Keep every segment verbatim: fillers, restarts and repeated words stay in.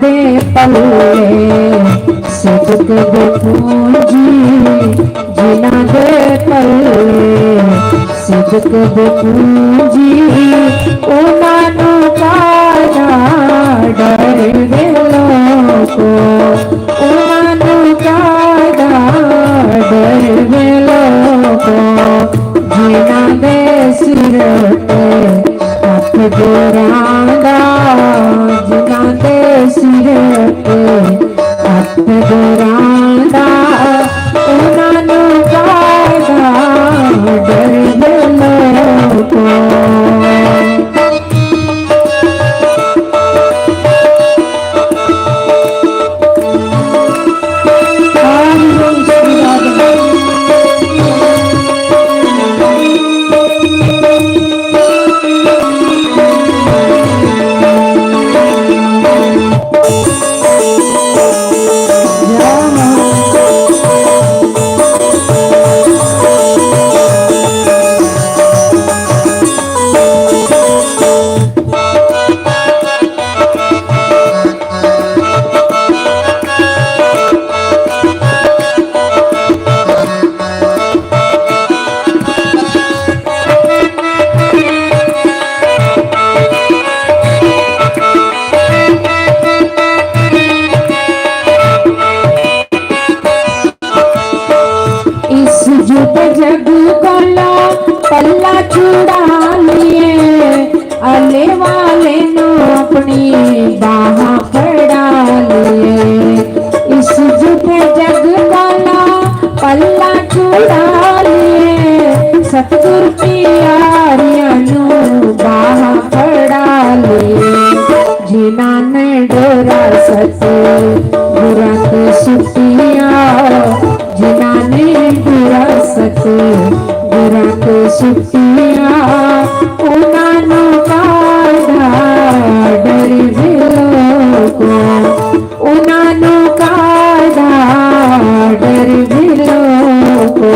ਦੇ ਪੱਲੇ, ਸਿਦਕ ਦੀ ਪੂੰਜੀ, ਜਿਨ੍ਹਾਂ ਦੇ ਪੱਲੇ, ਸਿਦਕ ਦੀ ਪੂੰਜੀ, ਉਹਨਾਂ ਨੂੰ ਕਾਹਦਾ ਡਰ ਵੇ ਲੋਕੋ, ਉਹਨਾਂ ਨੂੰ ਕਾਹਦਾ ਡਰ ਵੇ ਲੋਕੋ, ਜਿਨ੍ਹਾਂ ਦੇ ਸਿਰ ਤੇ ਹੱਥ ਗੋਰਾਂ ਦਾ, ਜਿਨ੍ਹਾਂ ਦੇ ਸਿਰ ਤੇ ਹੱਥ ਗੋਰਾਂ ਦਾ, ਉਹਨਾਂ ਨੂੰ ਕਾਹਦਾ ਡਰ ਵੇ ਲੋਕੋ। इस जुग जग कोला पल्ला छुड़ा लिए, आले वाले नू अपनी बाह फड़ा लिए। इस जुग जग कोला पल्ला छुड़ा लिए, सतगुर की यारियां नू बाह फड़ा लिए। जिन्हां ने डोरा सत गुरां ते सुटिया, जिन्हां ने डोरा सत गुरां ते सुटिया, उन्हां नू काहदा डर वे लोको, उन्हां नू काहदा डर वे लोको।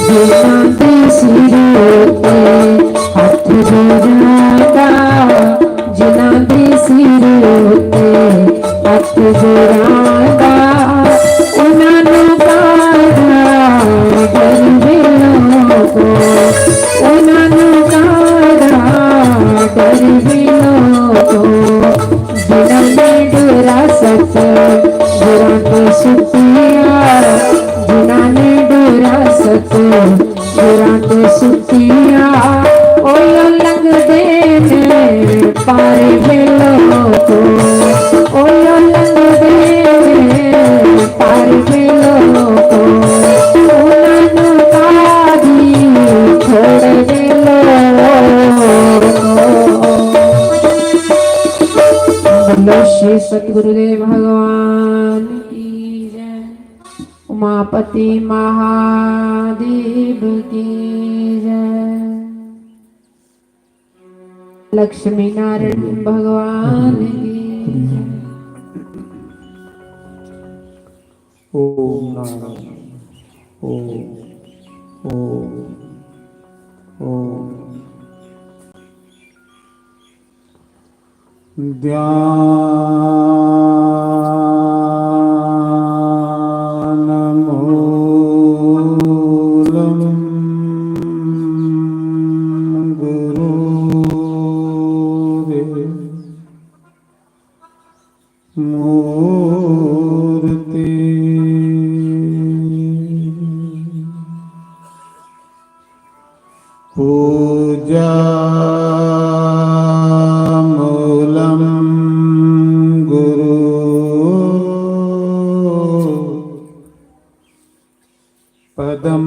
जिन्हां दे सिर ते हत्थ जोड़ां दा, जिन्हां दे सिर ते हत्थ जोड़ां दा, उन्हां नू काहदा डर वे लोको, उन्हां नू काहदा डर वे लोको। जिन्हां ने डोरा सत गुरां ते सुटिया, जिन्हां ने डोरा सत गुरां ते सुटिया, ओयो लंघदे ने पार वे लोको, ओयो लंघदे ने पार वे लोको, उन्हां नू काहदी छोड़ वे लोको। बोलो श्री सतगुरुदेव भगवान की जय, उमापति महादेव की जय, लक्ष्मी नारायण भगवान की जय। ओम नारायण। ओम, ओम, ओम। ध्यानमूलं गुरोरे मूर्ति। पूजा मूलं गुरु पदम।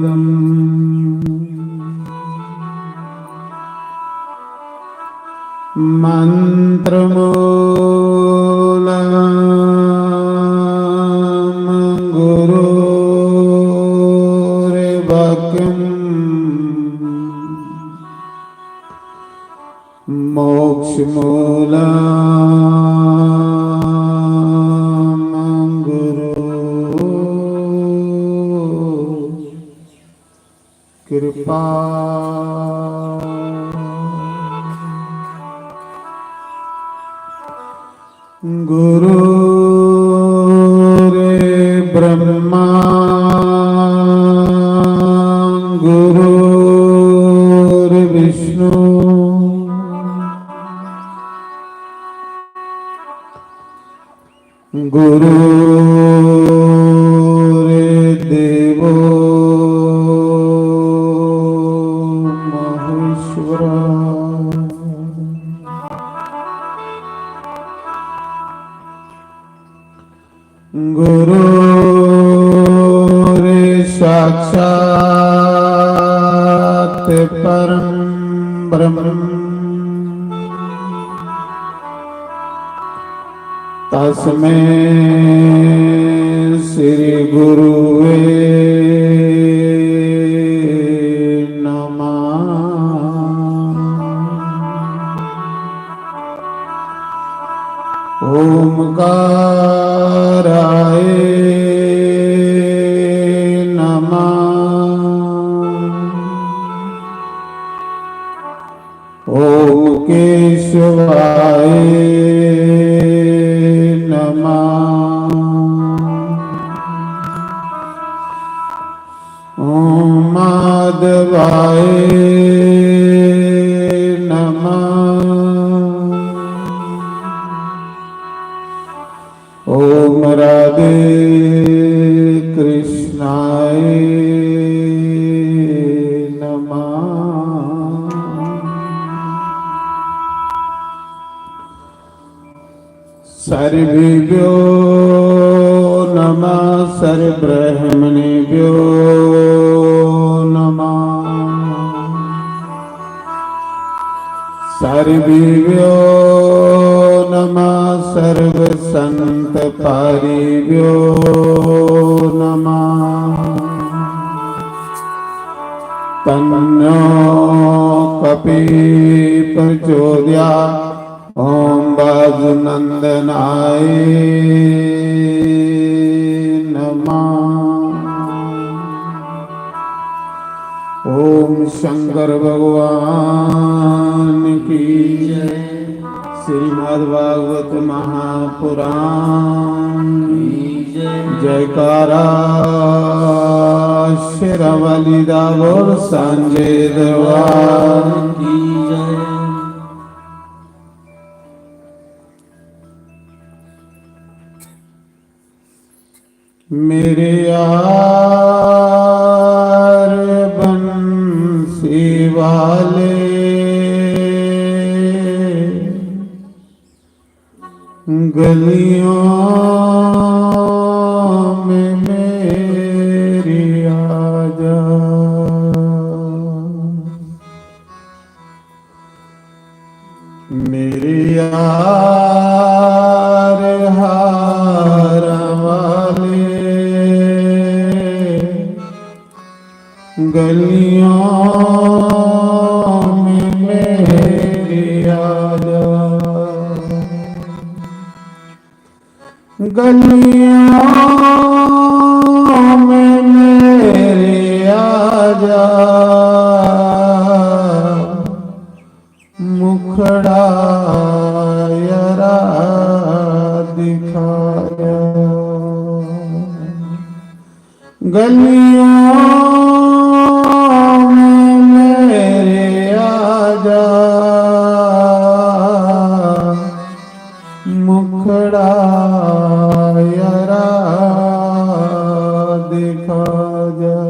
मंत्रमूलं गुरोर्वाक्यं मोक्ष मूलम गुरु कृपा। गुरु रे ब्रह्मा, गुरु रे विष्णु, गुरु रे देवो महेश्वरा। गुरु रे साक्षात परम ब्रह्म, तस्मै श्री गुरुवे नमः। ओमकाराय नमः। ओम केशवाय नमः। ओम माधवाय नमः। ओम राधे कृष्णाय नमः। सर्वेभ्यो नमः, सर्वब्रह्मणेभ्यो नमः। सर्वेभ्यो नमः, सर्वसंतपारिभ्यो नमः। तन्नो कपि प्रचोदयात्। ओम वासुनंदनाय नमः। ओम शंकर भगवान की जय। श्रीमद् भागवत महापुराण की जय। जयकारा शेरां वाली दा बोल सांझे दरबार की जय। मेरे यार बंसी वाले, गलियों में मेरी आ जा। मेरे यार हार वाले, गलियों में मेरी आ जा। गलियों में मेरे आ जा, मुखड़ा यरा दिखा जा। गलियों में मेरे आ जा, मुखड़ा यरा दिखा जा।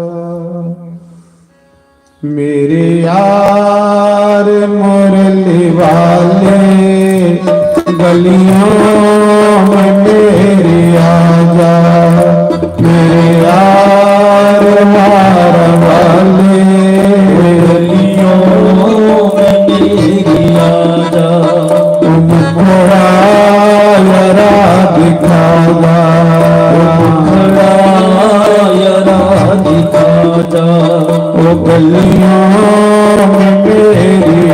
मेरे यार मुरली वाले, गलियों में मेरी आ जा। मेरे यार हार वाले, गलियों में मेरी आ जा। मुखड़ा यरा दिखा जा, मुखड़ा यरा दिखा जा। ओ गलियों में मेरी आ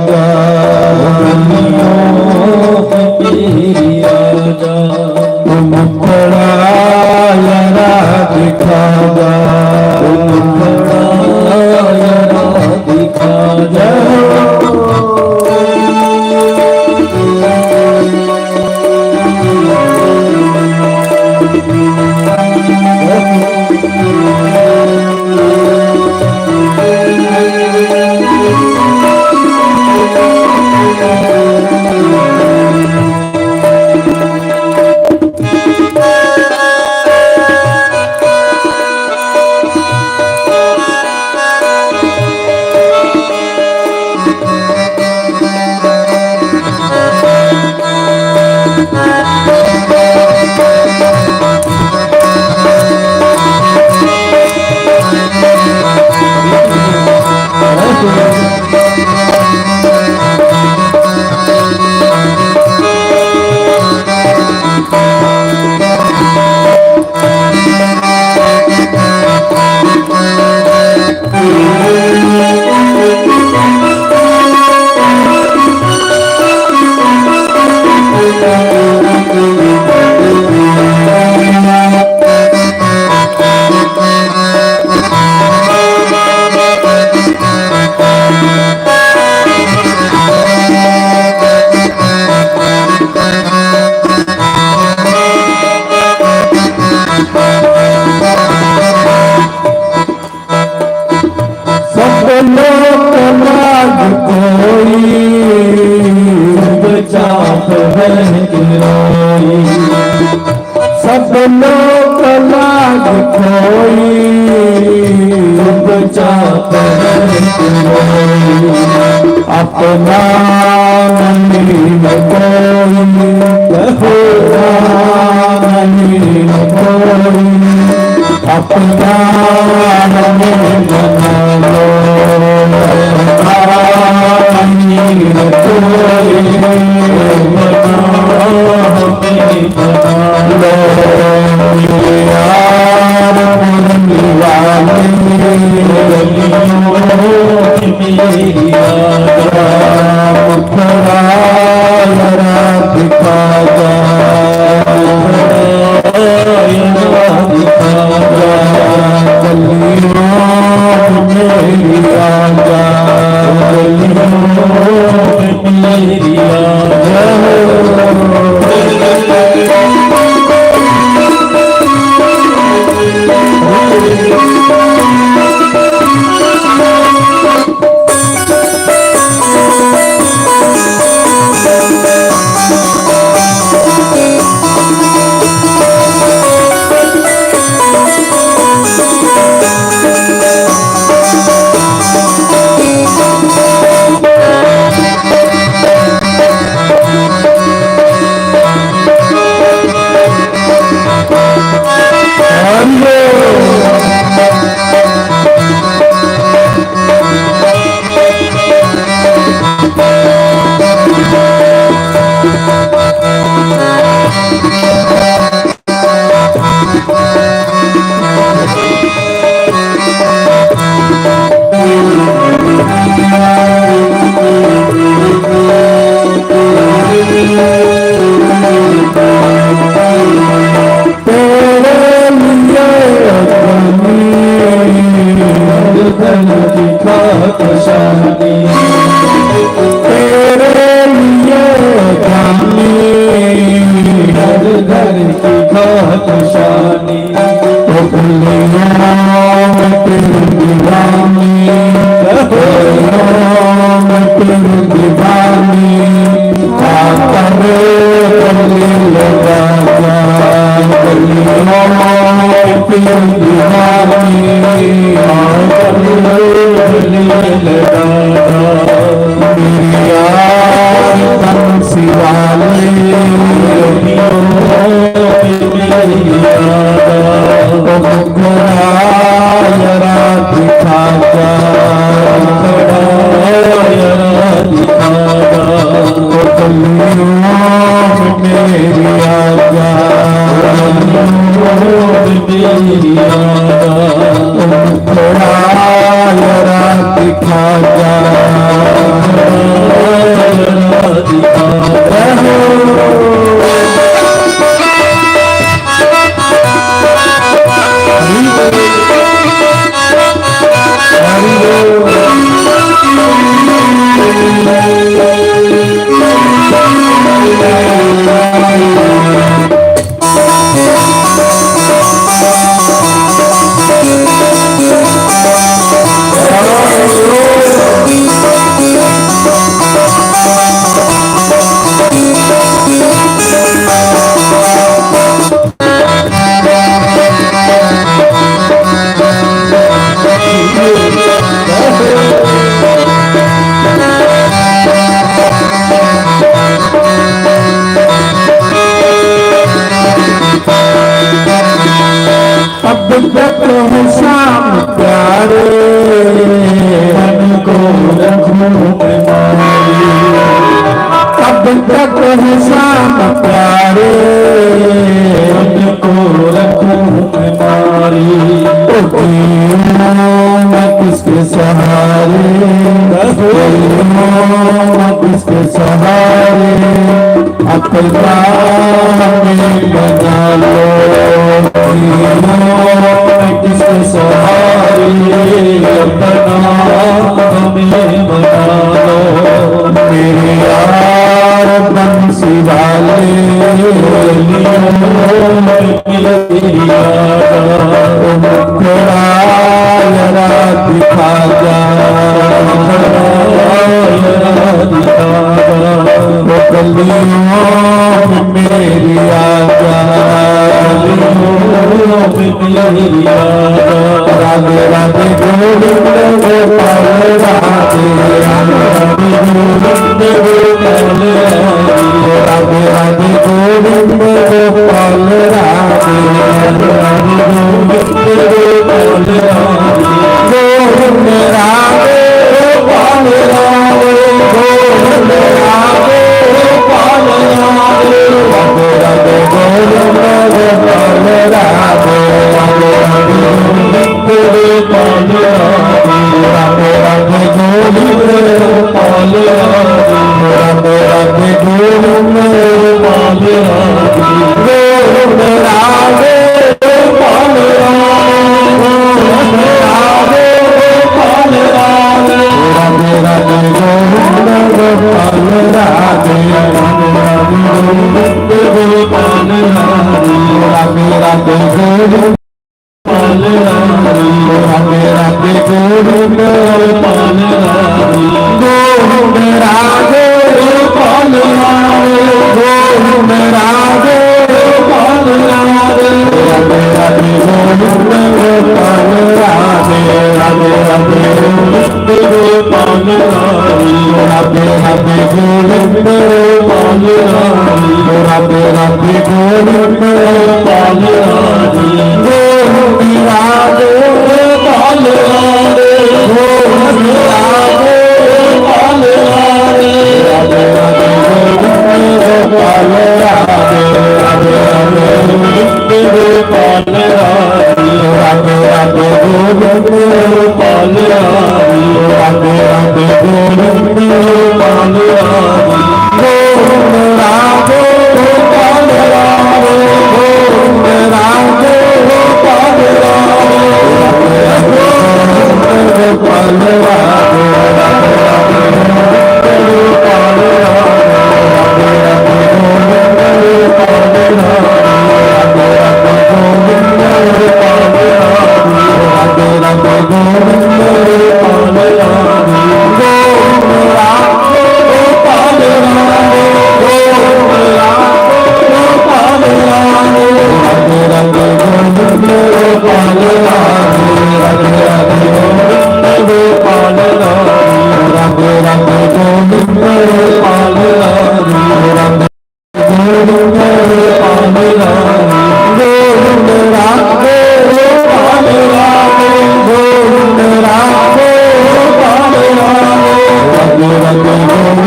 जा, सब लोक लाग कोई, चुपचाप है रोई। सब लोक लाग कोई, चुपचाप है रोई। अपना नहीं कोई, अपना नहीं कोई। अपना हमें बना लो, अपना हमें कोई बना लो। यार पुरनी वाले, गलियों में मेरी याद, मुखड़ा जरा दिखा जा। तेरे लिए अपनी गर्दन की खाक शानी, तेरे लिए जानी, हर घर की खाक शानी। ओ गलियों में तेरी दीवानी, गलियों में तेरी दीवानी। आकर गले लगा जा, गलियों में तेरी दीवानी। आकर गले लगा जा, मेरी यार बंसी वाली। गलियों में तेरी याद, ओ मुखड़ा जरा दिखा जा, मुखड़ा जरा दिखा जा। ओ गलियों में मेरी आजा, गलियों में मेरी आजा। ओ मुखड़ा जरा दिखा जा। शाम प्यारे, उनको रखूं मैं मारी। ओ जीऊं मैं किसके सहारे, जीऊं मैं किसके सहारे, अपना हमें बना लो। जीऊं मैं किसके सहारे, अपना हमें बना लो। मेरे यार बंसी वाले, थोड़ा जरा दिखा जा, वो गलियों में मेरी आ जा। राधे राधे गोविंद गोपाल राधे, राधे गोविंद गोपाल राधे, राधे राधे गोविंद गोपाल राधे, राधे गोविंद गोपाल राधे, गोविंद राधे गोपाल राधे, गोविंद राधे गोपाल राधे, राधे राधे गोविंद गोपाल राधे, राधे राधे गोविंद तेरे पाल राधे, राधे राधे गोविंद पाल राधे, राधे राधे गोविंद पाल राधे, गोविंद राधे पाल राधे, गोविंद राधे पाल राधे, राधे राधे गोविंद पाल राधे, राधे राधे गोविंद पाल राधे, राधे राधे गोविंद पाल राधे, राधे राधे गोविंद पाल राधे, गोविंद राधे पाल राधे, गोविंद राधे पाल राधे, राधे राधे गोविंद पाल राधे, राधे राधे गोविंद पाल राधे, राधे राधे गोविंद पाल राधे, राधे राधे गोविंद पाल राधे। गोविंद राधे पाल राधे, गोविंद राधे पाल राधे, राधे राधे गोविंद पाल राधे, राधे राधे गोविंद पाल राधे, राधे राधे गोविंद पाल राधे, राधे राधे गोविंद पाल राधे। गोविंद राधे गोपाल राधे, गोविंद राधे गोपाल राधे, गोविंद गोपाल राधे, राधे राधे गोविंद गोपाल राधे, राधे राधे गोविंद गोपाल राधे, राधे राधे गोविंद गोपाल राधे, राधे राधे गोविंद गोपाल राधे, गोविंद राधे गोपाल राधे, गोविंद राधे गोपाल राधे, राधे राधे गोविंद गोपाल राधे, राधे राधे गोविंद गोपाल राधे, राधे राधे गोविंद गोपाल राधे, राधे गोविंद राधे, गोविंद राधे गोपाल राधे, गोविंद राधे गोपाल राधे, राधे राधे गोविंद गोपाल राधे, राधे राधे गोविंद गोपाल राधे, राधे राधे गोविंद गोपाल राधे, राधे राधे गोविंद गोपाल राधे, राधे राधे गोविंद गोपाल राधे, राधे राधे गोविंद गोपाल राधे, गोविंद राधे गोपाल राधे, गोविंद राधे गोपाल राधे, राधे राधे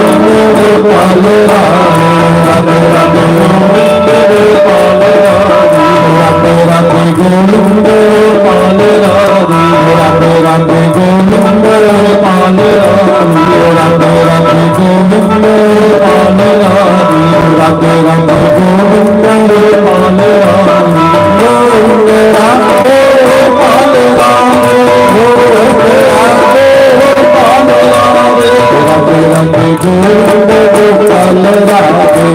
गोविंद गोपाल राधे, राधे राधे गोविंद गोपाल राधे, राधे राधे गोविंद गोपाल राधे, राधे राधे गोविंद गोपाल राधे, गोविंद राधे गोपाल राधे, गोविंद राधे गोपाल राधे,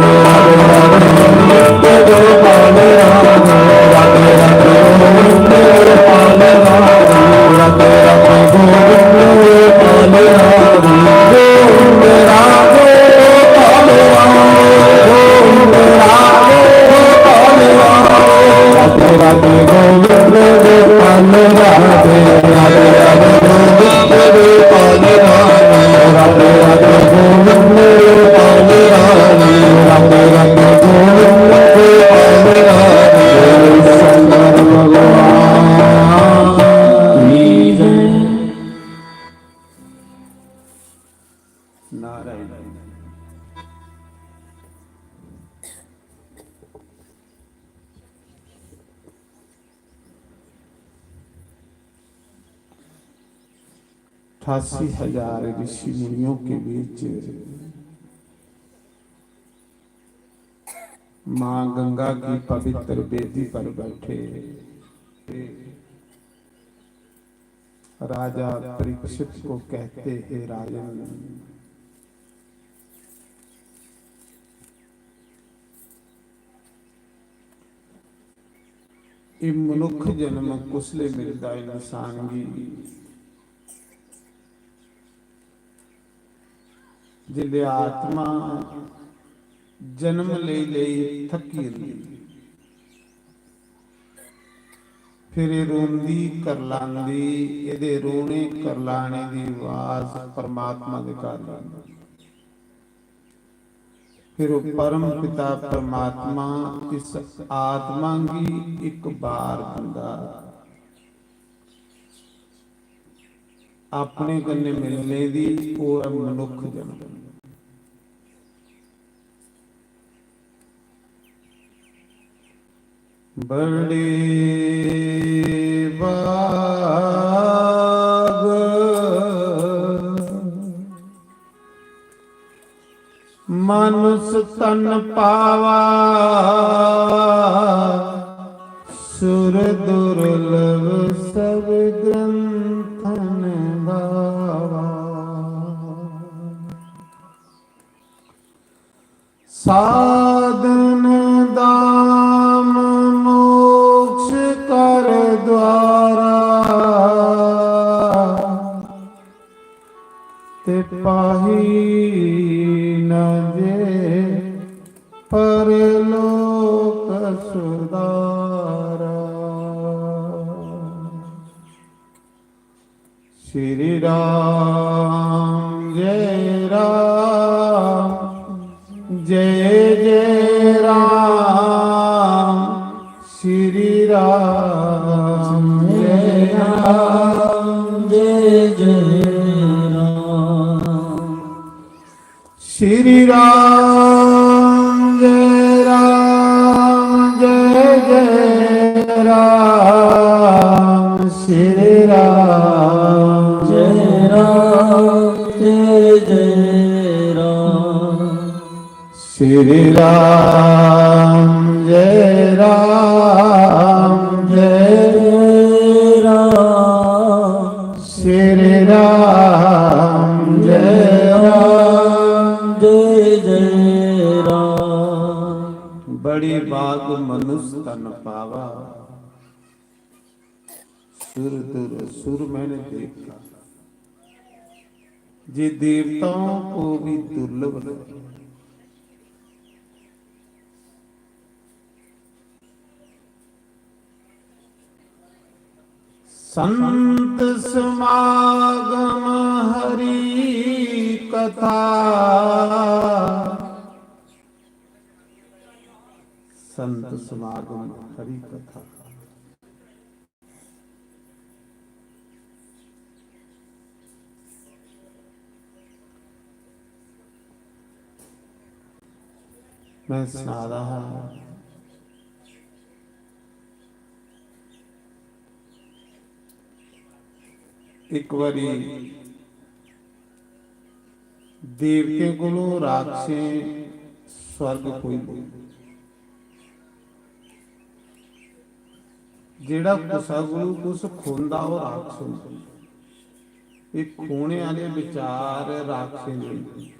राधे राधे गोविंद गोपाल राधे, राधे राधे गोविंद गोपाल राधे, राधे राधे गोविंद गोपाल राधे, राधे राधे गोविंद गोपाल राधे। शंकर भगवान की जय। नारायण। अठासी हजार ऋषि मुनियों के बीच माँ गंगा की पवित्र वेदी पर बैठे राजा परीक्षित को कहते, हे राजन, ये मनुख जन्म कुसले मिलदा इंसान गी? जिसले आत्मा जन्म लेई लेई थकी जंदी, फिर एह् रोंदी करलांदी, एह्दे रोने करलाने दी आवाज परमात्मा दे घर जंदी। फिर ओह् परम पिता परमात्मा इस आत्मा गी इक बार दिंदा अपने कन्नै मिलने दी, ओह् ऐ मनुख जन्म। बड़े भाग मानुष तन पावा, सुर दुर्लभ सब ग्रंथन गावा। साधन धाम मोक्ष कर द्वारा, ते पाही न जे परलोक सुधारा। श्री राम जय राम जय जय राम। श्री राम जय राम जय जय राम। श्री राम जय राम जय जय राम। श्री राम जय राम जय जय राम। श्री राम जय राम जय राम। श्री राम जय राम जय जय राम। बड़ी भाग मनुष्य तन पावा, सुर दुर सुर मैंने देखा, ये देवताओं को भी दुर्लभ है। संत समागम हरि कथा, संत समागम हरि कथा। मैं सना रहा हूं, एक बारी देवतें कोलों राक्षसें स्वर्ग खोई लेआ। जेड़ा कुसा कोलू कुछ खोंदा, ओह राक्षस होंदा। ये खोने आले विचार राक्षसें दे होंदे,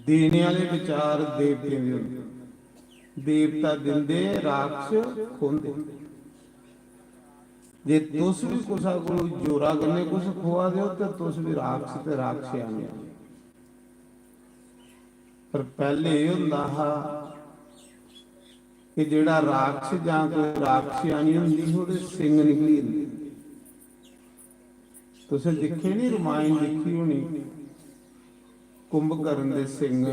देने आले विचार देवतें दे होंदे। देवता दिंदे, राक्षस खोंदे। जे तुस भी कुसा कोलू जोरा कन्नै कुछ खोआ दे हो, ते तुस भी राक्षस ते राक्षस आने हो। पर पैह्ले एह् होंदा हा कि जेह्ड़ा राक्षस जां कोई राक्षसानी होंदी ही, ओह्दे सिंग निकली जंदे। तुसें दिक्खे नी, रमायण दिक्खी होनी, कुंभकर्ण दे सिंग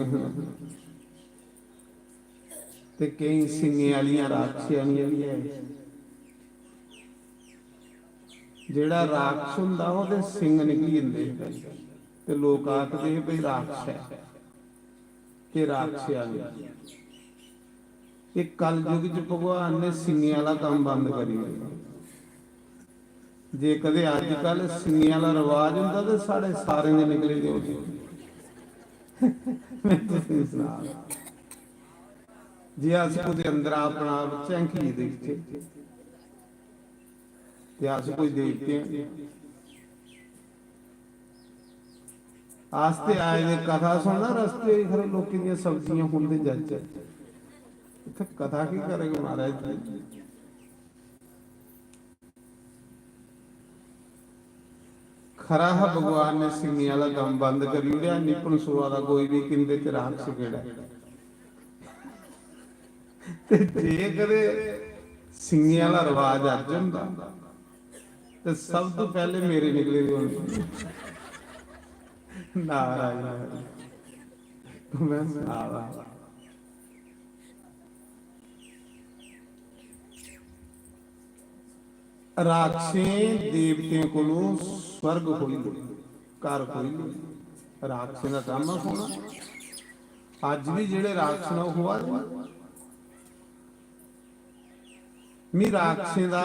ते केईं सिंगें आह्लियां राक्षसानियां बी है। जेह्ड़ा राक्षस होंदा, ओह्दे सिंग निकली जंदे हे पैह्लें, ते लोक आखदे हे, "भई, राक्षस ऐ, एह् राक्षस आ गया।" एह् कलयुग च भगवान ने सिंगें आह्ला कम्म बंद करी ओड़ेआ। जे कदें अज्जकल सिंगें आह्ला रवाज होंदा ते साढ़े सारें दे निकले दे होंदे। में तुसेंगी सनाऽ, जे अस कुतै अंदरा अपना आप झैंकियै दिखचै ते अस कोई देवते आं? अस ते आए दे कथा सुनना, रस्ते च खरे लोकें दियां सब्जियां खुंदे जाचै। इत्थै कथा केह् करग महाराज जी? खरा हा भगवान ने सिंगें आह्ला कम्म बंद करी ओड़ेआ, निं पनसोआ दा कोई बी किंदे च राक्षस केह्ड़ा ऐ। ते जे कदें सिंगें आह्ला रवाज अज्ज होंदा ते सब तों पैह्ले मेरे निकले दे होंदे। नाराज, नाराज। में सना दा। राक्षसें देवतें कोलों स्वर्ग खोई ले, घर खोई ले। राक्षसें दा कम्म ऐ खोना। अज्ज बी जेह्ड़े राक्षस न, ओह् खोआ दे न। मी राक्षसें दा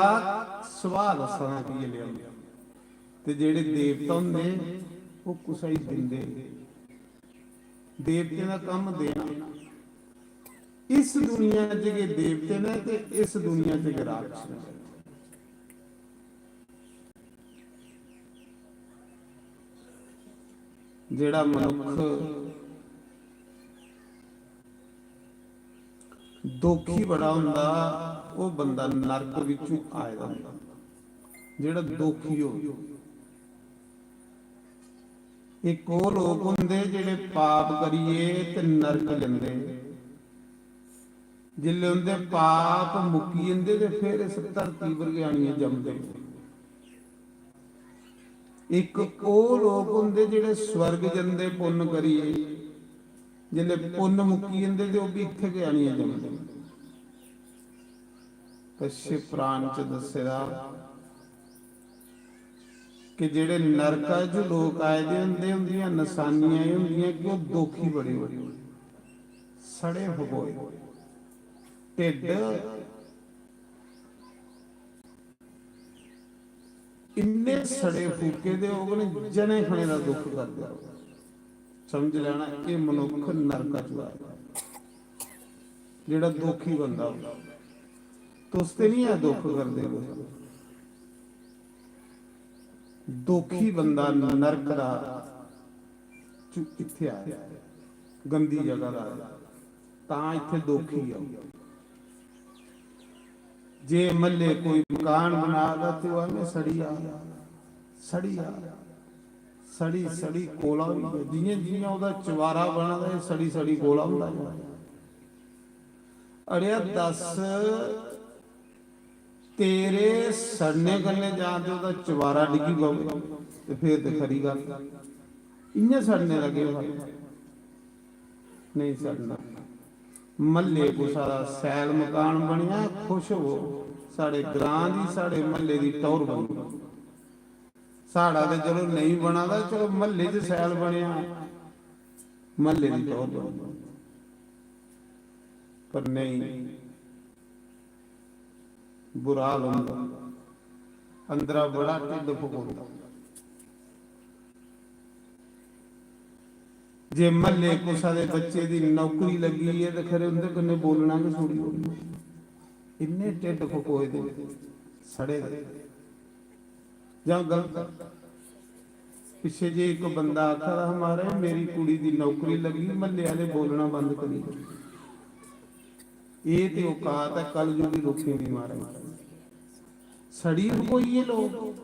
सुभाऽ दस्सा दा की लेआ। ते जेह्ड़े देवता होंदे, ओह् कुसै गी दिंदे। देवतें दा कम्म देना। इस दुनिया च गै देवते न ते इस दुनिया च गै राक्षस न। जेह्ड़ा मनुक्ख दोखी बड़ा होंदा, ओह् बंदा नरक बिच्चों आए दा होंदा। जेह्ड़ा दोखी हो, इक ओह् लोक होंदे जेह्ड़े पाप करियै ते नरक जंदे। जिसलै उं'दे पाप मुक्की जंदे ते फिर इस धरती पर गै आनियै जमदे। इक ओह् लोक होंदे जेह्ड़े स्वर्ग जंदे पुन्न करियै, जिसलै पुन्न मुक्की जंदे ते ओह् बी इत्थै गै आनियै जमदे। कश्यप पुराण च दस्से दा कि जेह्ड़े नरका च लोक आए दे होंदे, उं'दियां नशानियां एह् होंदियां कि ओह् दोखी बड़े होए, सड़े फकोए, ढिड्ड इन्ने सड़े फूके दे होङन, जने खने दा दुख करदे होङन। समझ लैना, एह् मनुक्ख नरका च आए दा, जेह्ड़ा दोखी बंदा होंदा। तुस ते निं ऐ दुख करदे कुतै। दोखी बंदा नरक दा चु-, इत्थै आए, गंदी जगह दा आए, तां इत्थै दोखी ऐ। जे म्हल्ले कोई मकान बना दा ते ओह् आखदे, "सड़ी जा, सड़ी जा, सड़ी, सड़ी कोला होई गेआ।" जि'यां, जि'यां ओह्दा चबारा बना दा, एह् सड़ी, सड़ी कोला होंदा जा। अड़ेआ, दस, तेरे सड़ने कन्नै जां ते ओह्दा चबारा डिग्गी पवै ते फिर ते खरी गल्ल। इ'यां सड़ने दा केह् फायदा? नेईं सड़ना। म्हल्ले कुसै दा सैल मकान बनेआ, खुश होवो, साढ़े ग्रां दी, साढ़े म्हल्ले दी टौह्र बनी। साढ़ा ते चलो नेईं बना दा, चलो म्हल्ले च सैल बनेआ, म्हल्ले दी टौह्र बनी। पर नेईं, बुरा हाल होंदा, अंदरा बड़ा ढिड्ड फकोंदा। जे म्हल्ले कुसै दे बच्चे दी नौकरी लग्गी ऐ ते खरे उं'दे कन्नै बोलना गै छोड़ी ओड़ना। इन्ने ढिड्ड फकोए दे, सड़े दे। जां गलत? पिच्छे जे इक बंदा आखा दा हा, "महाराज, मेरी कुड़ी दी नौकरी लग्गी, म्हल्ले आह्ले बोलना बंद करी ओड़े।" एह् ते औकात ऐ कलयुगी लोकें दी, महाराज। सड़ी फकोई गे लोक,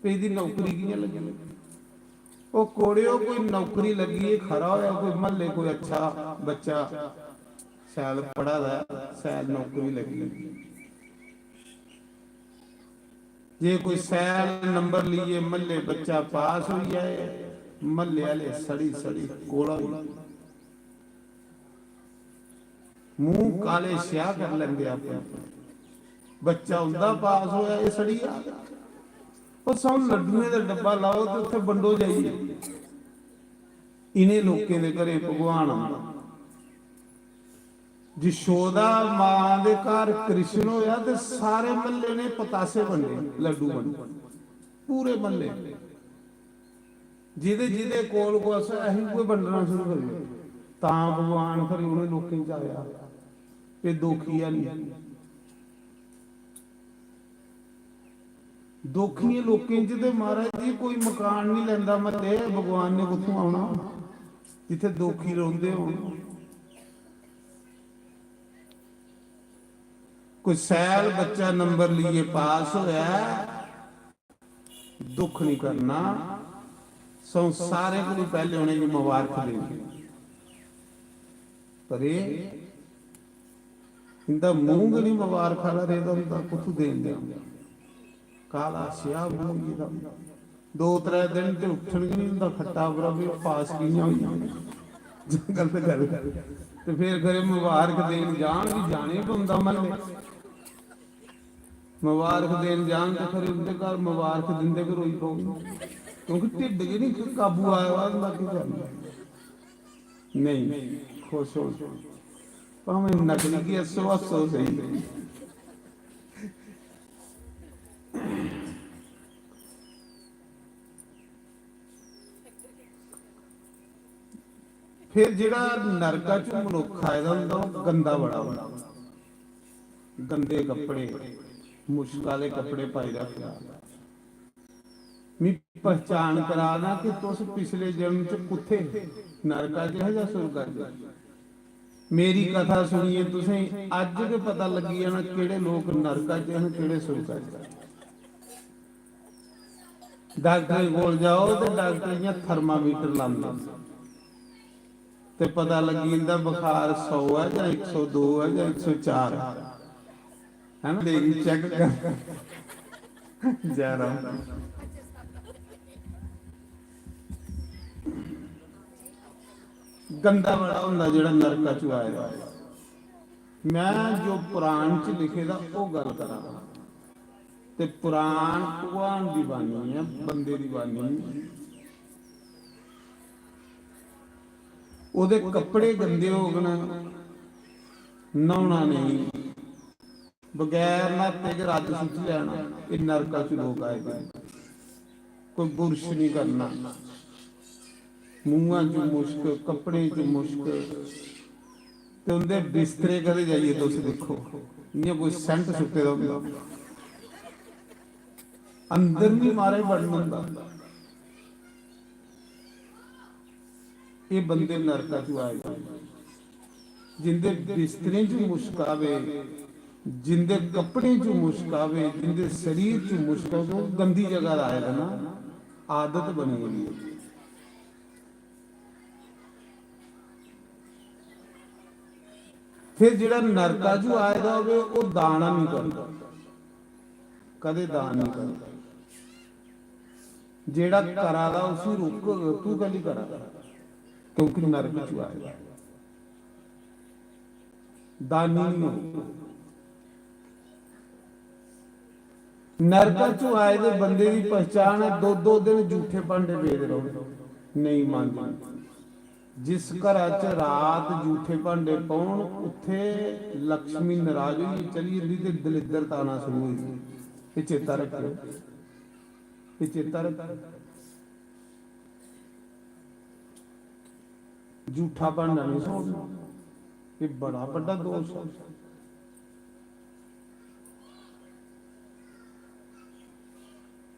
ते एह्दी नौकरी कि'यां लग्गी? ओह् कोड़ेओ, कोई नौकरी लग्गी, एह् खरा होआ, कोई म्हल्ले कोई अच्छा बच्चा शैल पढ़ा दा ऐ, शैल नौकरी लग्गी। जे कोई शैल नंबर लेइयै म्हल्ले बच्चा पास होई जाए, म्हल्ले आह्ले सड़ी सड़ी कोला होई, मूंह काले स्याह कर लैंदे अपने। बच्चा उं'दा पास होआ, एह् सड़ी जा। ओह् सौ लड्डुएं दा डब्बा लाओ ते उत्थै बंडो जाइयै। इ'नें लोकें दे घरें भगवान औंदा। जशोदा मां दे घर कृष्ण होया ते सारे म्हल्ले ने पतासे बंडे, लड्डू बंडे। पूरे म्हल्ले, जिदे जिदे कोल कुसै अहीं उ'ऐ बंडना शुरू करी ओड़े। तां भगवान फिर उ'नें लोकें च आया, एह् दोखी है नहीं। दोखियें लोकें च ते महाराज जी कोई मकान नहीं लैंदा म्हल्ले, भगवान ने कुत्थों औना जित्थै दोखी रौंह्दे होन। कोई सैल बच्चा नंबर लेइयै पास होया, दुख नहीं करना, संसारें कोलू पैह्ले उ'नेंगी मुबारक देनी। पर एह्, इंदा मूंह गै नहीं मुबारक आह्ला रेह्दा होंदा, कुत्थूं देन देन? काला स्याह मूंह होई गेदा होंदा। दो त्रै दिन ते उट्ठन गै नहीं होंदा खट्टा उप्परा, भी पास कि'यां होई जाना? जंगल ते गल्ल। ते फिर खरे मुबारक देन जान, भी जाने पौंदा म्हल्ले। मुबारक देन जान ते खरे उं'दे घर मुबारक दिंदे गै रोई पौग, क्योंकि ढिड्ड गै नहीं काबू आया होंदा, केह् करना? नहीं, खुश हो, भामें नकली गी हस्सो, हस्सो सही। फिर जेह्ड़ा नरका च मनुक्ख आए दा होंदा, ओह् गंदा बड़ा होंदा, गंदे कपड़े, मुश्क आह्ले कपड़े पाई रखदा। मी पहचान कराना कि तुस पिछले जन्म च कुत्थे, नरका च हे जां सुरगा च? मेरी कथा सुनियै तुसें अज्ज गै पता लग्गी जाना केह्ड़े लोक नरका च न, केह्ड़े सुरगा च। डाक्टरें कोल जाओ ते डाक्टर इ'यां थर्मामीटर लांदे ते पता लग्गी जंदा बुखार सौ ऐ जां इक सौ दो ऐ जां इक सौ चार ऐ। है ना? लेकिन चेक कर। जय राम। गंदा बड़ा होंदा जेह्ड़ा नरका च आए दा। मैं जो पुराण च लिखे दा, ओह् गल्ल करां। ते पुराण भगवान दी बाणी ऐ, बंदे दी बाणी नेईं। ओह्दे कपड़े गंदे होङन, न्हौना नेईं, बगैर न्हाते गै रज्ज सुट्टी लैना। एह् नरका च लोक आए दे न। कोई बुरश निं करना, मूंहां च मुश्क, कपड़ें च मुश्क, ते उं'दे बिस्तरे कदें जाइयै तुस दिक्खो, इ'यां कोई सेंट सुट्टे दा होंदा, अंदर निं मारे बड़न होंदा। एह् बंदे नरका च आए दे, जिंदे बिस्तरें च मुश्क आवे, जिंदे कपड़ें च मुश्क आवे, जिंदे शरीर च मुश्क आवे, ओह् गंदी जगह दा आए दा ना, आदत बनी गेदी ऐ। फिर जेह्ड़ा नरका च आए दा होवे, ओह् दान निं करदा, कदें दान निं करदा। जेह्ड़ा करा दा उसी रोकग, तू कैल्ली करा दा? क्योंकि नरक च आए दा। दानी निं हो। नरक च आए दे बंदे दी पहचान ऐ, दो दो दिन जूठे भांडे पेदे रौह्न, नेईं मांजन। जिस घरा च रात जूठे भांडे पौन, उत्थे लक्ष्मी नाराज होइयै चली जंदी ते दलिद्दर ताना शुरू होई जंदी। एह् चेता रक्खेओ, एह् चेता रक्खेओ। जूठा भांडा नहीं छोड़ना, एह् बड़ा बड्डा दोष ऐ।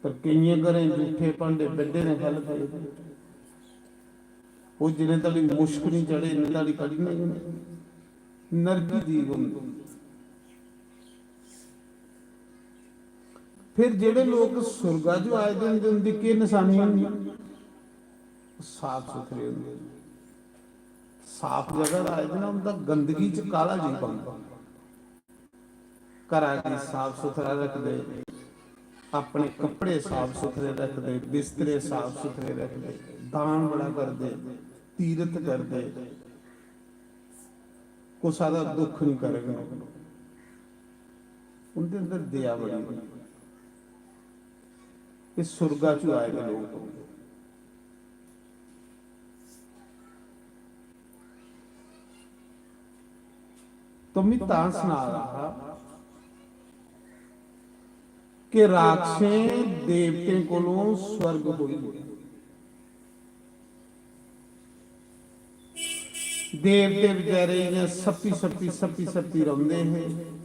पर केइयें घरें जूठे भांडे कड्ढे दे फल पे। ओह् जिन्ने धोड़ी मुश्क निं चढ़े, इन्ने धोड़ी कड्ढने गै निं। नरकी जीव होंदे। फिर जेह्ड़े लोक सुरगा च आए दे होंदे, उं'दी केह् नशानी होंदी? साफ सुथरे होंदे। साफ जगह दा आए दे ना, उं'दा गंदगी च काला जीव बनदा। घरा गी साफ सुथरा रखदे, अपने कपड़े साफ सुथरे रखदे, बिस्तरे साफ सुथरे रखदे, दान बड़ा करदे, तीरथ करदे, कुसा दा दुख निं करङन। उं'दे अंदर दया बड़ी होंदी। एह् सुरगा च आए दे लोक होंदे। तो में तां सना दा हा, कि राक्षसें देवतें कोलों स्वर्ग खोई लेआ। देवते बेचारे इ'यां सप्पी सप्पी सप्पी सप्पी रौंह्दे हे।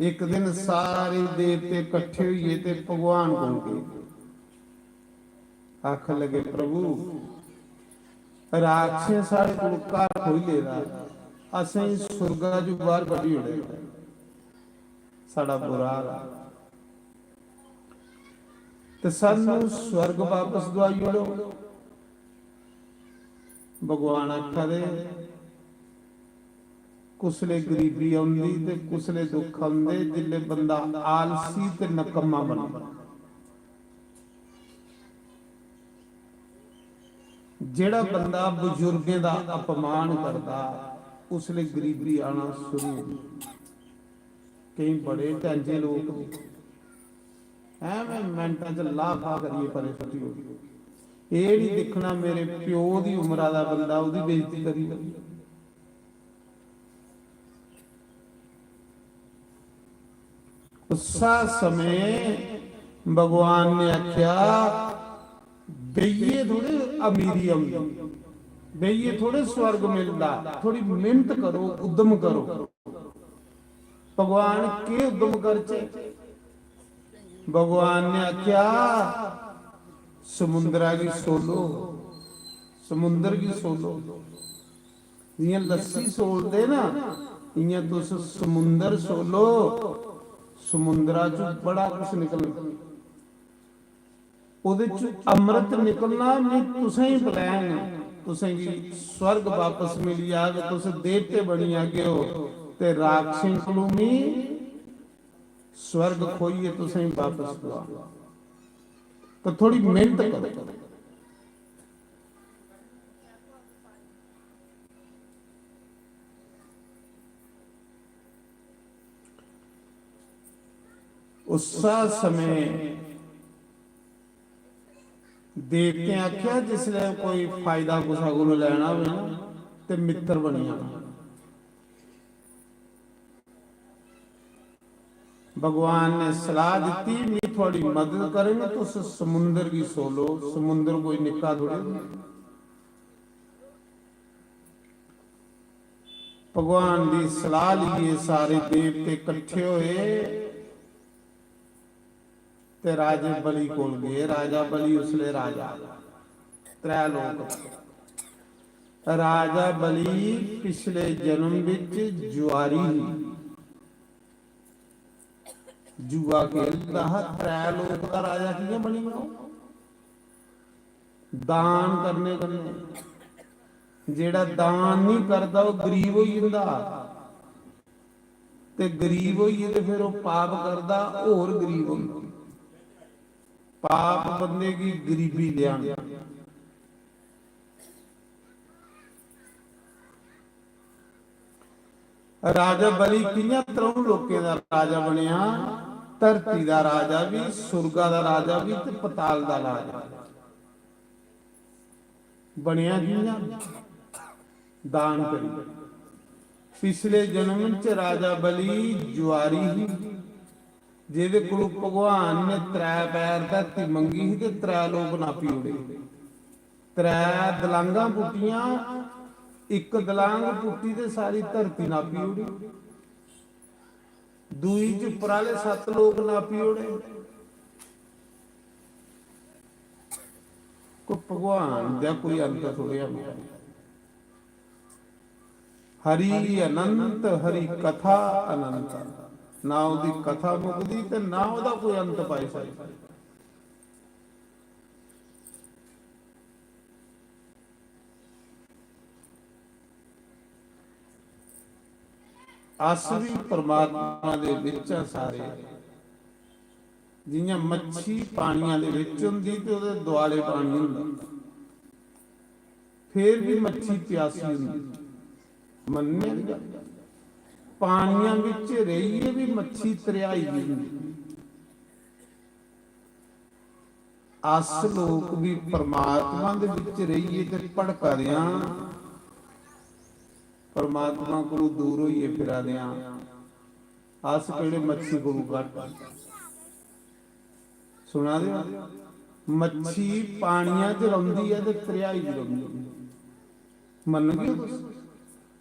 इक दिन सारे देवते कट्ठे होइयै ते भगवान कोल गे। आखन लगे, "प्रभु, राक्षसें साढ़े कोल घर खोई लेदा, असेंगी सुरगा चों बाहर कड्ढी ओड़े, साढ़ा बुरा हाल ऐ, ते सानू स्वर्ग वापस दुआई ओड़ो।" भगवान आखा दे, कुसलै गरीबी औंदी ते कुसलै दुख औंदे, जिसलै बंदा आलसी ते नकम्मा बनदा। जेह्ड़ा बंदा बजुर्गें दा अपमान करदा, उसलै गरीबी आना शुरू होंदी। केईं बड़े टैंजे लोक न, ऐवें मिंटां च लाफा करियै परे सुट्टी ओड़दे। एह् निं दिक्खना मेरे प्यो दी उमरा दा बंदा ओह्दी बेइज्जती करी ओड़ी। उस्सै समें भगवान ने आखेआ, "बेहियै थोड़े अमीरी औंदी, बेहियै थोड़े स्वर्ग मिलदा, थोड़ी मेहनत करो, उद्यम करो।" भगवान, केह् उद्यम करचै? भगवान ने आखेआ, "समुंदरा गी सोलो, समुंदर गी सोलो।" जि'यां लस्सी सोलदे ना, इ'यां तुस समुंदर सोलो, समुंदरा च बड़ा कुछ निकलना। ओह्दे च अमृत निकलना, में तुसें गी बलैंग, तुसें गी स्वर्ग वापस मिली जाग, तुस देवते बनी जागे ओ, ते राक्षसें कोलू मी स्वर्ग खोइयै तुसें गी वापस दुआ। तो थोड़ी मेहनत करो। उस्सै समें देवतें आखेआ, "जिसलै कोई फायदा कुसै कोलू लैना होवे ना, ते मित्तर बनी जाना।" भगवान ने सलाह दित्ती, "में थुआड़ी मदद करङ, तुस समुंदर गी सोलो।" समुंदर कोई निक्का थोड़ी होंदा। भगवान दी सलाह लेइयै सारे देवते कट्ठे होए ते राजे बलि कोल गे। राजा बलि उसले राजा, त्रै लोक। राजा बलि पिछले जन्म विच जुआरी ही। जुआ खेलदा हा, त्रै लोक दा राजा कि'यां बनी गेआ? दान करने कन्नै। जेह्ड़ा दान नहीं करदा, ओह् गरीब होई जंदा, ते गरीब होइयै ते फिर ओह् पाप करदा, होर गरीब होंदा। पाप बंदे गी गरीबी लेआंदा। राजा बलि कि'यां त्र'ऊं लोकें दा राजा बनेआ? धरती दा राजा बी, सुरगा दा राजा बी ते पताल दा राजा बनेआ। कि'यां? दान करी। पिछले जन्म च राजा बलि जुआरी ही, जेह्दे कोलू भगवान ने त्रै पैर धरती मंगी ही ते त्रै लोक नापी ओड़े। त्रै दलांगां पुट्टियां, इक दलांग पुट्टी ते सारी धरती नापी ओड़ी। दूई च उप्पर आह्ले सत्त लोक नापी ओड़े। कोई भगवान दा कोई अंत थोड़े ऐ। हरि अनंत, हरि कथा अनंत। ना ओह्दी कथा मुकदी ते ना ओह्दा कोई अंत पाई सकदा। अस बी परमात्मा दे बिच आं सारे। जि'यां मच्छी पानिया दे बिच होंदी ते ओह्दे दुआले पानी होंदा, फिर भी मच्छी प्यासी होंदी। मन्नने दी गल्ल। पानिया बिच रेहियै भी मच्छी त्रेहाई दी होंदी। अस लोक भी परमात्मा दे बिच रेहियै ते भड़का दे आं, परमात्मा कोलों दूर होइयै फिरा दे आं। अस केह्ड़े मच्छी कोलू घट्ट आं? सुना दे ओ? मच्छी पानिया च रौंह्दी ऐ ते त्रेहाई च रौंह्दी ऐ। मन्नगे तुस?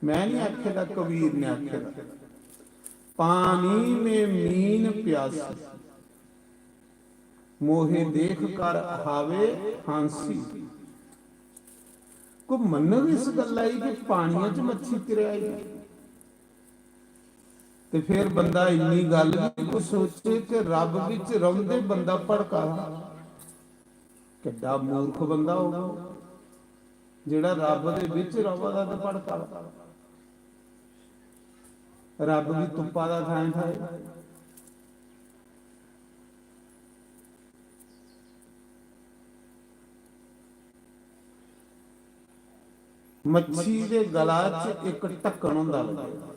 मैं नहीं आखे दा, कबीर ने आखे दा, "पानी में मीन प्यासी, मोहे देख कर हावे फांसी।" कोई मन्नग इस गल्ला गी कि पानिया च मच्छी त्रेहाई? ते फिर बंदा इन्नी गल्ल भी कोई सोचे कि रब बिच रौंह्दे बंदा भड़का दा। किड्डा मूर्ख बंदा होगा जेह्ड़ा रब दे बिच रवा दा ते भड़का दा। रब गी तुप्पा दा थाएं थाएं। मच्छी दे गला च इक ढक्कन होंदा लग्गे दा,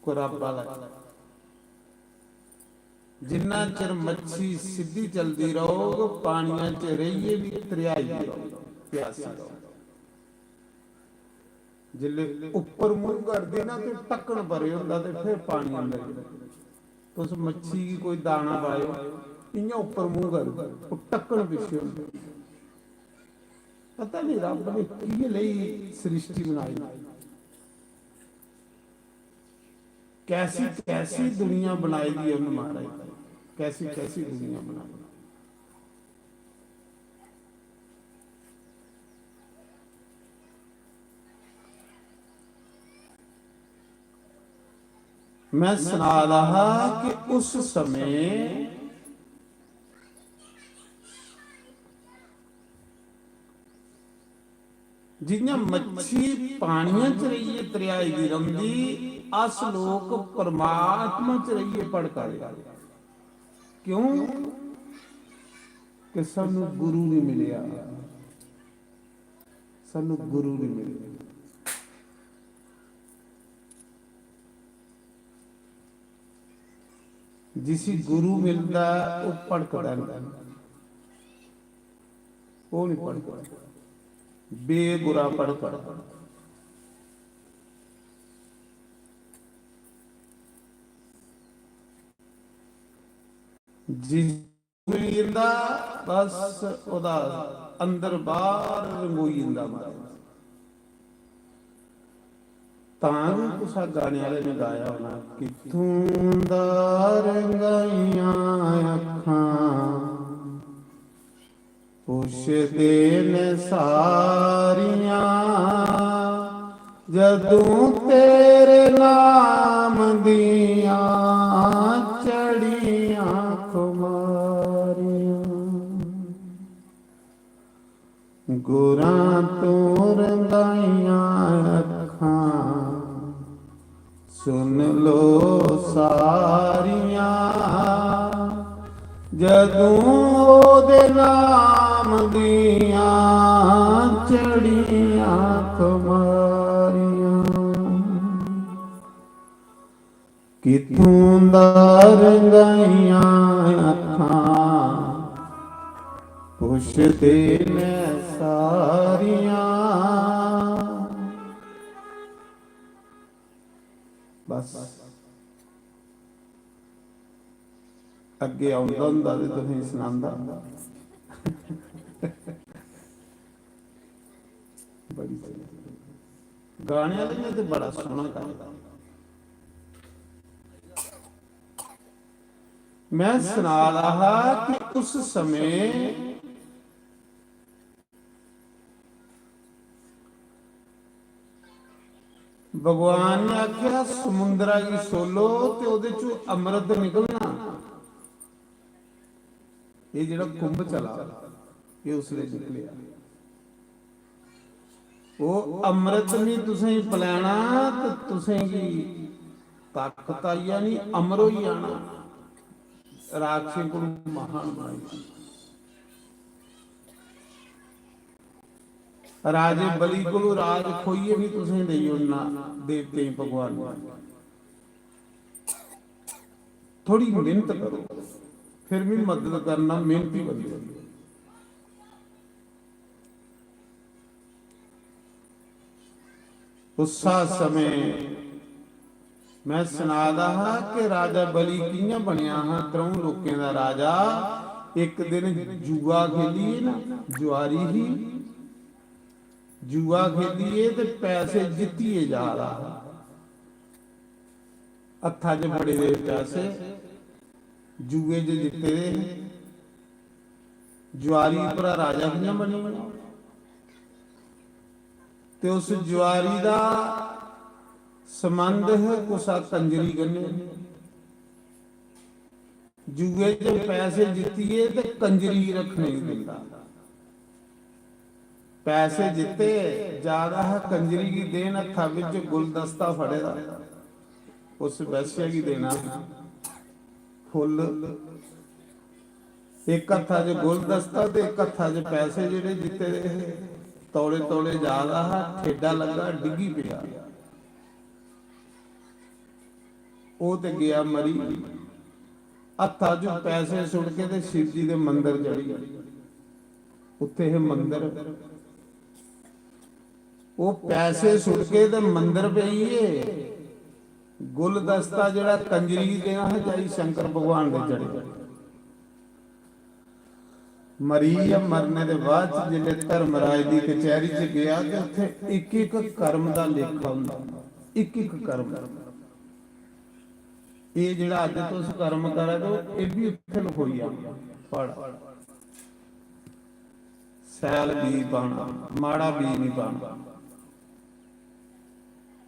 कोई रब आह्ला। जिन्ना चिर मच्छी सिद्धी चलदी रौह्ग, पानिया च रेहियै बी त्रेहाई रौह्ग, प्यासी रौह्ग। जिसलै उप्पर मूंह करदी ना, ते ढक्कन परे होंदा ते फिर पानी अंदर जंदा। तुस मच्छी गी कोई दाना पाएओ, इ'यां उप्पर मूंह करदी, ओह् ढक्कन पिच्छे होंदा। पता नहीं रब ने कि'यै लेई सृष्टि बनाई, कैसी कैसी दुनिया बनाई दी है उन्हें महाराज, कैसी कैसी दुनिया बनाई। मैं सना रहा कि उस समय जि'यां मच्छी पानियां च रेहियै त्रेहाई दी रौंह्दी, अस लोक परमात्मा च रेहियै भड़का दे। क्यों? कि सानू गुरु नहीं मिलेआ, सानू गुरु नहीं मिलेआ। जिसी गुरु मिलदा ऐ, ओह् भड़कदा नहीं, ओह् नहीं भड़कदा, बेगुरा भड़कदा। जिस मिली जंदा, बस ओह्दा अंदर बाहर रंगोई जंदा महाराज। तां बी कुसै गाने आह्ले ने गाया होना, "कित्थूं दा रंगाइयां अक्खां, पुछदे न सारियां, जदूं तेरे नाम दियां चढ़ियां खुमारियां।" गुरां तूं रंगाइयां अक्खां, सुन लो सारियां, जदूं ओह्दे नाम दियां चढ़ियां खुमारियां। कित्थूं दा रंगाइयां अक्खां, पुछदे न सारियां। बस, अग्गें औंदा होंदा ते तुसेंगी सनांदा। बड़ी स्हेई। गाने आह्ले ने ते बड़ा सोह्ना गाए दा। मैं सना दा हा कि उस समें भगवान ने आखेआ, "समुंदरा गी सोलो ते ओह्दे चों अमृत निकलना।" एह् जेह्ड़ा कुंभ चला, एह् उसलै निकलेआ। ओह् अमृत मी तुसेंगी पलैना ते तुसेंगी ताकत आई जानी, अमर होई जाना, राक्षसें कोलू महान बनाई जाना। राजे बलि कोलू राज खोइयै बी तुसेंगी देई ओड़ना देवतें गी, भगवान ने। थोड़ी मेहनत करो, फिर भी मदद करना, मेहनती बंदे। उस्सा समें मैं सना दा हा कि राजा बलि कि'यां बनेआ हा, त्र'ऊं लोकें दा राजा। इक दिन जुआ खेलियै ना, जुआरी ही, जुआ खेलियै ते पैसे जित्तियै जा दा हा। हत्था च फड़े दे पैसे जुए च जित्ते दे हे। जुआरी उप्परा राजा कि'यां बनी गेआ? ते उस जुआरी दा संबंध है कुसा कंजरी कन्नै। जुए च पैसे जित्तियै ते कंजरी रक्खने गी दिंदा। पैसे जित्ते, जा दा हा कंजरी गी देन, हत्था बिच गुलदस्ता फड़े दा, उस वैश्या गी देना फुल्ल। इक हत्था च गुलदस्ता ते इक हत्था च पैसे जेह्ड़े जित्ते दे हे। तौले तौले जा दा हा, ठेडा लग्गा, डिग्गी पेआ। ओह् ते गेआ मरी। हत्था च पैसे सुट्ट के ते शिव जी दे मंदर चढ़ी गेआ। उत्थे हे मंदर। ओह् पैसे सुट्ट के ते मंदर पेई गे। गुलदस्ता जेह्ड़ा कंजरी देना हा, जाई शंकर भगवान दे चढ़ेआ। मरी गेआ, मरने दे बाद च जिसलै धर्मराज दी कचैहरी च गेआ ते उत्थे इक इक कर्म दा लेखा होंदा, इक इक कर्म। एह् जेह्ड़ा अज्ज तुस कर्म करा दे ओ, एह् बी उत्थे लखोई जाना थुआढ़ा। सैल बीऽ पाना, माड़ा बीऽ निं पाना।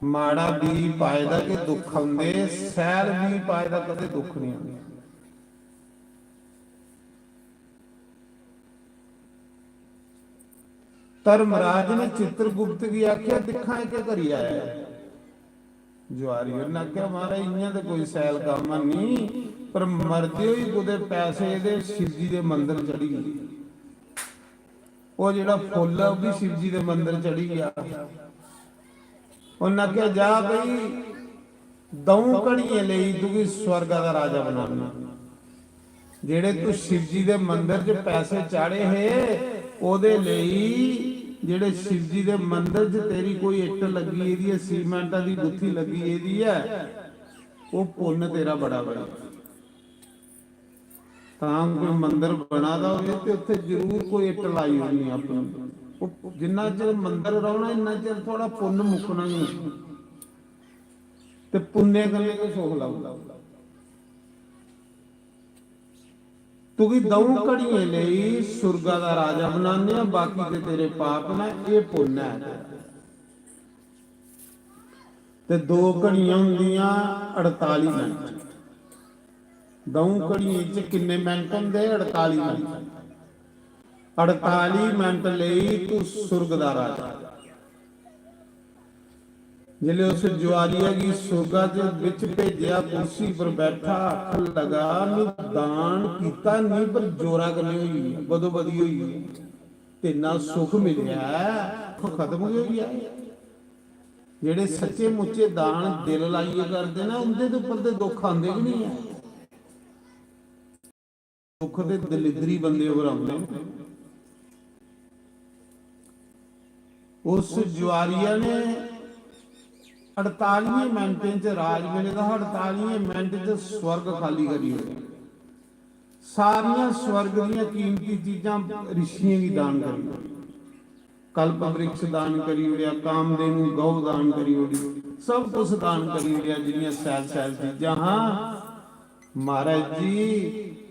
माड़ा बीऽ पाए दा गै दुख औंदे, सैल बीऽ पाए दा कदें दुख निं औंदे। धर्मराज ने चित्रगुप्त गी आखेआ, "दिक्खां, एह् केह् करी आया ऐ?" जुआरी होरें आखेआ, "महाराज, इ'यां ते कोई सैल कम्म है निं, पर मरदे होई कुतै पैसे एह्दे शिवजी दे मंदर चढ़ी गे। ओह् जेह्ड़ा फुल्ल ऐ, ओह् बी शिवजी दे मंदर चढ़ी गेआ।" उन्नै आखेआ, "जा भई, द'ऊं घड़ियें लेई तुगी स्वर्गा दा राजा बनाना। जेह्ड़े तू शिवजी दे मंदर च पैसे चाढ़े हे, ओह्दे लेई जेह्ड़े शिवजी दे मंदर च तेरी कोई इट्ट लग्गी गेदी ऐ, सीमेंटा दी गुत्थी लग्गी गेदी ऐ, ओह् पुन्न तेरा बड़ा बड़ा।" तां कोई मंदर बना दा होवे ते उत्थे जरूर कोई इट्ट लाई ओड़नी अपनी। ओह् जिन्ना चिर मंदर रौह्ना, इन्ना चिर थुआढ़ा पुन्न मुक्कना गै नेईं। ते पुन्ने कन्नै गै सुख लभदा। तुगी द'ऊं घड़ियें लेई सुरगा दा राजा बनाने आं, बाकी ते तेरे पाप न, एह् पुन्न ऐ तेरा। ते दो घड़ियां होंदियां अड़ताली मिंट। द'ऊं घड़ियें च किन्ने मिंट होंदे? अड़ताली मिंट। अड़ताली मिंट लेई तू सुरग दा राजा। जिसलै उस जुआरिया गी सुरगा दे बिच भेजेआ, कुर्सी पर बैठा, आखन लगा, "मैं दान कीता नहीं, पर जोरा कन्नै होई गेआ, बदोबदी होई गेआ। ते इन्ना सुख मिलेआ ऐ, दुख खत्म गै होई गेआ।" जेह्ड़े सच्चे मुच्चे दान दिल लाइयै करदे ना, उं'दे ते उप्पर ते दुख आंदे गै निं ऐ। दुख ते दलिद्री बंदे पर औंदे न। उस जुआरिया ने अड़तालियें मिंटें च राज मिले दा हा, अड़तालियें मिंट च स्वर्ग खाली करी ओड़ेआ। सारियां स्वर्ग दियां कीमती चीजां रिशियें गी दान करी ओड़ियां। कल्प वृक्ष दान करी ओड़ेआ, कामधेनु गौ दान करी ओड़ी, सब कुछ दान करी ओड़ेआ, जिन्नियां शैल शैल चीजां हां। महाराज जी,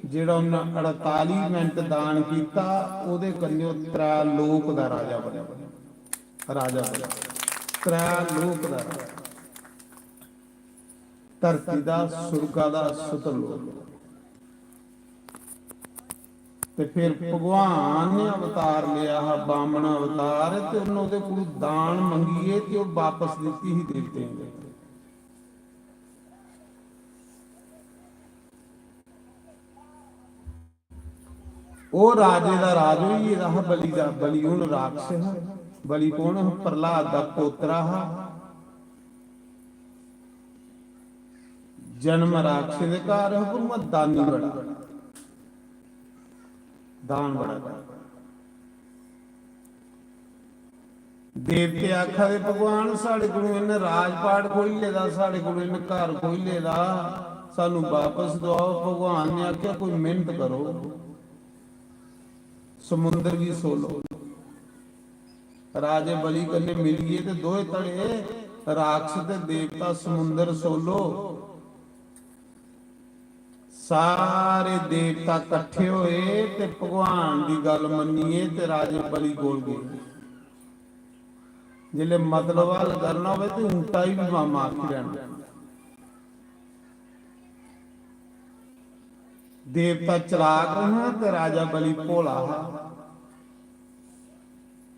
जेह्ड़ा उन्नै अड़ताली मिंट दान कीता, ओह्दे कन्नै ओह् त्रै लोक दा राजा बनेआ। राजा बनेआ। त्रै लोक दा राजा। धरती दा, सुरगा दा, सुतल लोक। ते फिर भगवान ने अवतार लेआ हा, बामन अवतार, ते उन्नै ओह्दे कोल दान मंगियै ते ओह् बापस दित्ती ही देवतें गी। ओह् राजे दा राज होई गेदा हा, बलि दा, बलि हून राक्षस हा। बलि कौन हा? प्रहलाद दा पोतरा हा। जन्म राक्षस दे घर हा, पर उ'आं दानी बड़ा, दान बड़ा करदा। देवते आखा दे, "भगवान, साढ़े कोलों इन्नै राजपाट खोही लेदा, साढ़े कोलों इन्नै घर खोही लेदा, सानू बापस दवाओ।" भगवान ने आखेआ, "कोई मेहनत करो, समुंदर गी सोलो।" राजे बलि कन्नै मिलियै ते दोए धड़े, राक्षस ते देवता, समुंदर सोलो। सारे देवता कट्ठे होए ते भगवान दी गल्ल मन्नियै ते राजे बलि कोल गे। जिसलै मतलब हल करना होवे ते ऊंटा ही भी मामा आखी लैना। देवता चलाक हा ते राजा बलि भोला हा।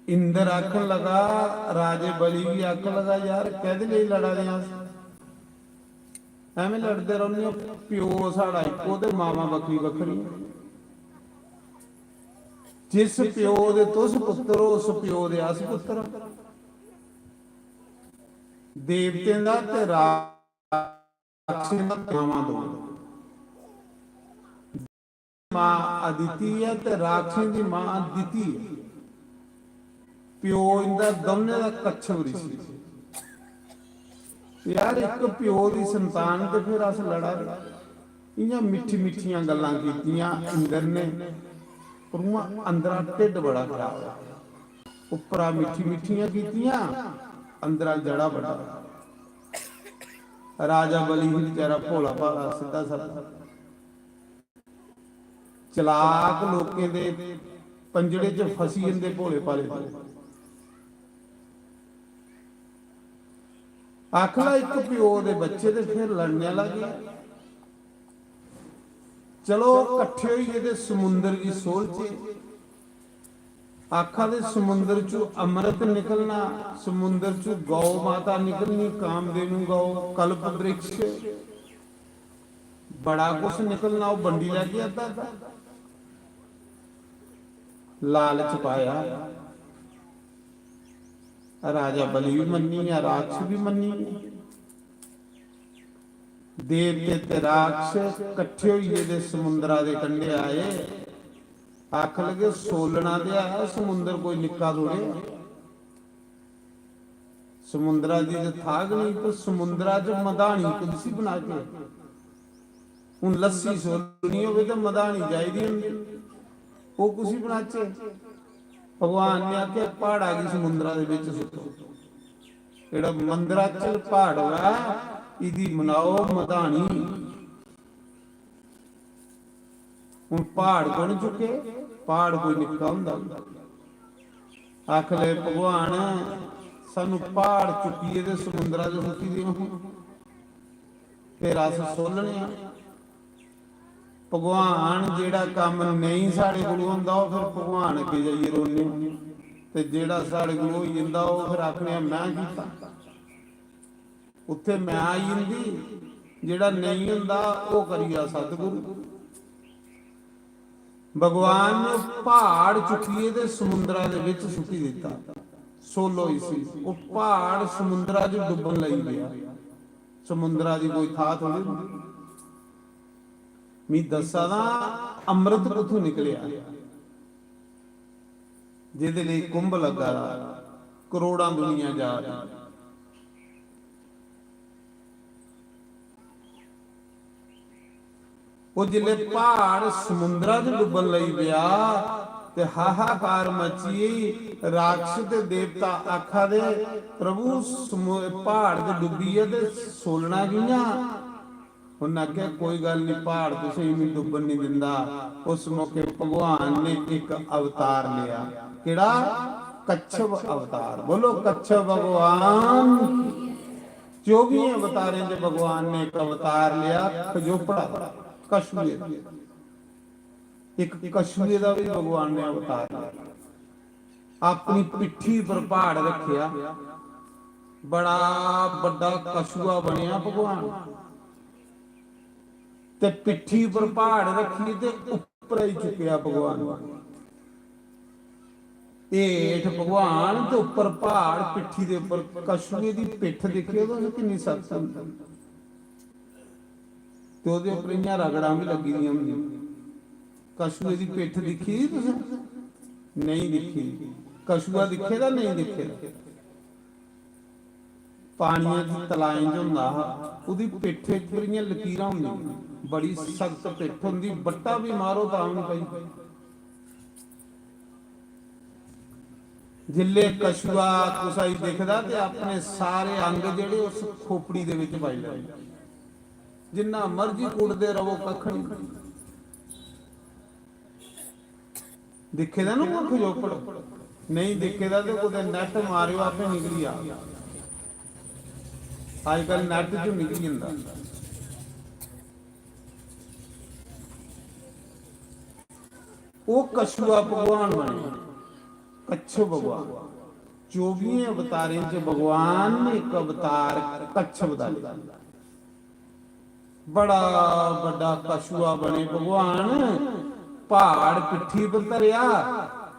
इंद्र आखन लगा, राजे बलि गी आखन लगा, "यार, कैदे लेई लड़ा दे अस? एवें लड़दे रौहने हो, प्यो साढ़ा इक्को ते मामा बक्खरी बक्खरी। जिस प्यो दे तुस पुत्तर हो, उस प्यो दे अस पुत्तर।" देवतें दा ते राक्षसें दा नामा दो। मां अदिति ऐ ते राक्षसें दी मां दिति ऐ। प्यो इंदा दौनें दा कच्छप रिशी। यार, इक प्यो दी संतान ते फिर अस लड़ा दे। इ'यां मिट्ठी मिट्ठियां गल्लां कीतियां इंद्र ने, पर उ'आं अंदरा ढिड्ड बड़ा खराब ऐ। उप्परा मिट्ठी मिट्ठियां कीतियां, अंदरा जड़ा बड्डा। राजा बलि ही बेचारा भोला भाला, सिद्धा सादा। चलाक लोकें दे पंजड़े च फसी जंदे भोले भाले लोक। आखला इक प्यो दे बच्चे ते फिर लड़ने आह्ला गै। चलो, कट्ठे होइयै ते समुंदर गी सोलचे। आखा दे समुंदर चू अमृत निकलना, समुंदर चू गौ माता निकलनी, कामधेनु गौ, कल्प वृक्ष, बड़ा कुछ निकलना, ओह् बंडी लैगे अद्धा अद्धा। लालच पाया, राजा बलि भी मन्नी गेआ, राक्षस भी मन्नी गेआ। देवते ते राक्षस कट्ठे होइयै ते समुंदरा दे कंढे आए। आखन लगे, "सोलना ते है समुंदर, कोई निक्का थोड़े ऐ। समुंदरा दी ते थाह् गै नेईं, पर समुंदरा च मधानी कुसी बनागे? हून लस्सी सोलनी होवे ते मधानी चाहिदी होंदी, ओह् कुसी बनाचे?" भगवान ने आखेआ, "प्हाड़ा गी समुंदरा दे बिच सुट्टो। जेह्ड़ा मंदराचल प्हाड़ होऐ, इदी बनाओ मधानी।" हून प्हाड़ कु'न चुक्के? प्हाड़ कोई निक्का होंदा होंदा। आखले, "भगवान, सानू प्हाड़ चुक्कियै ते समुंदरा च सुट्टी देओ, फिर अस सोलने आं।" भगवान जेह्ड़ा कम्म नेईं साढ़े कोल होंदा, ओह् फिर भगवान अग्गें जाइयै रोने। ते जेह्ड़ा साढ़े कोल होई जंदा, ओह् फिर आखने आं, "में कीता।" उत्थे मैं आई जंदी, जेह्ड़ा नेईं होंदा, ओह् करी गेआ सतगुरु। भगवान ने प्हाड़ चुक्कियै ते समुंदरा दे बिच सुट्टी दित्ता। सोलो इसी, ओह् प्हाड़ समुंदरा च डुब्बन लगी पेआ। समुंदरा दी कोई थाह् थोड़ी होंदी। मी दस्सा दा, अमृत कुत्थों निकलेआ? जेह्दे लेई कुंभ लग्गा दा, करोड़ां दुनिया जा दी। ओह् जिसलै प्हाड़ समुंदरा च डुब्बन लगी पेआ ते हाहाकार मची गेई। राक्षस ते देवता आखा दे, "प्रभु, समु-, प्हाड़ ते डुब्बी गेआ ते सोलना कि'यां?" उन्नै आखेआ, "कोई गल्ल निं, प्हाड़ तुसें गी डुब्बन निं दिंदा।" उस मौके भगवान ने इक अवतार लेआ। केह्ड़ा? कच्छप अवतार। बोलो, कच्छप भगवान। चौबियें अवतारें च भगवान ने इक अवतार लेआ, खजोपड़ा दा, कछुए दा। इक कछुए दा भी भगवान ने अवतार लेआ। अपनी पिट्ठी पर प्हाड़ रखेआ, बड़ा बड्डा कछुआ बनेआ भगवान। ते पिट्ठी पर प्हाड़ रखी ते उप्परा ही चुक्केआ भगवान। हेठ भगवान ते उप्पर प्हाड़, पिट्ठी दे उप्पर कछुए दी पिट्ठ दिक्खेओ तुस, किन्नी सख्त होंदी। ते ओह्दे उप्पर इ'यां रगड़ां बी लग्गी दियां होंदियां। कछुए दी पिट्ठ दिक्खी दी तुसें? नेईं दिक्खी दी। कछुआ दिक्खे दा, नेईं दिक्खे दा? पानियै च तलाएं च होंदा हा, ओह्दी पिट्ठे पर इ'यां लकीरां होंदियां, बड़ी सख्त पिट्ठ होंदी, बट्टा बी मारो तां बी पई। जिल्लै कछुआ कुसै गी दिखदा ते अपने सारे अंग जेह्ड़े उस खोपड़ी दे बिच पाई लैंदा, जिन्ना मर्जी कुटदे रवो, कक्ख निं। दिक्खे दा ना ओह् खजोपड़? नेईं दिक्खे दा ते कुतै नैट मारेओ, आपे निकली जा। अजकल नैट च निकली जंदा। ओह् कछुआ भगवान बने, कच्छ भगवान। चौबियें अवतारें च भगवान ने इक अवतार कच्छ अवतार। बड़ा बड्डा कछुआ बने भगवान, प्हाड़ पिट्ठी पर धरेआ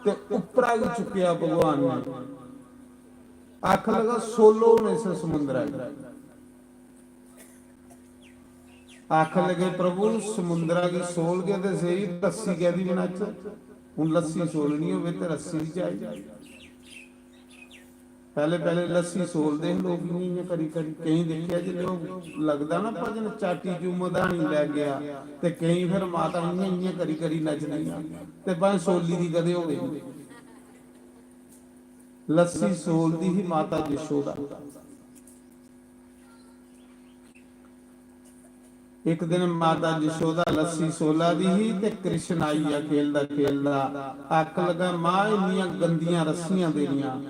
ते उप्परा गी चुक्केआ भगवान ने। आखन लगा, "सोलो हून इस समुंदरा गी।" आखन लगे, "प्रभु, समुंदरा गी सोलगे ते सेही, लस्सी कैदी बनाचै? हून लस्सी सोलनी होवे ते रस्सी बी चाहिदी।" पैह्ले पैह्ले लस्सी सोलदे हे लोक इ'यां इ'यां करी करी। केईं दिक्खेआ जिसलै ओह् लगदा ना भजन, चाटी चू मधानी लै गेआ, ते केईं फिर माता इ'यां इ'यां करी करी नचदियां, ते भाएं सोली दी कदें होवे। लस्सी सोलदी ही माता यशोदा। इक दिन माता यशोदा लस्सी सोला दी ही ते कृष्ण आई गेआ खेलदा खेलदा। आखन लगा, "मां, इन्नियां गंदियां रस्सियां तेरियां,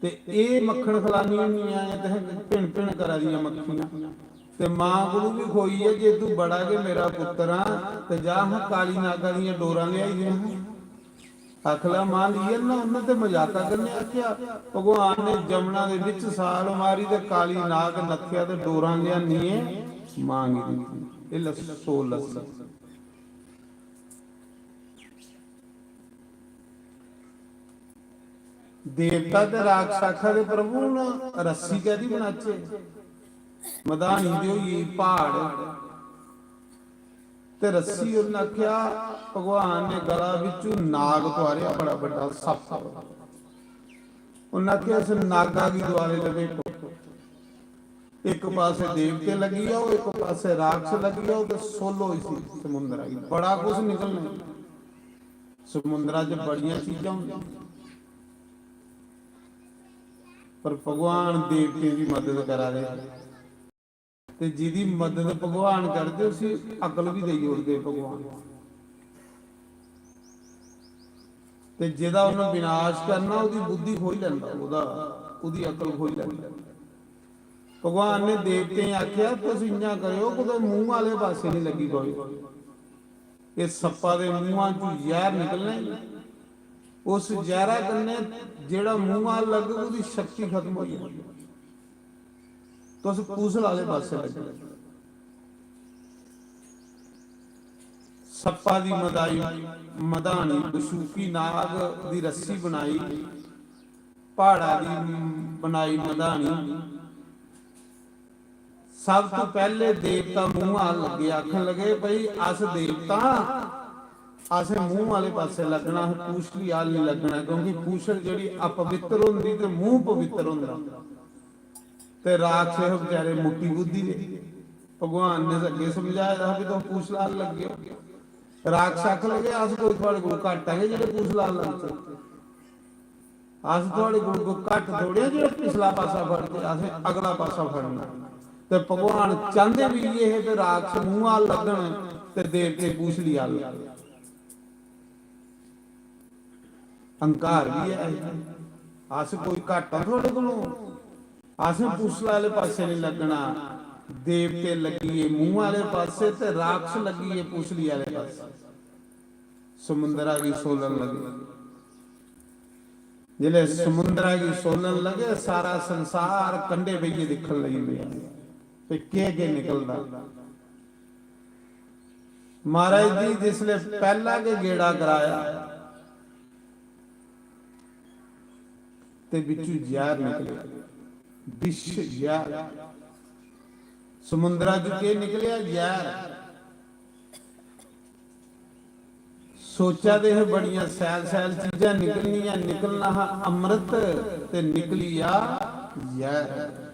ते एह् मक्खन खलानी होनी ऐ, ते भिन भिन करा दियां मक्खियां। ते मां कोलू बी खोई ऐ, जे तू बड़ा गै मेरा पुत्तर आ, ते जा हां काली नागा दियां डोरां लेआई दे हां।" आखला मां लेई आना, उन्नै ते मजाका कन्नै आखेआ। भगवान ने जमुना दे बिच साल मारी ते काली नाग नत्थेआ ते डोरां लेआनियै मां गी दित्ती। एह् लस्सो लस्सी। देवता ते राक्षस आखा दे, "प्रभु, हून रस्सी कैदी बनाचे? मधानी ते होई गेई प्हाड़।" ते रस्सी उन्नै आखेआ, भगवान ने गला बिच्चू नाग तुआरेआ, बड़ा बड्डा सप्प। उन्नै आखेआ, "इस नागा गी दुआरे लपेटो, इक पासे देवते लग्गी जाओ, इक पासे राक्षस लग्गी जाओ ते सोलो इसी समुंदरा गी, बड़ा कुछ निकलना। समुंदरा च बड़ियां चीजां होंदियां।" पर भगवान देवतें दी मदद करा दे। ते जिदी मदद भगवान करदे, उसी अकल बी देई ओड़दे भगवान। ते जेदा उन्हें विनाश करना, ओदी बुद्धि खोई लैंदा, ओदा, ओदी अकल खोई लैंदा। भगवान ने देवतें गी आखेआ, "तुस इ'यां करेओ, कुतै मूंह आह्ले पासै निं लग्गी पवेओ।" इस सप्पा दे मूंहा चों जैह्र निकलना ही। उस जैह्रा कन्नै जेह्ड़ा मूंहा लग्गग, ओह्दी शक्ति खत्म होई जानी। तुस पूसल आह्ले पासै लग्गी जाओ। सप्पा दी मदाई, मधानी, बसूकी नाग दी रस्सी बनाई, प्हाड़ा दी बनाई मधानी। सब तों पैह्ले देवता मूंह आह्ल लग्गे, आखन लगे, "भई, अस देवता आं, असें मूंह आह्ले पासै लग्गना, असें पूछली आह्ल निं लग्गना, क्योंकि पूछल जेह्ड़ी अपवित्तर होंदी ते मूंह पवित्तर होंदा।" ते राक्षस बेचारे मुट्टी बुद्धि दे, भगवान ने अग्गें समझाए दा हा कि तुस पूछल आह्ल लग्गे ओ। राक्षस आखन लगे, "अस कोई थुआढ़े कोल घट्ट आं कि जेह्ड़े पूछल आह्ल लगचै?" अस थुआढ़े कोल कोई घट्ट थोड़े आं, जेह्ड़ा पिछला पासा फड़दे, असें अगला पासा फड़ना। ते भगवान चांह्दे बी इ'यै हे कि राक्षस मूंह आह्ल लग्गन ते देवते पूछली आह्ल लग्गन। अहंकार बी ऐ। अस कोई घट्ट आं थुआढ़े कोलों? असें पूछल आह्ले पासै निं लग्गना। देवते लग्गी गे मूंह आह्ले पासै ते राक्षस लग्गी गे पूछली आह्ले पासै। समुंदरा गी सोलन लगे। जिसलै समुंदरा गी सोलन लगे, सारा संसार कंढे बेहियै दिक्खन लगी पेआ ते केह् केह् निकलदा। महाराज जी, जिसलै पैह्ला गै गेड़ा कराया ते बिच्चू जैह्र निकलेआ, विष जैह्र। समुंदरा च केह् निकलेआ? जैह्र। सोचा दे हे बड़ियां शैल शैल चीजां निकलनियां, निकलना हा अमृत ते निकली आ जैह्र।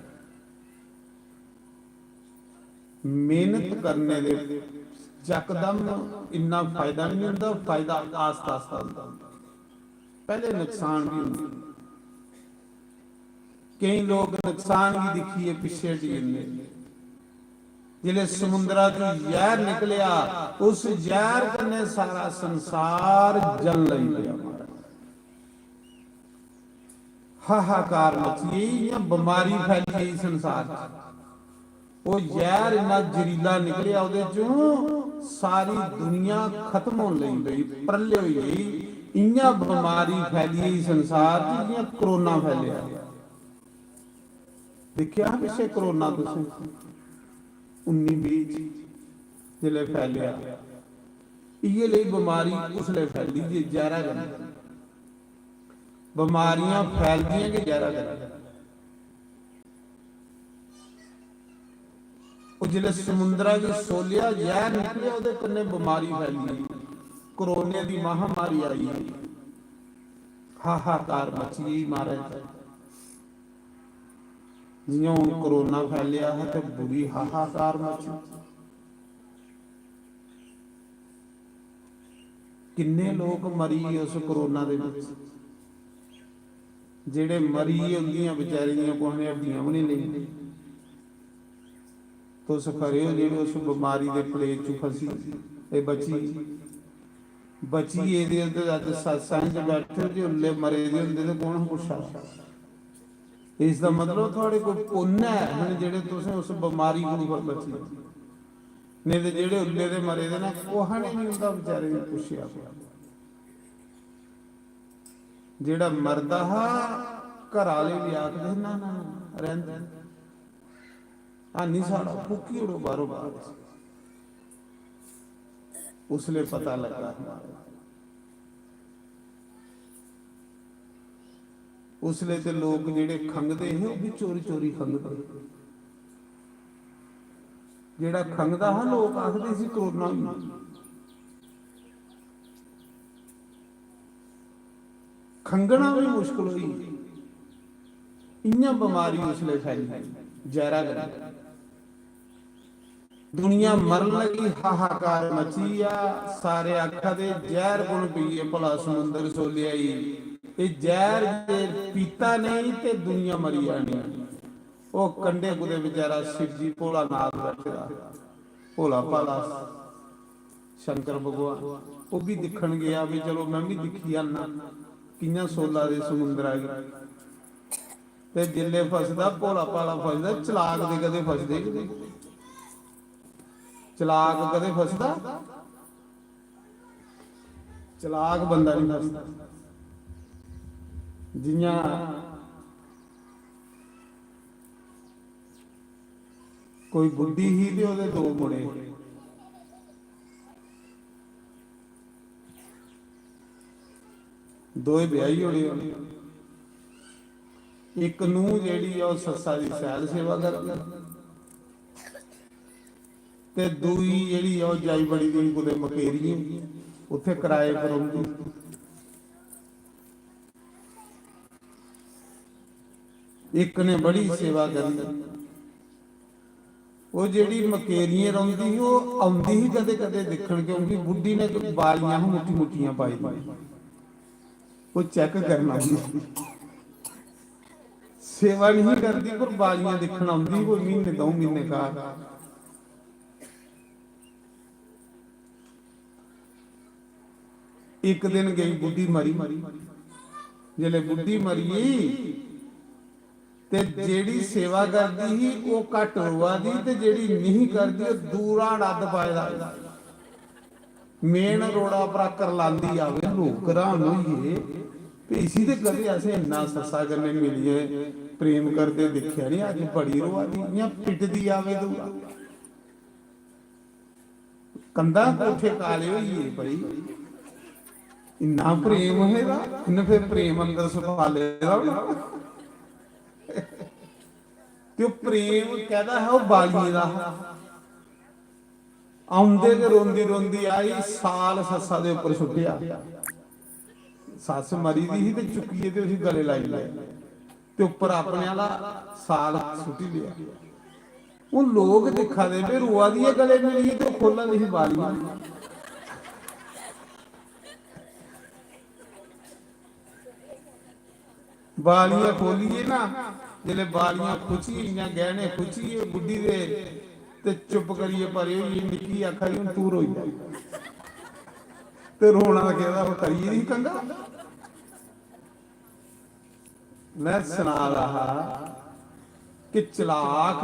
मेहनत करने दे यकदम इन्ना फायदा नहीं होंदा, फायदा आस्ता आस्ता होंदा। पैह्ले नुकसान भी होंदा। केईं लोक नुकसान गी दिक्खियै पिच्छे हटी जंदे। जिसलै समुंदरा च जैह्र निकलेआ, उस जैह्र कन्नै सारा संसार जलन लगी पेआ। हाहाकार मची गेई, इ'यां बमारी फैली गेई संसार च। ओह् जैह्र इन्ना जरीला निकलेआ, ओह्दे चों सारी दुनिया खत्म होन लगी पेई, प्रलय होई गेई। इ'यां बमारी फैली गेई संसार च, जि'यां कोरोना फैलेआ। दिक्खेआ हा पिच्छे कोरोना तुसें, उन्नी बीह् च जिसलै फैलेआ, इ'यै लेई बमारी उसलै फैली जे जैह्रा कन्नै। बमारियां फैलदियां गै जैह्रा कन्नै। ओह् जिसलै समुंदरा गी सोलेआ, जैह्र निकलेआ, ओह्दे कन्नै बमारी फैली गेई, कोरोने दी महामारी आई गेई, हाहाकार मची गेई महाराज। जि'यां हून कोरोना फैलेआ हा ते बुरी हाहाकार मची। किन्ने लोक मरी गे उस कोरोना दे बिच, जेह्ड़े मरी गे उं'दियां बेचारे दियां कुसै ने हड्डियां बी निं लेइयां। तुस खरे ओ जेह्ड़े उस बमारी दे प्लेग च फसी, एह् बची, बची गेदे ओ ते अज्ज सत्संग च बैठे ओ, जे उल्ले मरे दे होंदे ते कौन पुच्छा दा? इसदा मतलब थुआढ़े कोल पुन्न ऐ, हन जेह्ड़े तुसें उस बमारी कोला बची गे। नेईं ते जेह्ड़े उल्ले दे मरे दे न, कुसै ने निं उं'दा बेचारे गी पुच्छेआ। जेह्ड़ा मरदा हा, घर आह्ले बी आखदे, "ना, ना, ना, रैह्न देओ। हानी साढ़ा, फूकी ओड़ो बाह्रों बाह्र।" उसलै पता लग्गा। उसलै ते लोक जेह्ड़े खंघदे हे, ओह् बी चोरी चोरी खंघदे हे। जेह्ड़ा खंघदा हा, लोक आखदे, "इसी कोरोना होई गेआ।" खंघना बी मुश्कल होई गेई। इ'यां बमारी उसलै फैली, जैह्रा कन्नै। दुनिया मरन लगी, हाहाकार मची गेआ। सारे आखा दे, "जैह्र कु'न पीए भला समुंदर सोलेआ ई? एह् जैह्र जे पीता नेईं ते दुनिया मरी जानी।" ओह् कंढे कुतै बेचारा शिव जी भोला नाथ बैठे दा, भोला भाला शंकर भगवान, ओह् बी दिक्खन गेआ, "भी चलो, में बी दिक्खी आना कि'यां सोला दे समुंदरा गी।" ते जिसलै फसदा, भोला भाला फसदा, चलाक ते कदें फसदे गै नेईं। चलाक कदें फसदा? चलाक बंदा नहीं फसदा। जि'यां कोई बुड्ढी ही ते ओह्दे दो मुड़े, दोए ब्याही ओड़े उ'नें। इक नूंह् जेह्ड़ी ऐ, ओह् सस्सा दी सैल सेवा करदी, ते दूई जेह्ड़ी ऐ, ओह् जाई बड़ी दी कुतै मकेरियें, उत्थै कराए पर रौंह्दी। इक ने बड़ी सेवा करी। ओह् जेह्ड़ी मकेरियें रौंह्दी ही, ओह् औंदी ही कदें-कदें दिक्खन, क्योंकि बुड्ढी ने बालियां हियां मुट्टी-मुट्टियां पाई दियां, ओह् चैक करन औंदी। सेवा नेईं करदी, पर बालियां दिक्खन औंदी ही कोई म्हीने, द'ऊं म्हीने घर। इक दिन गेई बुड्ढी मरी। जिसलै बुड्ढी मरी गेई ते जेह्ड़ी सेवा करदी ही, ओह् घट्ट रोआ दी, ते जेह्ड़ी निही करदी, ओह् दूरा नंद पाए दा। मेन रोड़ा उप्परा करलांदी आवे, लोक हैरान होई गे, "ते इसी ते कदें असें इन्ना सस्सा कन्नै मिलियै प्रेम करदे दिक्खेआ निं, अज्ज बड़ी रोआ दी, इ'यां पिटदी आवे दूरा।" कंधां कोठे काले होई गे भाई, इन्ना प्रेम हे दा, इन्ने फिर प्रेम अंदर सफाले दा होना। ते ओह् प्रेम कैह्दा हा? ओह् बालियें दा हा। औंदे गै रोंदी रोंदी आई, साल सस्सा दे उप्पर सुट्टेआ। सस्स मरी दी ही ते चुक्कियै ते उसी गले लाई लेआ ते उप्पर अपने आह्ला साल सुट्टी लेआ। हून लोक दिक्खा दे, भाई, रोआ दी ऐ, गले मिलियै ते ओह् खोह्ल्ला दी ही बालियां। बालियां खोह्लियै ना, जिसलै बालियां खुचियै, इ'यां गैह्ने खुचियै बुड्ढी दे, ते चुप करियै परे होई गेई। निक्की आखा दी, "हून तूं रोई जा।" ते रोना केह्दा, ओह् करियै दी कंघा। में सना दा हा कि चलाक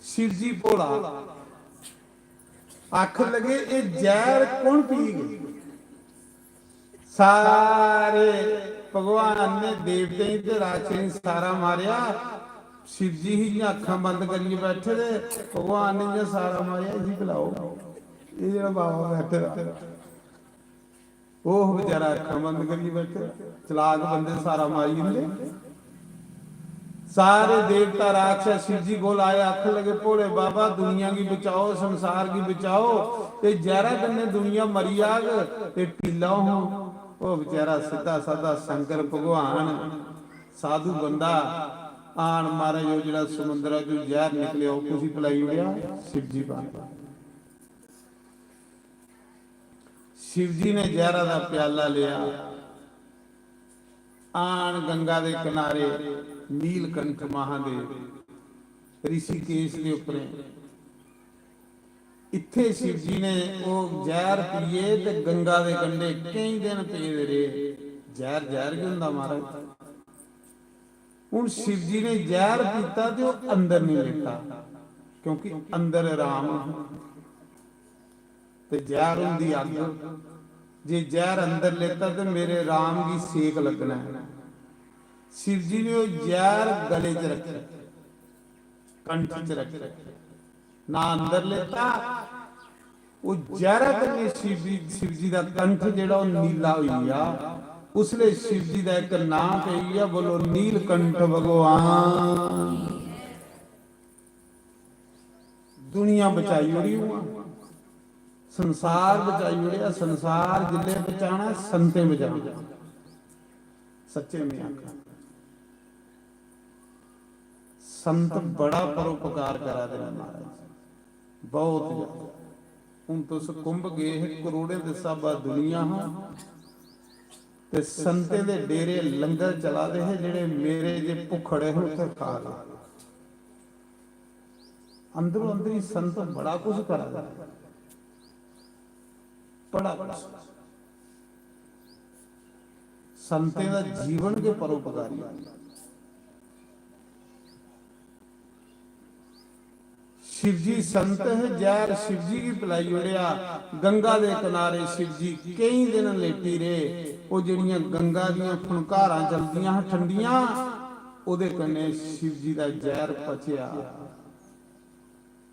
शिवजी भोला आखन लगे, "एह् जैह्र कौन पीग?" सारे भगवान ने देवतें गी ते राक्षसें गी सारा मारेआ। शिवजी ही इ'यां अक्खां बंद करियै बैठे दे, भगवान ने इ'यां सारा मारेआ, "इसी पिलाओ, एह् जेह्ड़ा बाबा बैठे दा।" ओह् बेचारा अक्खां बंद करियै बैठे दा। चलाक बंदे सारा मारी दिंदे। सारे देवता राक्षस शिवजी कोल आए, आखन लगे, "भोले बाबा, दुनिया गी बचाओ, संसार गी बचाओ, ते जैह्रा कन्नै दुनिया मरी जाग, ते पी लैओ हां।" ओह् बेचारा सिद्धा साधा शंकर भगवान, साधु बंदा, आन महाराज, ओह् जेह्ड़ा समुंदरा चों जैह्र निकलेआ, ओह् कुसी पलाई ओड़ेआ? शिवजी पानी। शिवजी ने जैह्रा दा प्याला लेआ, आन गंगा दे किनारे नीलकंठ महादेव ऋषिकेश दे उप्परें, इत्थै शिवजी ने ओह् जैह्र पिए ते गंगा दे कंढे केईं दिन पेदे रेह्। जैह्र जैह्र गै होंदा, महाराज। हून शिवजी ने जैह्र पीता ते ओह् अंदर नहीं लेटा, क्योंकि अंदर राम हा। ते जैह्र होंदी अग्ग, जे जैह्र अंदर लेता ते मेरे राम गी सेक लग्गना ऐ। शिवजी ने ओह् जैह्र गले च रक्खेआ, कंठ च रक्खेआ, ना अंदर लेता। ओह् जैह्रा कन्नै शिवजी, शिवजी दा कंठ जेह्ड़ा ओह् नीला होई गेआ। उसलै शिवजी दा इक नांऽ पेई गेआ, बोलो, नीलकंठ भगवान। दुनिया बचाई ओड़ी उ'आं, संसार बचाई ओड़ेआ। संसार जिल्लै बचाना, संतें बचाना। सच्चे में आखां, संत बड़ा परोपकार करा दे न महाराज, बहुत ज्यादा। हून तुस कुंभ गे हे, करोड़ें दे स्हाबा दुनिया हा, ते संतें दे डेरे लंगर चला दे हे, जेह्ड़े मेरे जे भुक्खड़े हे, उत्थै खा दे। अंदरो अंदरी संत बड़ा कुछ करा दे, बड़ा कुछ। संतें दा जीवन गै परोपकारी। शिवजी संत हे, जैह्र शिवजी गी पलाई ओड़ेआ। गंगा दे किनारे शिवजी केईं दिन लेटी रेह्। ओह् जेह्ड़ियां गंगा दियां फुनकारां चलदियां हां ठंडियां, ओह्दे कन्नै शिवजी दा जैह्र पचेआ,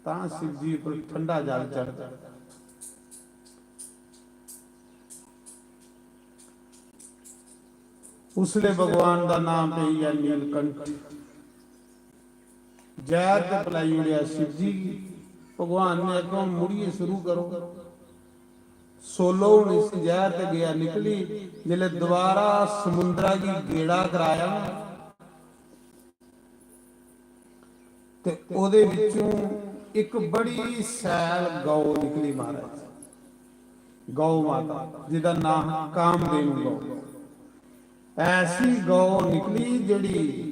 तां शिवजी उप्पर ठंडा जल चढ़दा। उसलै भगवान दा नाम पेई गेआ नीलकंठ। जैह्र ते पलाई ओड़ेआ शिवजी गी। भगवान ने आखेआ, "हून मुड़ियै शुरू करो।" सोलो हून इस जैह्र ते गेआ निकली। जिसलै दोबारा समुंदरा गी गेड़ा कराया ना, ते ओह्दे विचों इक बड़ी सैल गौ निकली महाराज, गौ माता, जिदा नांऽ कामधेनु गौ। ऐसी गौ निकली जेह्ड़ी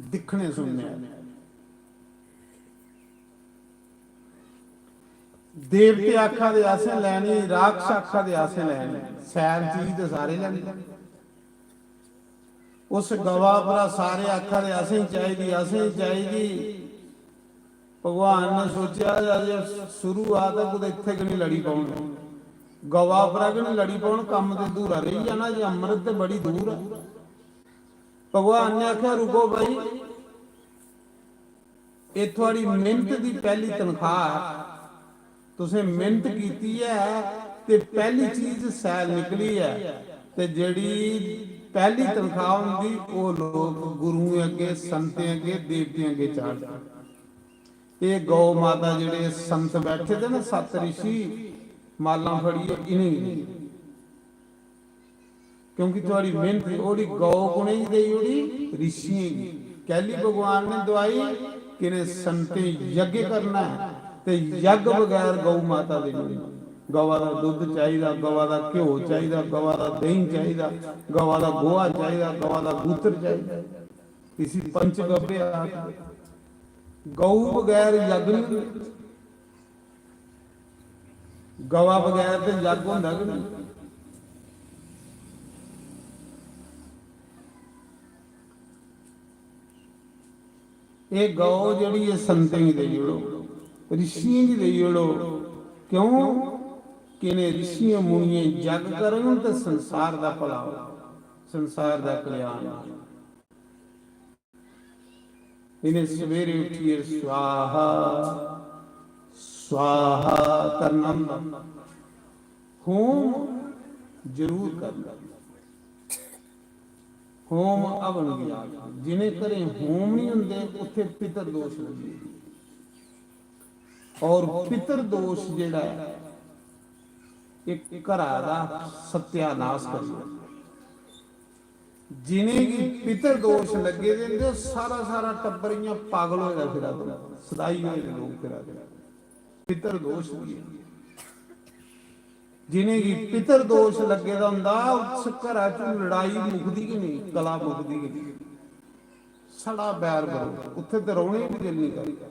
दिक्खने सुनने आह्ली। देवते आखा दे असें लैनी, राक्षस आखा दे असें लैनी, सैल चीज ते सारे लैनी। उस गवा परा सारे आखा दे असें चाहिदी, असें चाहिदी। भगवान ने सोचेआ जे अजें शुरुआत ऐ, कुतै इत्थै गै निं लड़ी पौन, गवा परा गै निं लड़ी पौन, कम्म ते अधूरा रेही जाना, जे अमृत ते बड़ी दूर ऐ। भगवान ने आखेआ, "रुको भाई, एह् थुआढ़ी मेह्नत दी पैह्ली तनखाह् ऐ, तुसें मेह्नत कीती ऐ ते पैह्ली चीज सैल निकली ऐ, ते जेह्ड़ी पैह्ली तनखाह् होंदी, ओह् लोक गुरुएं अग्गें, संतें अग्गें, देवतें अग्गें चाढ़दे।" एह् गौ माता, जेह्ड़े संत बैठे दे न, सत्त रिशी, मालां फड़ियै इ'नेंगी, क्योंकि थुआढ़ी मेह्नत, ओह्ड़ी गौ कु'नेंगी देई ओड़ी? रिशियें गी। कैली भगवान ने दवाई? किने संतें यज्ञ करना है, ते यज्ञ बगैर गौ माता दे नहीं। गवा दा दुद्ध चाहिदा, गवा दा घ्यो चाहिदा, गवा दा देहीं चाहिदा, गवा दा गोहा चाहिदा, गवा दा गूत्र चाहिदा। इसी पंचगव्य आखदे। गौ बगैर यज्ञ नहीं होंदा। गवा बगैर ते यज्ञ होंदा गै नहीं। एह् गौ जेह्ड़ी ऐ, संतें गी देई ओड़ो, ऋषियें गी देई ओड़ो। क्यों? कि इ'नें ऋषियें मुनियें जग करन ते संसार दा भला हो, संसार दा कल्याण हो। इ'नें सवेरे उठियै स्वाहा, स्वाहा करना होंदा। होम जरूर करना। होम हवन गी आखदे। जिनें घरें होम नहीं होंदे, उत्थे पितर दोष लग्गी जंदे। और पितर दोष जेह्ड़ा ऐ, इक घरा दा सत्यानाश करी ओड़दा। जिनेंगी पितर दोष लग्गे दे होंदे, ओह् सारा सारा टब्बर इ'यां पागल होए दा फिरा दे, सदाई होए दे लोक फिरा दे। पितर दोष दी ऐ। जिनेंगी पितर दोष लग्गे दा होंदा, उस घरा च लड़ाई मुकदी गै नहीं, कला मुकदी गै नहीं। सड़ा बैर बरोध, उत्थे ते रौहने बी दिल नहीं करदा।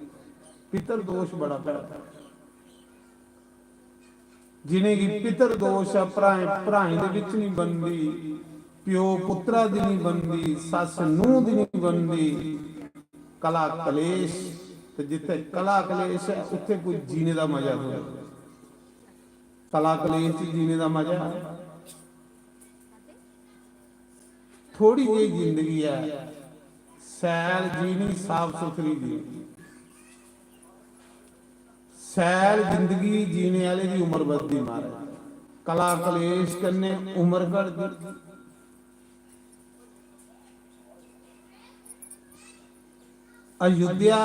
पितर दोष बड़ा भैड़ा। जिनेंगी पितर दोष ऐ, भ्राएं, भ्राएं दे बिच नहीं बनदी, प्यो पुत्रा दी नहीं बनदी, सस्स नूंह दी नहीं बनदी, कला कलेश। ते जित्थे कला कलेश ऐ, उत्थे कोई जीने दा मजा थोड़ी। कला कलेश च जीने दा मजा। थोड़ी जेही जिंदगी ऐ, सैल जीनी, साफ सुथरी जीनी। सैल जिंदगी जीने आह्ले दी उम्र बधदी, महाराज। कला कलेश कन्नै उम्र घटदी। अयोध्या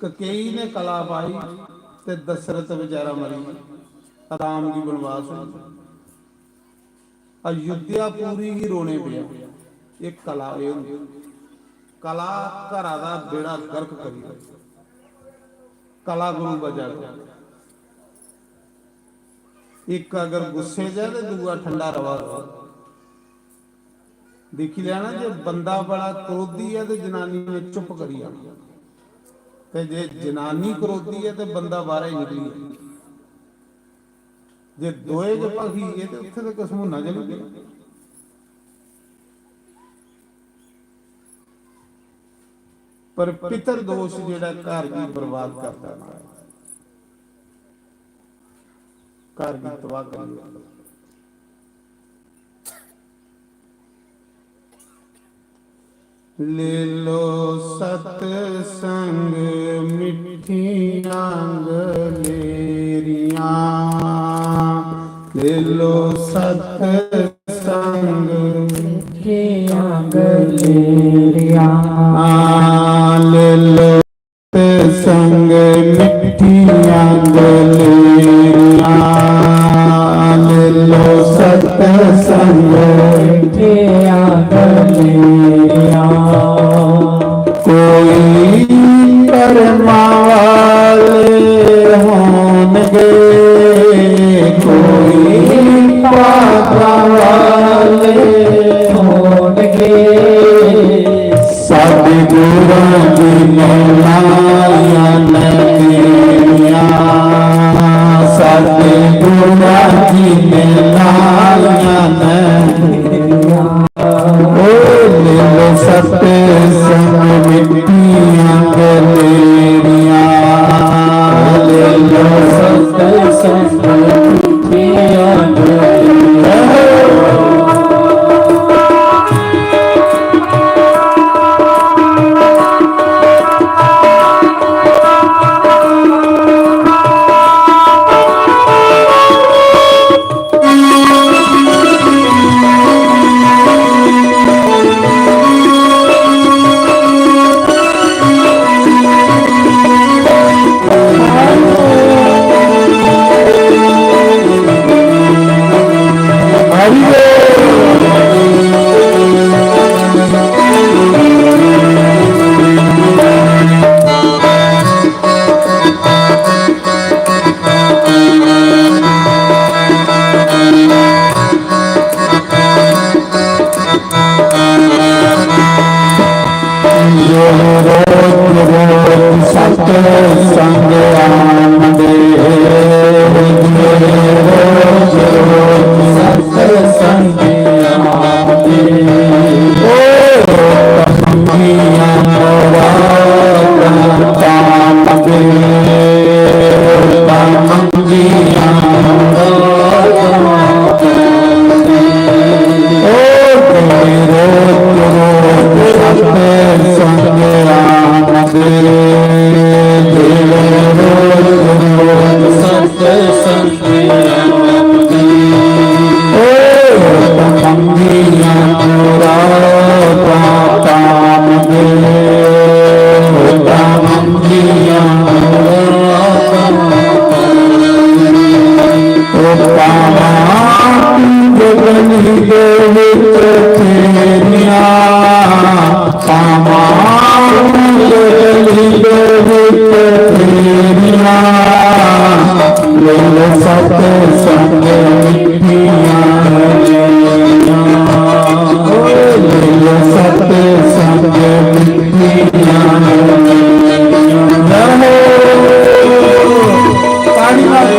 ककेई ने कला पाई ते दशरथ बेचारा मरी गेआ, राम गी बनवास होई गेआ। अयोध्यापुरी गी रोने पेआ। एह् कला एह् होंदी। कला घरा दा बेड़ा गर्क करी ओड़दी। कला गुरु बचा दे। इक अगर गुस्से च ऐ ते दूआ ठंडा रवा दा। दिक्खी लैना, जे बंदा बड़ा क्रोधी ऐ ते जनानी ने चुप करी जाना, ते जे जनानी क्रोधी ऐ ते बंदा बाहर ही निकली जाना। जे दोए गै भखी गे ते उत्थे ते कसमूना चली पेआ। पर पितर दोष जेह्ड़ा घर गी बर्बाद करदा, महाराज, घर गी तबाह करी ओड़दा। ले लो सतसंग मिट्ठियां गलेरियां, ले लो सतसंग मिट्ठियां गलेरियां, ले लो संग मिट्ठियां गलेरियां, ले लो सतसंग मिट्ठियां गलेरियां। कोई कर्मा वाले होणगे, कोई पापां वाले होणगे। सतगुरां जी ने लाइयां न मेरियां, सतगुरां जी ने लाइयां न मेरियां। ओ ले लो सतसंग मिट्ठियां गलेरियां, ले लो सतसंग मिट्ठियां गलेरियां। गली दे विच तेरियां, पावां गली दे विच तेरियां, मिल सतसंग मिठियां, मिल सतसंग मिठियां। जय हो। ताड़ी मारो।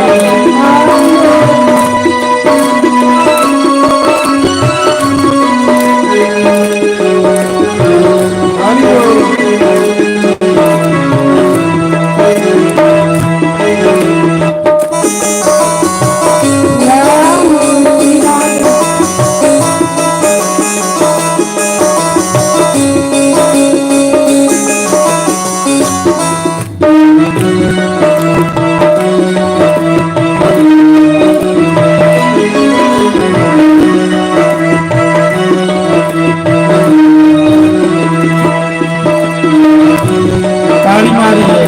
ताड़ी मारियै।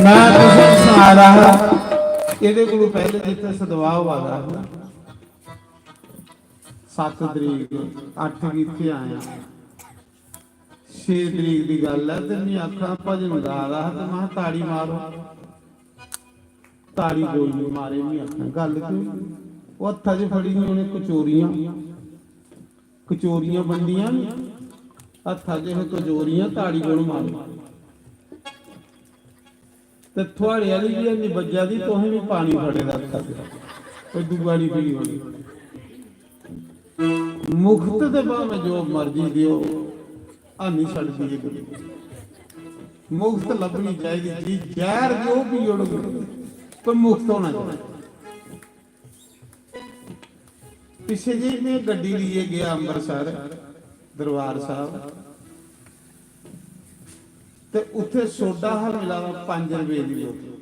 मैं तुसें सना रहा हा, एह्दे कोलू पैह्ले जित्थै सदवाह् होआ दा हा, सत्त तरीक, अट्ठ गी इत्थै आया। छे तरीक दी गल्ल ऐ ते में आखा भजन गा दा हा ते महां ताड़ी मारो। ताड़ी कोई निं मारे, में आखा गल्ल केह् होई? ओह् हत्था च फड़ी दियां उ'नें कचोरियां, कचोरियां बंडियां नी, हत्था च हे कचोरियां, ताड़ी कु'न मारे? ते थुआड़े आह्ली बी हैनी बज्जा दी, तुसें बी पानी फड़े दा हत्था च, कोई दूआ निं पी होनी। मुफ्त ते भामें जो मर्जी देओ, हानी छड़दी एह् दुनिया। मुफ्त लब्भनी चाहिदी चीज, जैह्र देओ पी ओड़ग, पर मुफ्त होना चाहिदा। पिच्छे जेही में गड्डी लेइयै गेआ अंबरसर दरबार साहब, ते उत्थै सोडा हा मिला दा पंज रपेऽ दी बोतल,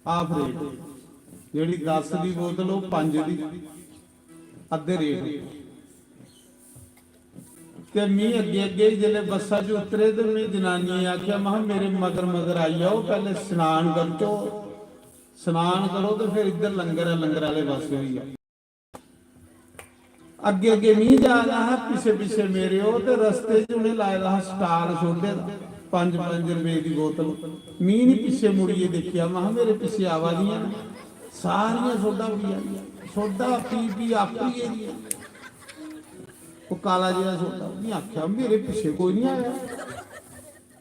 हाफ रेट, जेह्ड़ी दस दी बोतल ओह् पंज दी, अद्धे रेट। ते मी अग्गे अग्गे जिसलै बस्सा च उतरे ते में जनानियें गी आखेआ, महां मेरे मगर मगर आई जाओ, पैह्ले स्नान करचो, स्नान करो ते फिर इद्धर लंगर ऐ, लंगर आह्ले पास्सै होई जाओ। अग्गे अग्गे मी जा दा हा, पिच्छे पिच्छे मेरे ओह्, ते रस्ते च उ'नें लाए दा हा स्टाल सोडे दा, पंज पंज रपेऽ दी बोतल। मी निं पिच्छे मुड़ियै दिक्खेआ, महां मेरे पिच्छे आवा दियां न, सारियां सोडा पी आइयां, सोडा पी पी आफरी गेदियां। ओह् काला जेहा सोडा, मी आखेआ मेरे पिच्छे कोई निं आया।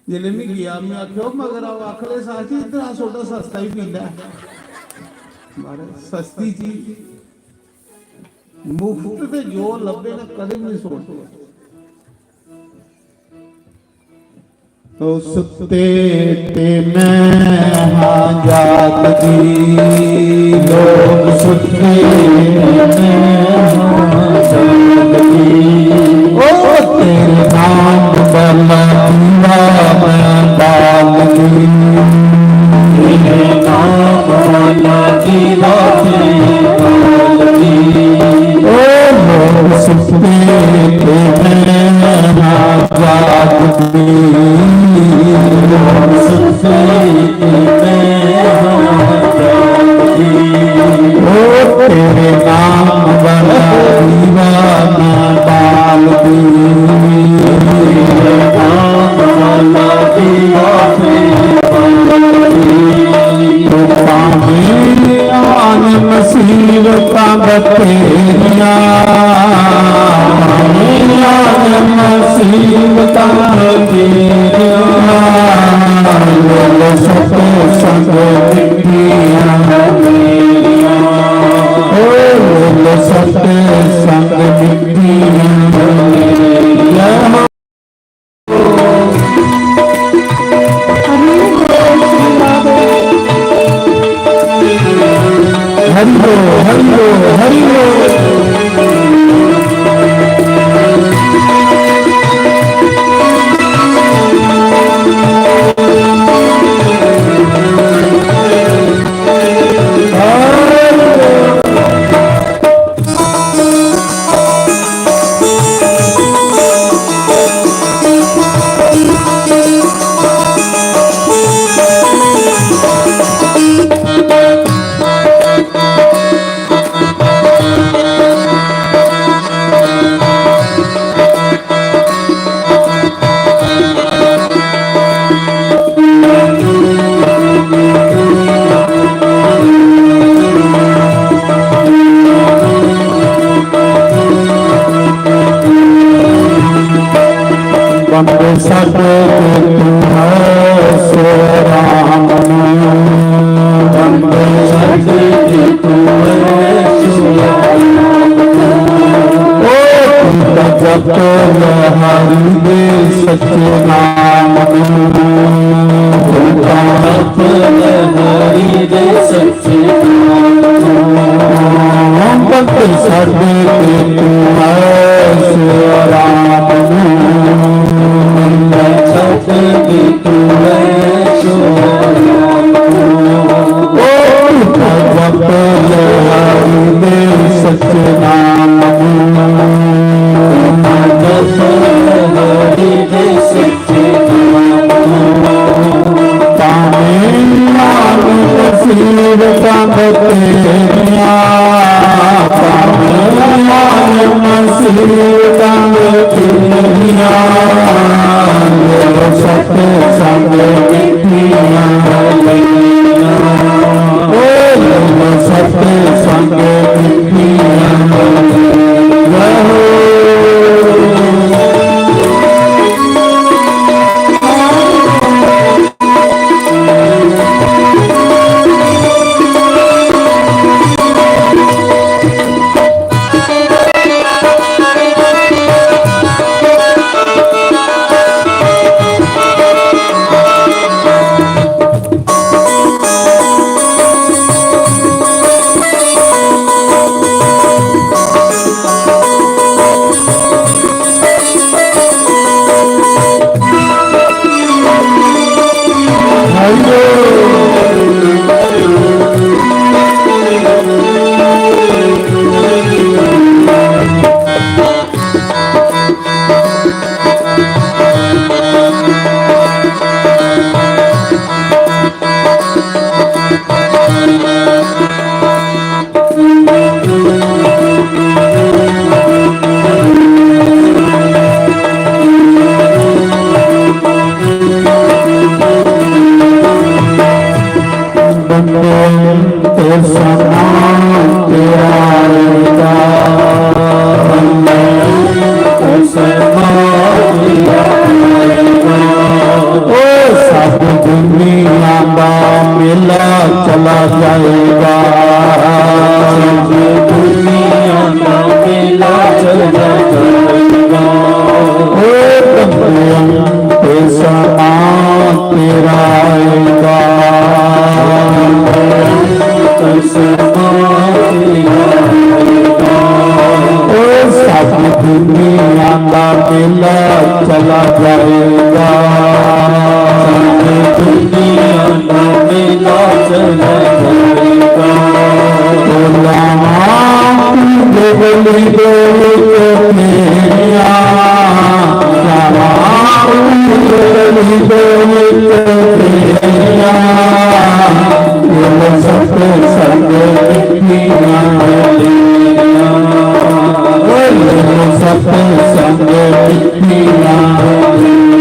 जिसलै में गेआ, में आखेआ, "ओह् मगर आओ, आखन लगे, 'साथ जी, इद्धर आ, सोडा सस्ता ही पी लै।'" महाराज, सस्ती चीज, मुफ्त ते जो लब्भे ना, कदें भी नहीं छोड़दे। ओ सुत्ते ते मैं हां जागदी, लोग सुत्ते ते मैं हां जागदी। ओ तेरे नाम वाला दीवा मैं बालदी। तेरे नाम वाला दीवा मैं बालदी। ओ लोग सुत्ते ते मैं हां जागदी। लोग सुत्ते ते मैं हां जागदी। ओ तेरे नाम वाला दीवा मैं बालदी। तेरे नाम वाला दीवा मैं बालदी। तो पावें आन मुसीबतां बतेरियां, पावें आन मुसीबतां बतेरियां, लोग सत संग मिठियां मेरियां। ओ लोग सत संग मिठियां मेरियां। हरि बोल, हरि बोल, हरि बोल। छड्ड के तू है सो राम नू। बंदे छड्ड के तू है सो राम नू। ओ तू तो जप लहरी दे सच्चे नाम नू। तू तो जप लहरी दे सच्चे नाम नू। बंदे छड्ड के तू है सो राम नू। बंदे छड्ड के तू है सो राम नू। ओ जप लहरी दे सच्चे नाम नू। जप लहरी दे सच्चे नाम नू। भावें मान मुसीबतां तेरियां, भावें मान मुसीबतां तेरियां, सत्संग मिट्ठियां गल्लियां। ओ सत्संग मिट्ठियां गल्लियां। बंदे ते समा तेरा रंगा, बंदे ते समा तेरा रंगा। ओ सब दुनिया दा मेला चला जाएगा, सब दुनिया दा मेला चला जाएगा। ओ बंदे ते समा तेरा आएगा। ओ सब दुनिया का मेला चला जाएगा। दुनिया का मेला चला जाएगा। ओ लामा गली दे विच तेरिया, रामा गली दे विच तेरिया, दिल सत संग मिट्ठियां गलियां, ओ दिल सत संग मिट्ठियां गलियां।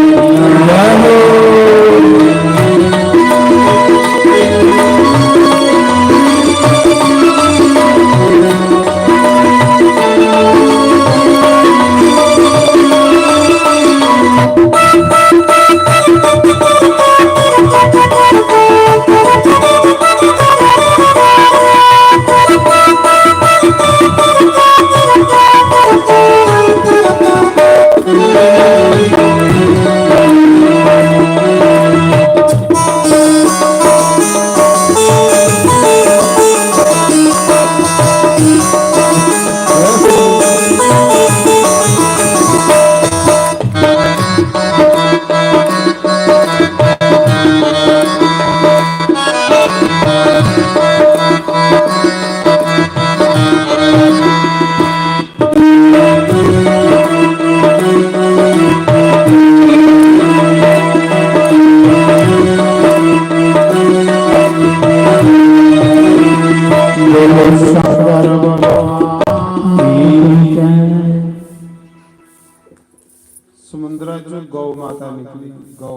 समुंदरा च गौ माता निकली। गौ,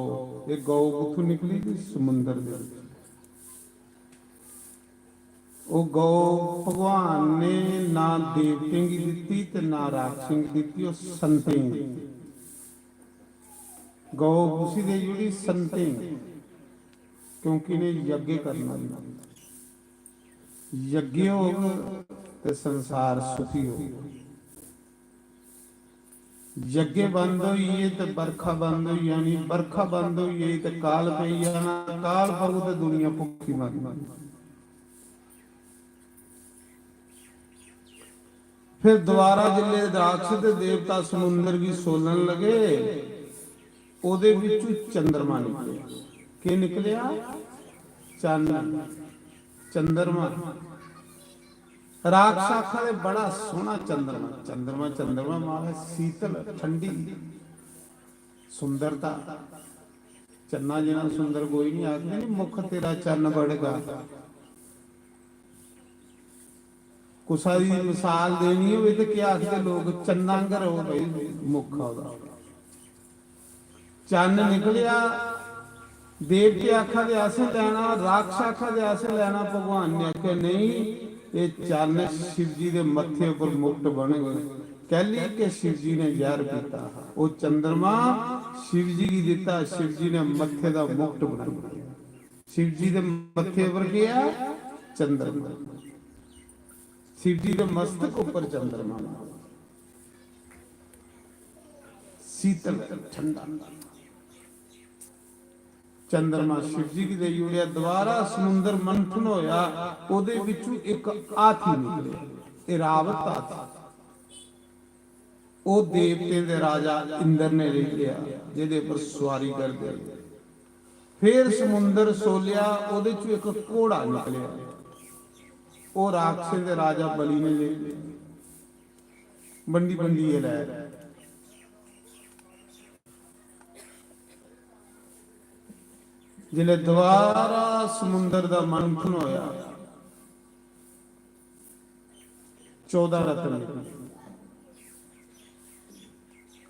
ये गौ कुत्थों निकली? समुंदर दे विच। ओह् गौ भगवान ने ना देवतें गी दित्ती ते ना राक्षसें गी दित्ती, ओह् संतें गी दित्ती। गौ कुसी देई ओड़ी? संतें गी, क्योंकि इ'नें यज्ञ करना होंदा। यज्ञ होग ते संसार सुखी होग। यज्ञ बंद होई गे ते बरखा बंद होई जानी, बरखा बंद होई गेई ते काल पेई जाना, काल पौग ते दुनिया भुक्खी मरनी। फिर दोबारा जिसले राक्षस ते देवता समुंदर गी सोलन लगे, ओदे बिचू चंद्रमा निकलेआ। केह् निकलेआ? चन्न, चंद्रमा। राक्षस आखा दे, "बड़ा सोहना चंद्रमा।" चंद्रमा, चंद्रमा मावे, शीतल, ठंडी सुंदरता। चन्ना जिन्ना सुंदर कोई नहीं। आखदे नहीं, "मुख तेरा चन्न बड़गा।" कुसा दी मिसाल देनी होवे ते केह् आखदे लोक? "चन्ना आंगर ओ भाई मुख ओदा।" चन्न निकलेआ। देवते आखा दे, "असें लैना।" राक्षस आखा दे, "असें लैना।" भगवान ने आखेआ, "नहीं, एह् चन्न शिव जी दे मत्थे उप्पर मुकुट बनग।" कैली के शिव जी ने जैह्र पीता हा, ओह् चंद्रमा शिव जी गी दित्ता, शिव जी ने मत्थे दा मुकुट बनाई दित्ता। शिव जी दे मत्थे उप्पर केह् ऐ? चंद्रमा। शिव जी दे मस्तक उप्पर चंद्रमा। शीतल, ठंडा। चंद्रमा शिव जी गी देई ओड़ेआ। दोबारा समुंदर मंथन होया, ओदे विचों इक हाथी निकलेआ, इरावत हाथी। ओह देवतें दे राजा इंद्र ने लेई लेआ, जेदे पर सुआरी करदे। फिर समुंदर सोलेआ, ओदे चों इक घोड़ा निकलेआ, ओह राक्षसें दे राजा बलि ने लेई लेआ। बंडी बंडियै लै। जिसलै दोबारा समुंदर दा मंथन होया, चौदां रत्न निकले,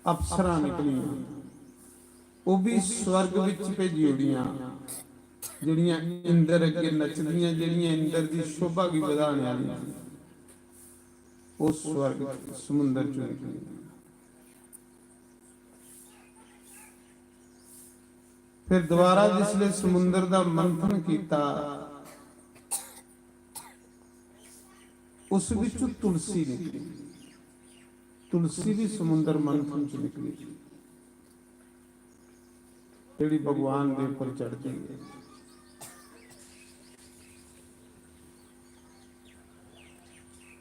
अप्सरां निकलियां, ओह भी स्वर्ग विच भेजी ओड़ियां, जेड़ियां इंद्र अग्गे नचदियां, जेड़ियां इंद्र दी शोभा गी बधाने आह्लियां, ओह स्वर्ग समुंदर चों निकलियां। फिर दोबारा जिसले समुंदर दा मंथन कीता, उस विचों तुलसी निकली। तुलसी भी समुंदर मंथन च निकली, जेड़ी भगवान दे ऊपर चढ़दी है।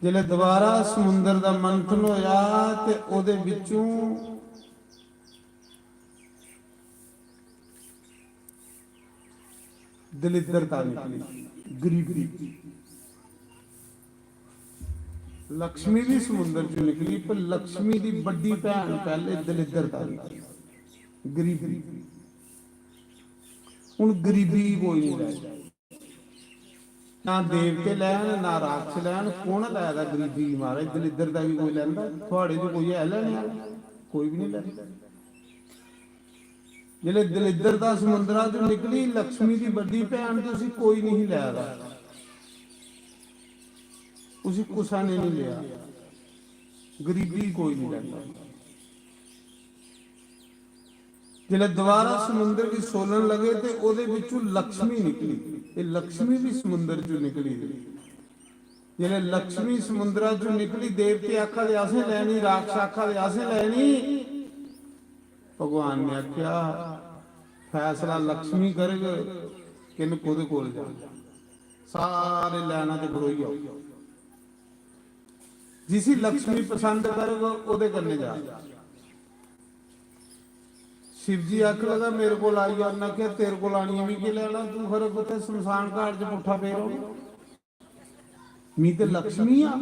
जिसले दोबारा समुंदर दा मंथन होया ते ओदे विचों दलिद्रता निकली, गरीबी। लक्ष्मी भी समुंदर चों निकली, पर लक्ष्मी दी बड्डी भैन पहले दलिद्रता निकली, गरीबी। हुन गरीबी कोई नहीं रही। ना देवते लैन, ना राक्षस लैन। कौन लै दा गरीबी गी? महाराज, दलिद्रता गी कोई लैंदा? थुआड़े च कोई है लैने आह्ला? कोई भी नहीं लैंदा। जिसलै दलिद्रता समुंदरा चों निकली, लक्ष्मी दी बड्डी भैन, ते उसी कोई नहीं लै दा, उसी कुसै ने नहीं लेआ। गरीबी कोई नहीं लैंदा। जिसलै दोबारा समुंदर गी सोलन लगे ते ओदे विचों लक्ष्मी निकली। ये लक्ष्मी भी समुंदर चों निकली। जिसलै लक्ष्मी समुंदरा चों निकली, देवते आखा दे, "असें लैनी," राक्षस आखा दे, "असें लैनी।" भगवान ने आख्या, "फैसला लक्ष्मी करग कि इन्न कोह्दे कोल जाना।" सारे लैना ते बरोई आओ। जिसी लक्ष्मी पसंद करग, ओह्दे कन्नै जा। शिव जी आखन लगा, "मेरे कोल आई जा।" उन्नै आखेआ, "तेरे कोल आनियै मिगी केह् लैना? तू खरै कुत्थै शमशान घाट च पुट्ठा पेई रौह्ना। मी ते लक्ष्मी आ,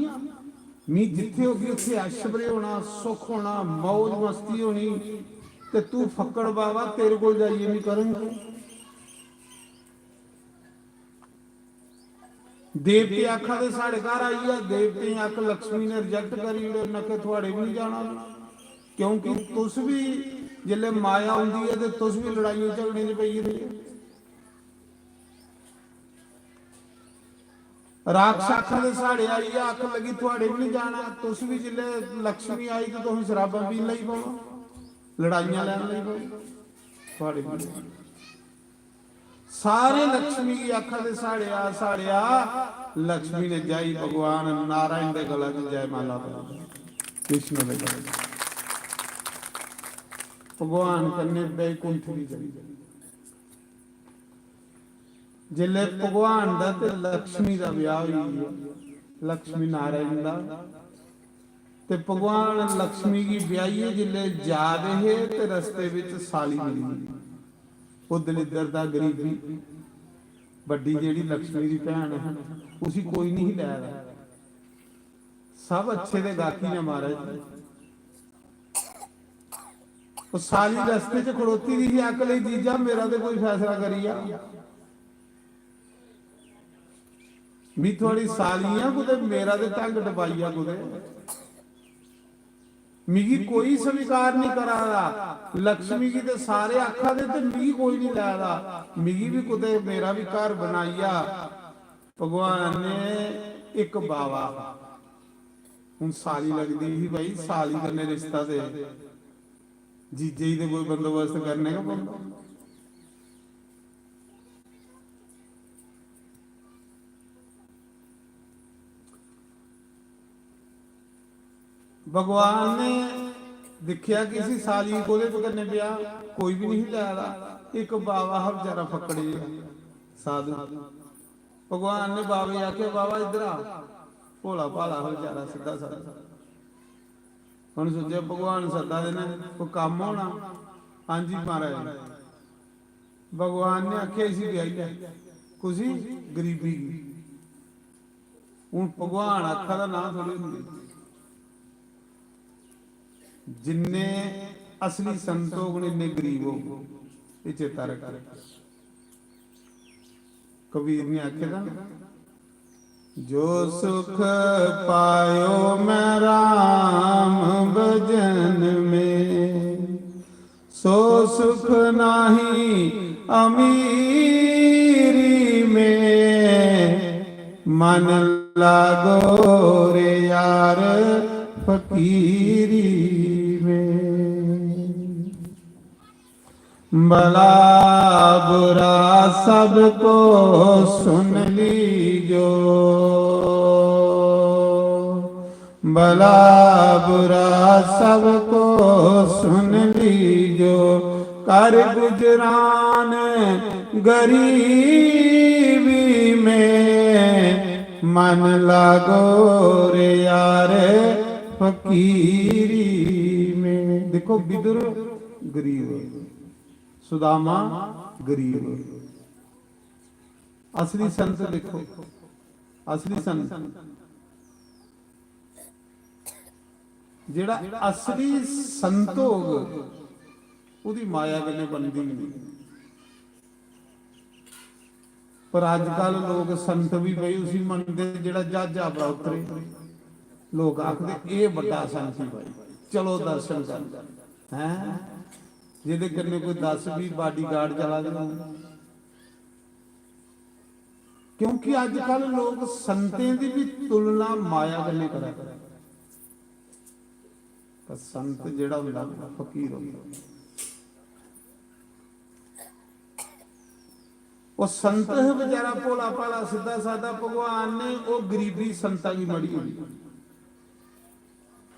मी जित्थै होगी उत्थै ऐश्वर्य होना, सुख होना, मौज मस्ती होनी, ते तू फक्कड़ बाबा, तेरे कोल जाइयै मी करङ।" देवते आखा दे, "साढ़े घर आई जा।" देवतें गी आख, लक्ष्मी ने reject करी ओड़े, उन्नै आखेआ, "थुआड़े बी निं जाना, क्योंकि तुस बी, जिसलै माया औंदी ऐ ते तुस बी लड़ाइयें झगड़ें च पेई जंदे ओ।" राक्षस आखा दे, "साढ़े आई जा।" आखन लगी, "थुआड़े बी निं जाना, तुस बी, जिसलै लक्ष्मी आई ते तुस शराबां पीन लगी पौना, लड़ाइयां लैन लगी पौना।" थुआढ़े बी। सारे लक्ष्मी गी आखा दे, "साढ़ेआ, साढ़ेआ।" लक्ष्मी ने जाई भगवान नारायण दे गला च जयमाला पाई। कृष्ण दे गले च। भगवान कन्नै बैकुंठ गी चली जाई। जिसलै भगवान दा ते लक्ष्मी दा ब्याह होई गेआ, लक्ष्मी नारायण दा, ते भगवान लक्ष्मी गी ब्याहियै जिसलै जा दे हे ते रस्ते बिच साली मिली गेई। ओह् दलिद्दर दा गरीबी, बड्डी जेह्ड़ी लक्ष्मी दी भैन ही, उसी कोई नहीं लै दा। सब अच्छे दे गाकी ने महाराज। ओह् साली रस्ते च खड़ोती दी ही, अकल ही, "जीजा, मेरा ते कोई फैसला करी जा। मी थुआढ़ी साली आं, कुतै मेरा ते ढंग टपाई जा कुतै। मिगी कोई स्वीकार नहीं करा दा। लक्ष्मी गी ते सारे आखा दे ते मिगी कोई नहीं लै दा। मिगी भी कुतै, मेरा भी घर बनाई जा।" भगवान ने इक बावा, हून साली लगदी ही भाई, साली कन्नै रिश्ता ते जीजे गी ते कोई बंदोबस्त करने गै पौंदा। भगवान ने दिक्खेआ कि इसी साली कोले कन्नै ब्याह कोई भी नहीं लै दा। इक बावा हा बेचारा फक्कड़ जेहा साधु। भगवान ने बावे गी आखेआ, "बावा, इद्धर आ।" भोला भाला हा बेचारा, सिद्धा साधा। उ'नें सोचेआ, "भगवान सद्दा दे न, कोई कम्म होना।" "हां जी महाराज।" भगवान ने आखेआ, "इसी ब्याही लै।" कुसी? गरीबी गी। हून भगवान आखा दा नां थोड़ी होंदी। जिन्ने असली संत होङन, इन्ने गरीब होङन। एह् चेता रक्खो। कबीर ने आखे दा ना, "जो सुख पायो मैं राम भजन में, सो सुख नाही अमीरी में, मन लागो रे यार फकीरी में।" भला बुरा सबको सुन लीजो, भला बुरा सबको सुन लीजो, कर गुजरान गरीबी में, मन लागो रे यार फकीरी में। देखो, विदुर गरीब, सुदामा गरीब। असली संत देखो, असली संत, जेह्ड़ा असली संत होग, ओह्दी माया कन्नै बनदी गै नहीं। पर अजकल लोक संत भी भाई उसी मनदे जेह्ड़ा ज्हाजा परा उतरे। लोक आखदे, "एह् बड्डा संत ही भाई, चलो दर्शन कर।" हैं? जेह्दे कन्नै कोई दस बीह् bodyguard चला दे होन। क्योंकि अजकल लोक संतें दी भी तुलना माया कन्नै करा दे। पर संत जेह्ड़ा होंदा ना, फकीर होंदा। ओह् संत हे बेचारा भोला भाला सिद्धा सादा, भगवान ने ओह् गरीबी संता गी मड़ी होई।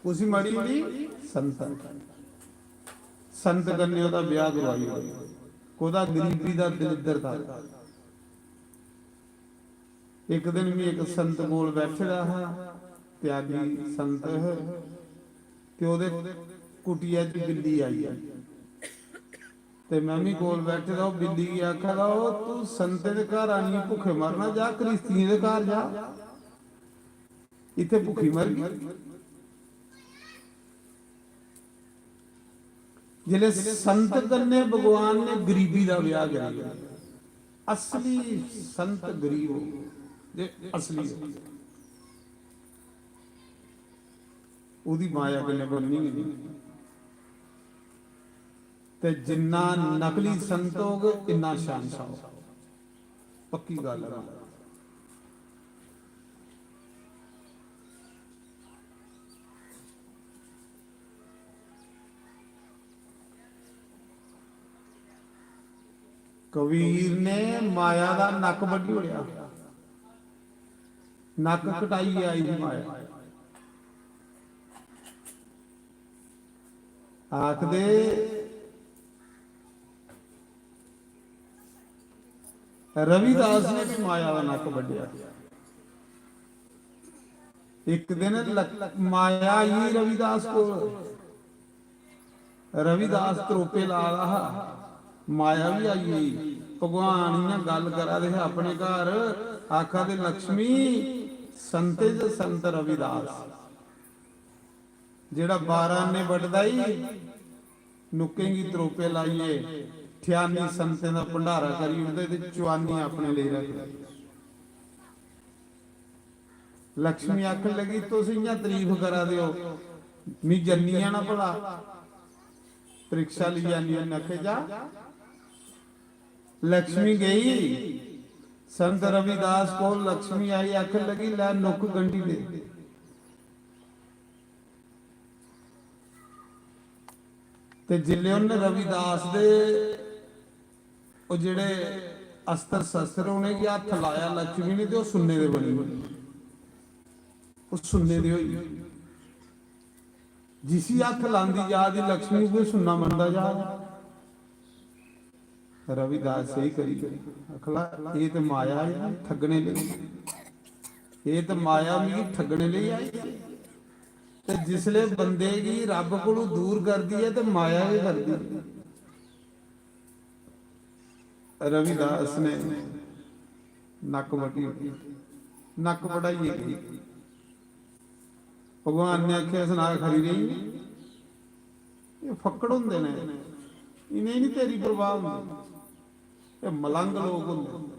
उसी मड़ी होई संत, संत कन्नै ओह्दा ब्याह करवाई ओड़ेआ। कोह्दा? गरीबी दा, दलिद्दर दा। इक दिन में इक संत कोल बैठे दा हा, त्यागी संत हे, ते ओह्दे कुटिया च बिल्ली आई। ते में बी कोल बैठे दा, ओह् बिल्ली गी आखा दा, "ओ, तू संतें दे घर आनियै भुक्खे मरना, जा गृहस्थियें दे घर जा, इत्थै भुक्खी मरगी।" जिसलै संत कन्नै भगवान ने गरीबी दा ब्याह करी ओड़ेआ, असली संत गरीब हो, जे असली हो, ओह्दी माया कन्नै बननी गै नहीं। ते जिन्ना नकली संत होग, इन्ना शैहनशाह होग। पक्की गल्ल ऐ। कबीर ने माया दा नक्क बड्ढी ओड़ेआ। नक्क कटाइयै आई ही माया। आखदे रविदास ने भी माया दा नक्क बड्ढेआ। इक दिन लक-, माया आई रविदास को। रविदास त्रोपे ला रहा हा, माया भी आई गई। भगवान इ'यां गल्ल करा दे हे अपने घर, आखा दे, "लक्ष्मी, संते च संत रविदास।" जेह्ड़ा बारां आने बटदा ई, नुक्कें गी त्रोपे लाइयै ठेआनी संतें दा भंडारा करी ओड़दे ते चुआनी अपने लेई रखदे। लक्ष्मी आखन लगी, "तुस इ'यां तरीफ करा दे ओ, मी जन्नी आ ना भला, परीक्षा लेई आनी।" उन्नै आखेआ, "जा।" लक्ष्मी गई, संत रविदास को लक्ष्मी आई, आखन लगी, "लै नुक्क गंढी दे।" ते जिसले उन्हें रविदास दे ओह जेड़े अस्त्र शस्त्र, उनेंगी हत्थ लाया लक्ष्मी ने, ते ओह सुन्ने दे बनी गे। ओह सुन्ने दे होई गे। जिसी हत्थ लांदी जा दी लक्ष्मी, उ'ऐ सुन्ना बनदा जा दा। रविदास स्हेई करी गए। आखला, "एह् ते माया ऐ ठग्गने लेई, एह् ते माया मिगी ठग्गने लेई आई।" ते जिसले बंदे गी रब कोलू दूर करदी ऐ, ते माया गै करदी ऐ। रविदास ने नक्क बड्ढी ओड़ी, नक्क बड्ढाइयै गई। भगवान ने आखेआ, "सना खरी रेही?" एह् फक्कड़ होंदे न, इ'नें निं तेरी परवाह होंदी। एह् मलंग लोक होंदे।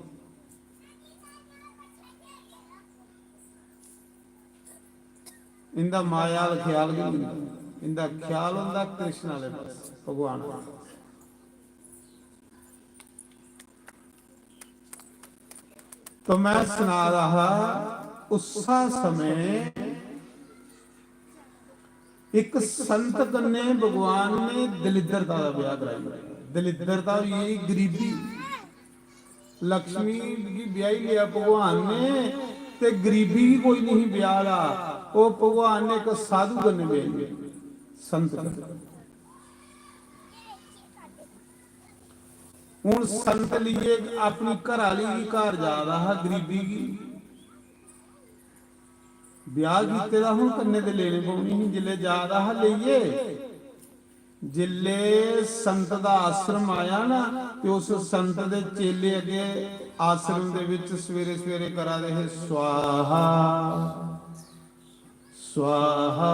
इंदा माया दा ख्याल गै निं होंदा। इंदा ख्याल होंदा कृष्ण आह्ले पासै, भगवान आह्ले पासै। तो मैं सना रहा हा, उस्सा समय इक संत कन्नै भगवान ने दलिद्रता दा ब्याह कराई ओड़ेआ। दलिद्रता होई गेई गरीबी। लक्ष्मी गी ब्याही लेआ भगवान ने, ते गरीबी गी कोई नहीं ब्याह दा। ओह भगवान ने इक साधु कन्नै ब्याही लेआ, संत कन्नै। हून संत लेइयै अपनी घरा आह्ली गी घर जा दा हा, गरीबी गी ब्याह कीते दा, हून कन्नै ते लेने पौनी ही। जिसलै जा दा हा लेइयै, जिसलै संत दा आश्रम आया ना, ते उस संत दे चेले अग्गे आश्रम दे विच सवेरे सवेरे करा दे हे, "स्वाहा, स्वाहा।"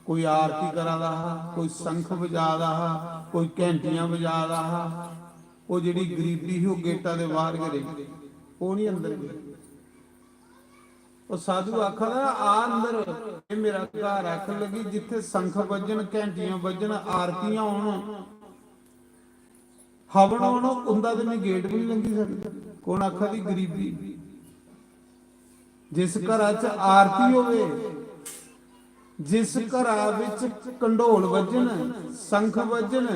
कोई आरती करा दा हा, कोई शंख बजा दा हा, कोई घैंटियां बजा दा हा। ओह जेहड़ी गरीबी ही, ओह गेटा दे बाहर गै रेही, ओह नहीं अंदर गई। ओह साधु आखा दा, "आ अंदर, एह मेरा घर।" आखन लगी, "जित्थे शंख बज्जन, घैंटियां बज्जन, आरतियां होन, हवन होन, उंदा ते मैं गेट भी नहीं लंघी सकदी।" कौन आखा दी? गरीबी। जिस घरा च आरती होवे, जिस घरा विच कंडोल बज्जन, शंख बज्जन,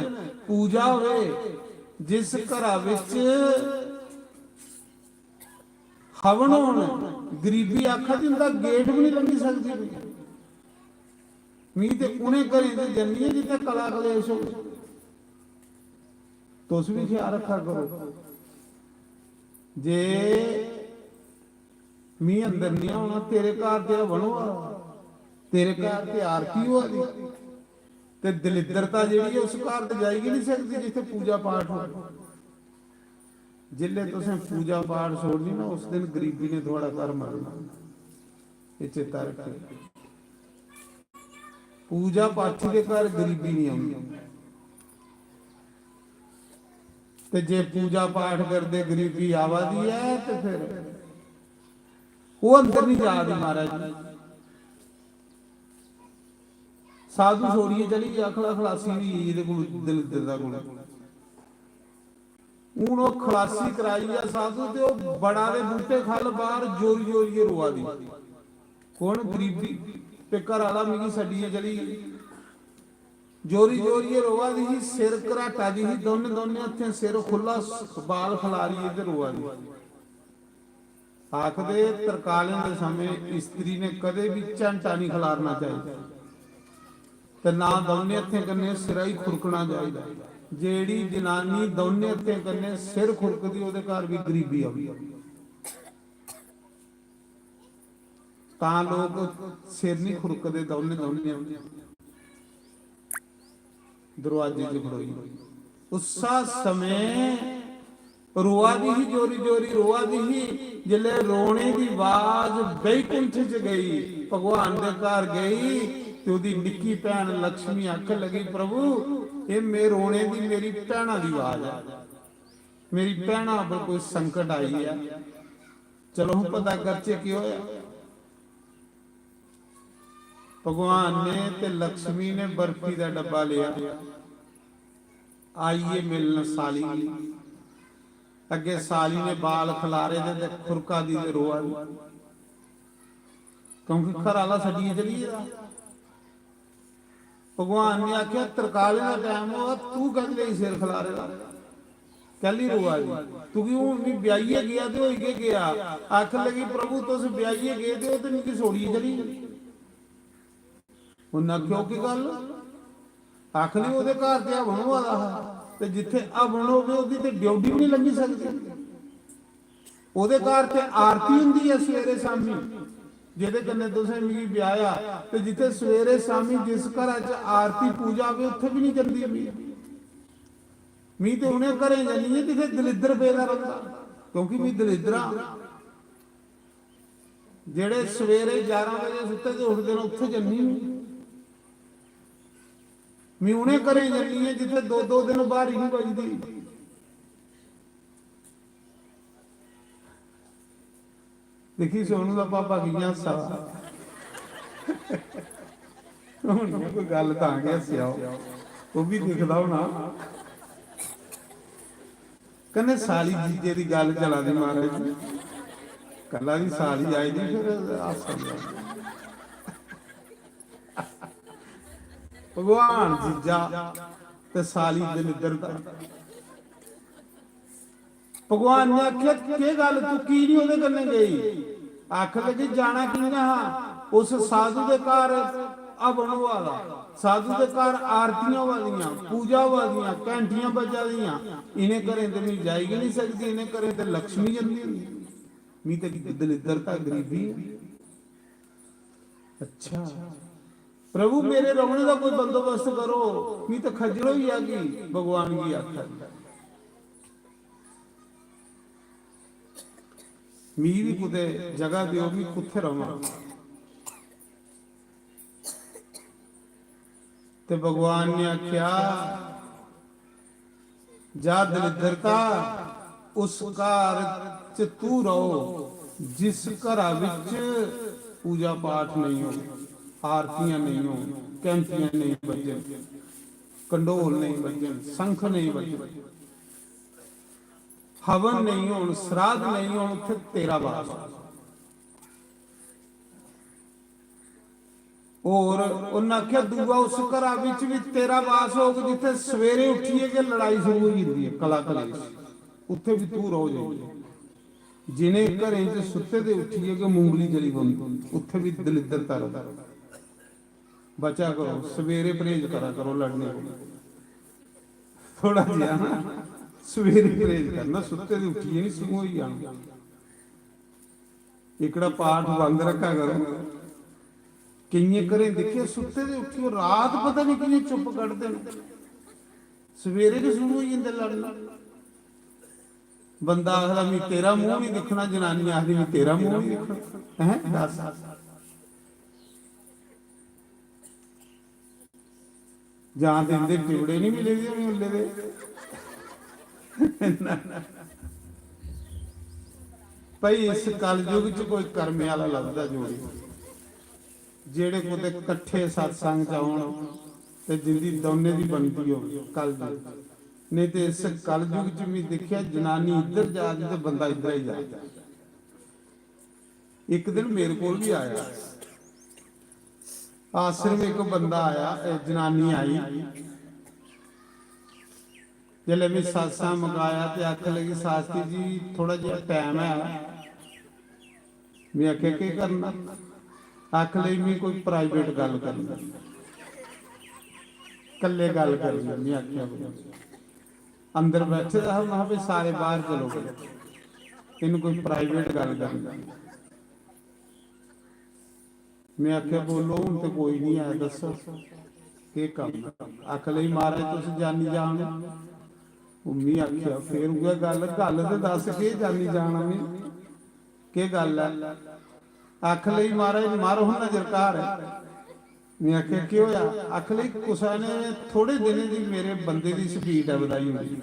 पूजा होवे, जिस घरा विच हवन होन, गरीबी आखा दी, उंदा गेट भी नहीं लंघी सकदी। मी ते उ'नें घरें च जन्नी ऐ जित्थै कला कलेश होवे। तुस भी ख्याल रखा करो जे मी अंदर नहीं औना, तेरे घर ते हवन होआ दा, तेरे घर ते आरती होआ दी, ते दलिद्रता जेह्ड़ी ऐ, उस घर ते जाई गै नहीं सकदी जित्थै पूजा पाठ होऐ। जिसलै तुसें पूजा पाठ छोड़नी ना, उस दिन गरीबी ने थुआढ़ा घर मरना। एह् चेता रक्खेओ, पूजा पाठी दे घर गरीबी नहीं औंदी। ते जे पूजा पाठ करदे गरीबी आवा दी ऐ, ते फिर ओह् अंदर नहीं जा दी, महाराज। साधु छोड़ियै चली गेआ, खला-, खलासी होई गेई एह्दे कोल, दलिद्र दा कोल। हून ओह् खलासी कराई ऐ साधु, ते ओह् बड़ा दे बूटे ख'ल्ल बाहर जोरी जोरियै रोआ दी। कौन? गरीबी। ते घर आह्ला मिगी छड्डियै चली गेई। जोरी जोरियै रोआ दी ही, सिर घराटा दी ही, दौनें दौनें हत्थें सिर खु'ल्ला, बाल खलारियै ते रोआ दी। आखदे, तरकालें दे समें इस्त्री ने कदें बी झैंटा निं खलारना चाहिदा ते ना दौनें हत्थें कन्नै सिरा गी खुरकना चाहिदा। जेह्ड़ी जनानी दौनें हत्थें कन्नै सिर खुरकदी, ओह्दे घर बी गरीबी औंदी। तां लोक सिर निं खुरकदे दौनें दौनें। दरोआजे च खड़ोई। उस्सा समें रोआ दी ही, जोरी जोरी रोआ दी ही। जिसलै रोने दी आवाज बैकुंठ च गई, भगवान दे घर गई, ते ओह्दी निक्की भैन लक्ष्मी आखन लगी, "प्रभु, एह् में रोने दी मेरी भैना दी आवाज ऐ, मेरी भैना पर कोई संकट आई ऐ, चलो हूं पता करचे केह् होया।" भगवान ने ते लक्ष्मी ने बर्फी दा डब्बा लेआ, आइए मिलन साली गी। अग्गे साली ने बाल खलारे दे ते खुरका दी ते रोआ दी, क्योंकि घर आह्ला छड्डियै चली गेदा। भगवान ने आखेआ, "तरकालें दा टैम होआ, तू कैह्ली लेई सिर खलारे दा? कैह्ली रोआ दी? तुगी हून बी ब्याहियै गेआ ते होई गै गेआ।" आखन लगी, "प्रभु, तुस ब्याहियै गे ते ओह् ते मिगी छोड़ियै चली गे।" उन्नै आखेआ, "ओह् केह् गल्ल?" आखन लगी, "ओह्दे घर ते हवन होआ दा हा, ते जित्थै हवन होवे, ओह्दी ते ड्योढ़ी बी निं लंघी सकदी।" ओह्दे घर ते आरती होंदी ऐ सवेरे शामी, जेह्दे कन्नै तुसें मिगी ब्याहेआ, ते जित्थै सवेरे शामी जिस घरा च आरती पूजा होवे, उत्थै बी निं जंदी मी। मी ते उ'नें घरें जन्नी ऐ जित्थै दलिद्दर पेदा रौंह्दा, क्योंकि मी दलिद्दर आं। जेह्ड़े सवेरे ग्यारह बजे सुत्ते दे उठदे न, उत्थै जन्नी मी। मी उ'नें घरें जन्नी ऐ जित्थै दो दो दिन ब्हारी निं बजदी। दिक्खी सोनू दा पापा कि'यां हस्सा दा। हून इ'यां कोई गल्ल तां गै हस्सेआ ओह्। ओह् बी दिखदा होना। कन्नै साली जीजे दी गल्ल चला दी, महाराज जी। कल्ला दी साली आई दी, फिर हस्सा दा। भगवान जीजा ते साली दे निद्दर दा। भगवान ने आखेआ, "केह् गल्ल, तू की निं ओह्दे कन्नै गेई?" आखन लगी, "जाना कि'यां हा? उस साधु दे घर हवन होआ दा, साधु दे घर आरतियां होआ दियां, पूजा होआ दियां, घैंटियां बज्जा दियां। इ'नें घरें ते मी जाई गै निं सकदी, इ'नें घरें ते लक्ष्मी जंदी होंदी। मी ते दलिद्दरता, गरीबी ऐ।" अच्छा, "प्रभु, मेरे रौह्ने दा कोई बंदोबस्त करो, मी ते खज्जल होई जागी।" भगवान गी आखा दी, "मी बी कुतै जगह देओ, मी कुत्थै रवां?" ते भगवान ने आखेआ, "जा दलिद्दरता, उस घर च तू रहो जिस घरा बिच पूजा पाठ नेईं हो, आरतियां नेईं हो, घैंटियां नेईं बज्जन, कंडोल नेईं बज्जन, शंख नेईं बज्जन, हवन नेईं होन, श्राद्ध नेईं होन, उत्थै तेरा वास हो।" होर उन्नै आखेआ, "दूआ उस घरा बिच बी तेरा वास होग जित्थै सवेरे उट्ठियै गै लड़ाई शुरू होई जंदी ऐ, कला कलेश, उत्थै बी तू रहो जाइयै।" जिनें घरें च सुत्ते दे उट्ठियै गै मुंगली चली पौंदी, उत्थै बी दलिद्दरता र'वै। बचा करो, सवेरे परहेज करा करो लड़ने कोला। थोड़ा जेहा ना सवेरे परहेज करना, सुत्ते दे उट्ठियै निं सूं होई जाना। एह्कड़ा पाठ बंद रक्खा करो। केइयें घरें दिक्खेआ, सुत्ते दे उट्ठियै रात पता निं कि'यां चुप्प कड्ढदे न, सवेरे गै शुरू होई जंदे लड़ना। बंदा आखदा, "मी तेरा मूंह निं दिक्खना," जनानी आखदी, "मी तेरा मूंह निं दिक्खना।" हैं, दस। जां ते इंदे टिबड़े निं मिले दे होने उल्ले दे। भाई, इस कलयुग च कोई कर्मे आह्ला लभदा जोड़ी, जेह्ड़े कुतै कट्ठे सत्संग च औन ते जिंदी दौनें दी बनदी होग कलयुग। नेईं ते इस कलयुग च में दिक्खेआ, जनानी इद्धर जा दी ते बंदा इद्धर ही जा दा। इक दिन मेरे कोल बी आया, आश्रम इक बंदा आया, ए, जनानी आई। जिसलै में सत्संग मकाया ते आखन लगी, "शास्त्री जी, थोड़ा जेहा टैम है?" में आखेआ, "केह् करना?" आखन लगी, "में कोई प्राइवेट गल्ल करनी, कल्ले गल्ल करनी।" में आखेआ, "कोई।" अंदर बैठे दा हा, में आखेआ, "भाई, सारे बाहर चलो, इन्हें कोई प्राइवेट गल्ल करनी।" में आखेआ, "बोलो, हून ते कोई निं ऐ, दस्सो, केह् कम्म ऐ?" आखन लगी, "महाराज, तुस जानी जान ओ।" में आखेआ, "फिर उ'ऐ गल्ल, गल्ल ते दस्स, केह् जानी जान ऐ, केह् गल्ल ऐ?" आखन लगी, "महाराज, मारो हां नजर घर।" में आखेआ, "केह् होआ?" आखन लगी, "कुसै ने थोड़े दिनें दी मेरे बंदे दी स्पीड ऐ बधाई होई।"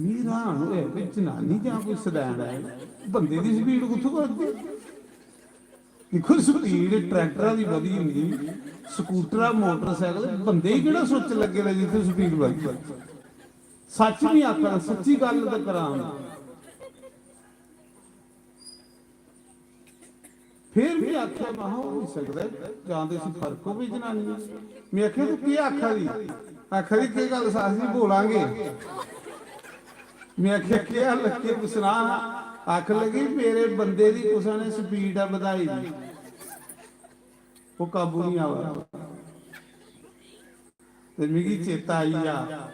मी हैरान होआ, "कोई जनानी जां कोई सदैन ऐ, बंदे दी स्पीड कुत्थूं बधदी?" दिक्खो, स्पीड ट्रैक्टरा दी बधी जंदी, स्कूटरा, मोटरसाइकल, बंदे गी केह्ड़ा सुच्च लग्गे दा जित्थै स्पीड बधदी? सच्च निं आखना, सच्ची गल्ल ते करां। फिर भी आखेआ, महां, होई सकदा ऐ, जां ते इसी फर्क होवे जनानी। में आखेआ, "तूं केह् आखा दी?" आखा दी, "केह् गल्ल, सास जी, बोलांगे।" में आखेआ, "केह् हाल, केह् सना?" आखन लगी, "मेरे बंदे दी कुसै ने स्पीड ऐ बधाई दी, ओह् काबू निं आवा दा।" ते मिगी चेता आई गेआ,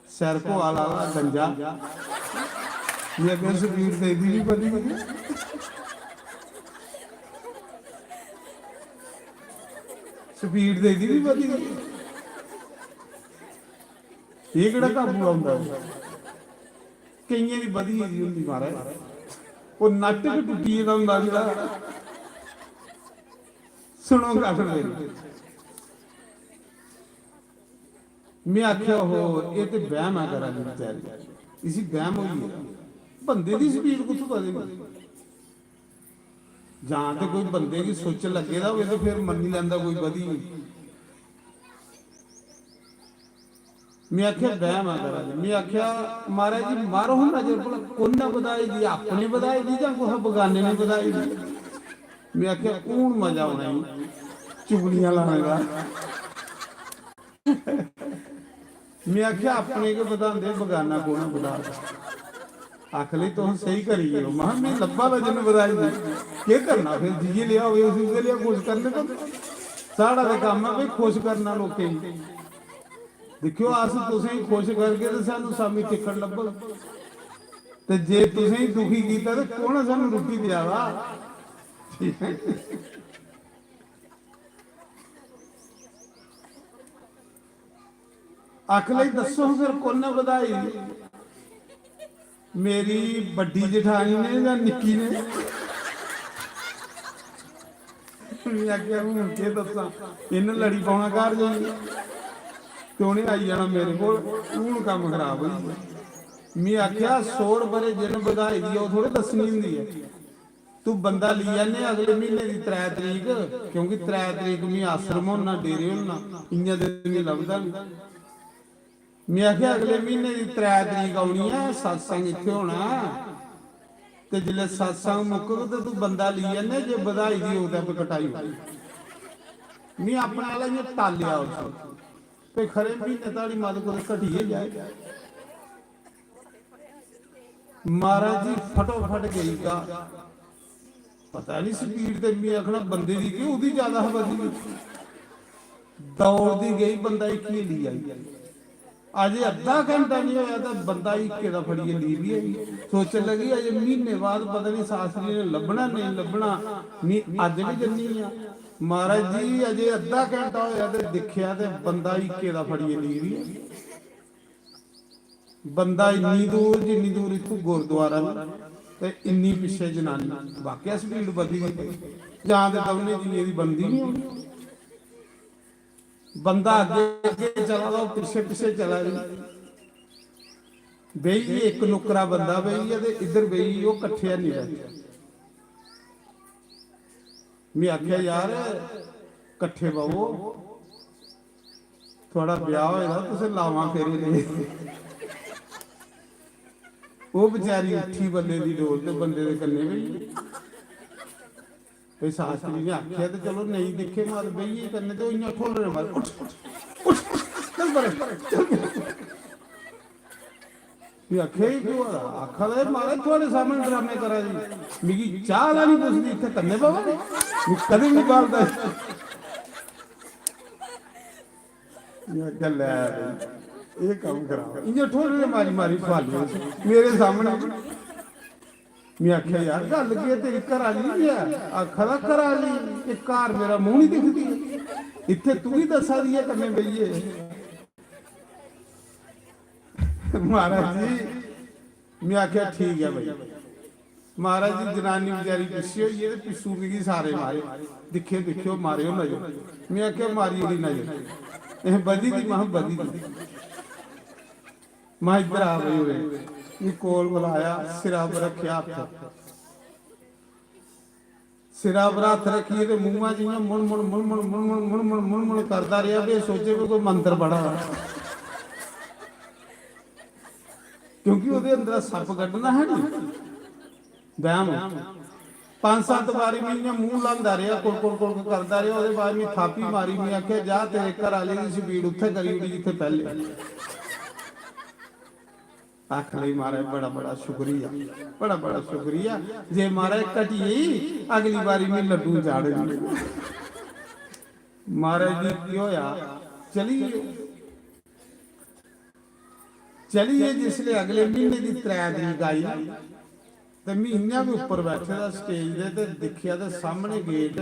सैरको आह्ला गंजा। में आखेआ, "स्पीड ते एह्दी बी बधी गेई, स्पीड ते एह्दी बी बधी गेई।" एह् केह्ड़ा काबू औंदा ऐ? केइयें दी बधी गेदी होंदी, महाराज। ओह् नट गै टुट्टी गेदा होंदा जेह्ड़ा। सुनो गल्ल मेरी। में आखेआ, "ओहो, एह् ते बैह्म ऐ करा दी बचैरी। इसी बैह्म होई गेदा। बंदे दी स्पीड कुत्थूं बधेगी?" जां ते कोई बंदे गी सुच्च लग्गे दा होवे ते फिर मन्नी लैंदा कोई बधी गेई। में आखेआ, "बैह्म ऐ करा दी।" में आखेआ, "महाराज जी, मारो हां नजर भला कु'न ने बधाई दी, अपने बधाई दी जां कुसै बगाने ने बधाई दी?" में आखेआ, "हून मजा औना ई चुगलियां लाने दा।" में आखेआ, "अपने गै बधांदे, बगाना कु'न बधाग?" आखन लगी, "तुस स्हेई करी गे ओ।" महां, "में लब्भा दा जिन्न बधाई दी, केह् करना फिर? जि'यै लेआ होवे उसी उ'ऐ लेआ खुश करने। तो साढ़ा ते कम्म ऐ भाई खुश करना लोकें गी। दिक्खेओ, अस तुसें गी खुश करगे ते सानूं सामी टिक्कट लब्भग, ते जे तुसें गी दुखी कीता ते कौन ऐ सानूं रुट्टी देआ दा?" ठीक ऐ। आखन लगी, "दस्सो फिर कु'न ने बधाई? मेरी बड्डी जठानी ने जां निक्की ने?" में आखेआ, "हून केह् दस्सां, इ'न्न लड़ी पौना घर जाइयै।" ते उ'नें आई जाना मेरे कोल, हून कम्म खराब होई गेआ। में आखेआ, "सौ रपेऽ जिन्न बधाई दी ऐ, ओह् थोड़े दस्सनी होंदी ऐ।" तू बंदा लेई आने अगले म्हीने दी त्रै तरीक, क्योंकि त्रै तरीक मी आश्रम होना, डेरे होना, इ'यां ते मी लभदा निं। में आखेआ, "अगले म्हीने दी त्रै तरीक औनी ऐ, सत्संग इत्थै होना ऐ, ते जिसलै सत्संग मुक्कग ते तू बंदा लेई आने, जे बधाई दी होग ते कटाई ओड़।" मी अपने आह्ला इ'यां टालेआ उसी, ते खरे म्हीने धोड़ी मत कुतै घटी गै जाए। महाराज जी फटोफट गई गा। पता नहीं स्पीड ते में आखना बंदे दी केह्, ओह्दी ज्यादा हा बधी दी। दौड़दी गई, बंदा इक्किये ली आई। अजे अद्धा घंटा नहीं होया ते बंदा इक्के दा फड़ियै ली भी आई। सोचन लगी अजे महीने बाद पता नहीं सासरी ने लब्भना नेईं लब्भना, में अज्ज भी जन्नी आं। महाराज जी अजे अद्धा घंटा होया ते दिक्खेआ ते बंदा इक्के दा फड़ियै ली भी आई। बंदा इन्नी दूर, जिन्नी दूर इत्थूं गुरुद्वारा न, ते इन्नी पिच्छे जनानी। वाकया स्पीड बधी दी पई। जां ते दौनें जीवें दी बनदी निं होनी। बंदा अग्गें, अग्गें चला दा, ओह् पिच्छे, पिच्छे चला दी। बेही गे, इक नुक्करा बंदा बेही गेआ ते इद्धर बेही गे, ओह् कट्ठे हैनी बैठे। में आखेआ, "यार, कट्ठे बवो, थुआढ़ा ब्याह होए दा, तुसें लामां फेरे ले।" ओह् बेचारी उट्ठी बल्ले दी डोल ते बंदे दे कन्नै बेही गेई। ते शास्त्री ने आखेआ ते चलो नेईं दिक्खे, मत बेहिये कन्नै, ते ओह् इ'यां ठोलने मारे, "उठ, उठ, उठ, चल परे, चल परे।" में आखेआ, "एह् केह् होआ दा?" आखा दा, "एह् महाराज थुआढ़े सामने ड्रामे करा दी, मिगी चाह् लानी पुछदी, इत्थै कन्नै बवै, मिगी कदें बी निं बालदा।" में आखेआ, "लै बई, एह् कम्म खराब।" इ'यां ठोलने मारी मारी ठुआली उसी मेरे सामने। में आखेआ, "यार, गल्ल केह् ऐ? तेरी घरै आह्ली बी ऐ?" आखा दा, "घरै आह्ली, एह् घर मेरा मूंह निं दिखदी ऐ? इत्थै तुगी दस्सा दी ऐ कन्नै बेहियै।" महाराज जी, में आखेआ, "ठीक ऐ भाई।" महाराज जी, जनानी बेचारी गुस्से होई गेई ते पिच्छू मिगी सारे मारे, "दिक्खेओ, दिक्खेओ, मारेओ नजर।" में आखेआ, "मारी ओड़ी नजर, एह् बधी दी, महां बधी दी।" महां, "इद्धर आ भाई, उरे।" मी कोल बलाया, सिरा पर रक्खेआ हत्थ। सिरा पर हत्थ रक्खियै ते मूंहा च इ'यां मुन मुन, मुन मुन, मुन मुन, मुन मुन, मुन मुन करदा रेहा, बे सोचे बी कोई मंत्र पढ़ा दा। क्योंकि ओह्दे अंदरा सप्प कड्ढना हा नी, वैह्म। पंज सत्त बारी में इ'यां मूंह ल्हांदा रेहा, कुड़कुड़ कुड़कुड़ करदा रेहा। ओह्दे बाद में थापी मारी, में आखेआ, "जा, तेरे घर आह्ले दी स्पीड उत्थै करी ओड़ी जित्थै पैह्ले।" आखन लगी, "महाराज, बड़ा बड़ा शुक्रिया, बड़ा बड़ा शुक्रिया। जे महाराज घटी गेई, अगली बारी में लड्डू चाढ़े।" महाराज जी, केह् होआ? चली गे। चली गे जिसलै, अगले म्हीने दी त्रै तरीक आई, ते में इ'यां गै उप्पर बैठे दा स्टेज दे, ते दिक्खेआ ते सामने गेट,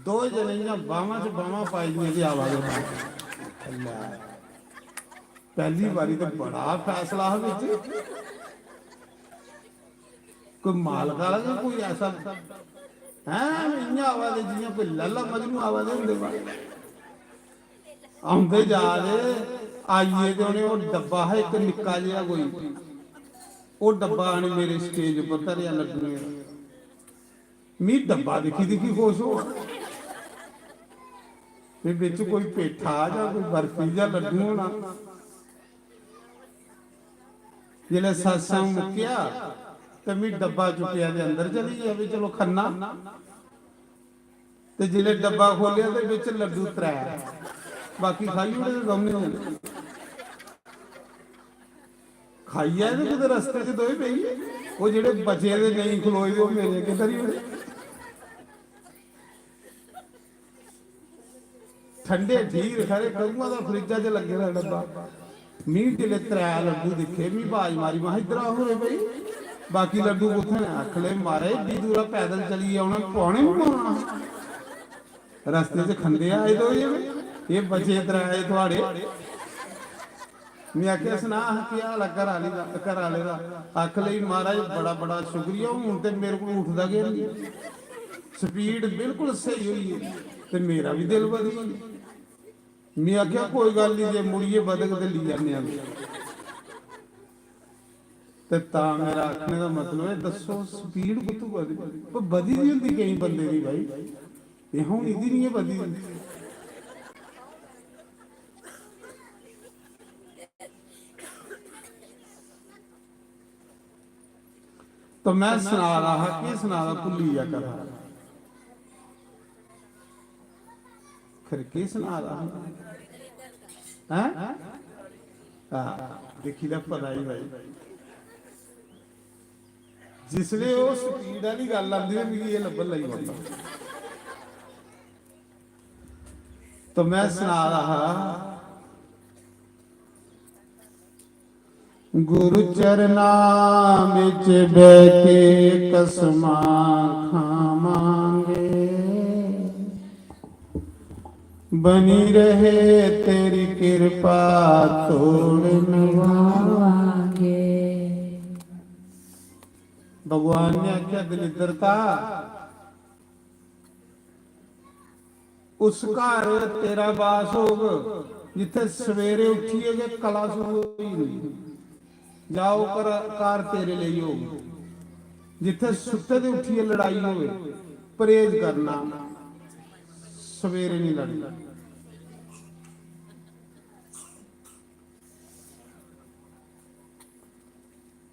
दो जने इ'यां बाह्मां च बाह्मां पाई दियां ते आवा दे। लै, पैह्ली बारी ते बड़ा फैसला हा बिच। कोई मालक आह्ला गै कोई ऐसा, हैं, इ'यां आवा दे जि'यां कोई लैला मजनू आवा दे होंदे बाह्र। औंदे जा दे, आइयै ते उ'नें ओह् डब्बा हा इक निक्का जेहा कोई, ओह् डब्बा आनी मेरे स्टेज उप्पर धरेआ लड्डुएं दा। मी डब्बा दिक्खी दिक्खी खुश होआ। ते बिच कोई पेठा जां कोई बर्फी जां लड्डू होना। जिसलै सत्संग मुक्केआ ते मी डब्बा चुक्केआ ते अंदर चली गेआ, "भी चलो खन्ना।" ते जिसलै डब्बा खोलेआ ते बिच लड्डू त्रै, बाकी खाई ओड़े दे दौनें जने। खाइयै ते कुतै रस्ते च दोए पेई गे। ओह् जेह्ड़े बचे दे नेईं खलोए दे, ओह् मेरे अग्गें धरी ओड़े। ठंडे ठीक खरे, कदूं दा फ्रिज्जा च लग्गे दा डब्बा। मी जिसलै त्रै लड्डू दिक्खे, मी बाज मारी, महां, "इद्धर आओ रे भाई, बाकी लड्डू कुत्थै न?" आखन लगे, "महाराज, एड्डी दूरा पैदल चलियै औना, पौने बी पौना हा। रस्ते च खंदे आए दो जने, एह् बचे त्रै थुआढ़े।" में आखेआ, "सना हा, केह् हाल ऐ घर आह्ली दा, घर आह्ले दा?" आखन लगी, "महाराज, बड़ा बड़ा शुक्रिया, हून ते मेरे कोल उठदा गै निं, स्पीड बिल्कुल स्हेई होई गेई ते मेरा बी दिल बधी गेआ।" में आखेआ, "कोई गल्ल निं, जे मुड़ियै बधग ते लेई आने आं।" ते तां मेरा आखने दा मतलब ऐ, दस्सो, स्पीड कुत्थूं बधी? पर बधी दी होंदी केईं बंदे दी, भाई, एह् हून इ'दी निं ऐ बधी दी। तो में सना दा हा, केह् सना दा, भुल्ली गेआ कथा। खैर, केह् सना दा हा? हैं? हां, दिक्खी लै, पता ही भाई। जिसलै ओह् स्पीड आह्ली गल्ल आंदी ना, मिगी एह् लब्भन लगी पौंदा। तो में सना दा हा, गुरु चरना बिच बह के कसमां खावांगे, बनी रहे तेरी कृपा, तोड़ निभावांगे। भगवान ने आख्या, दलिद्रता, उस घर तेरा बास होग जित्थे सवेरे उठियै गै कला शुरू होई जंदी। जाओ घर, घर तेरे लेई होग। जित्थे सुत्ते दे उठियै लड़ाई होवे, परहेज करना, सवेरे नहीं लड़ना।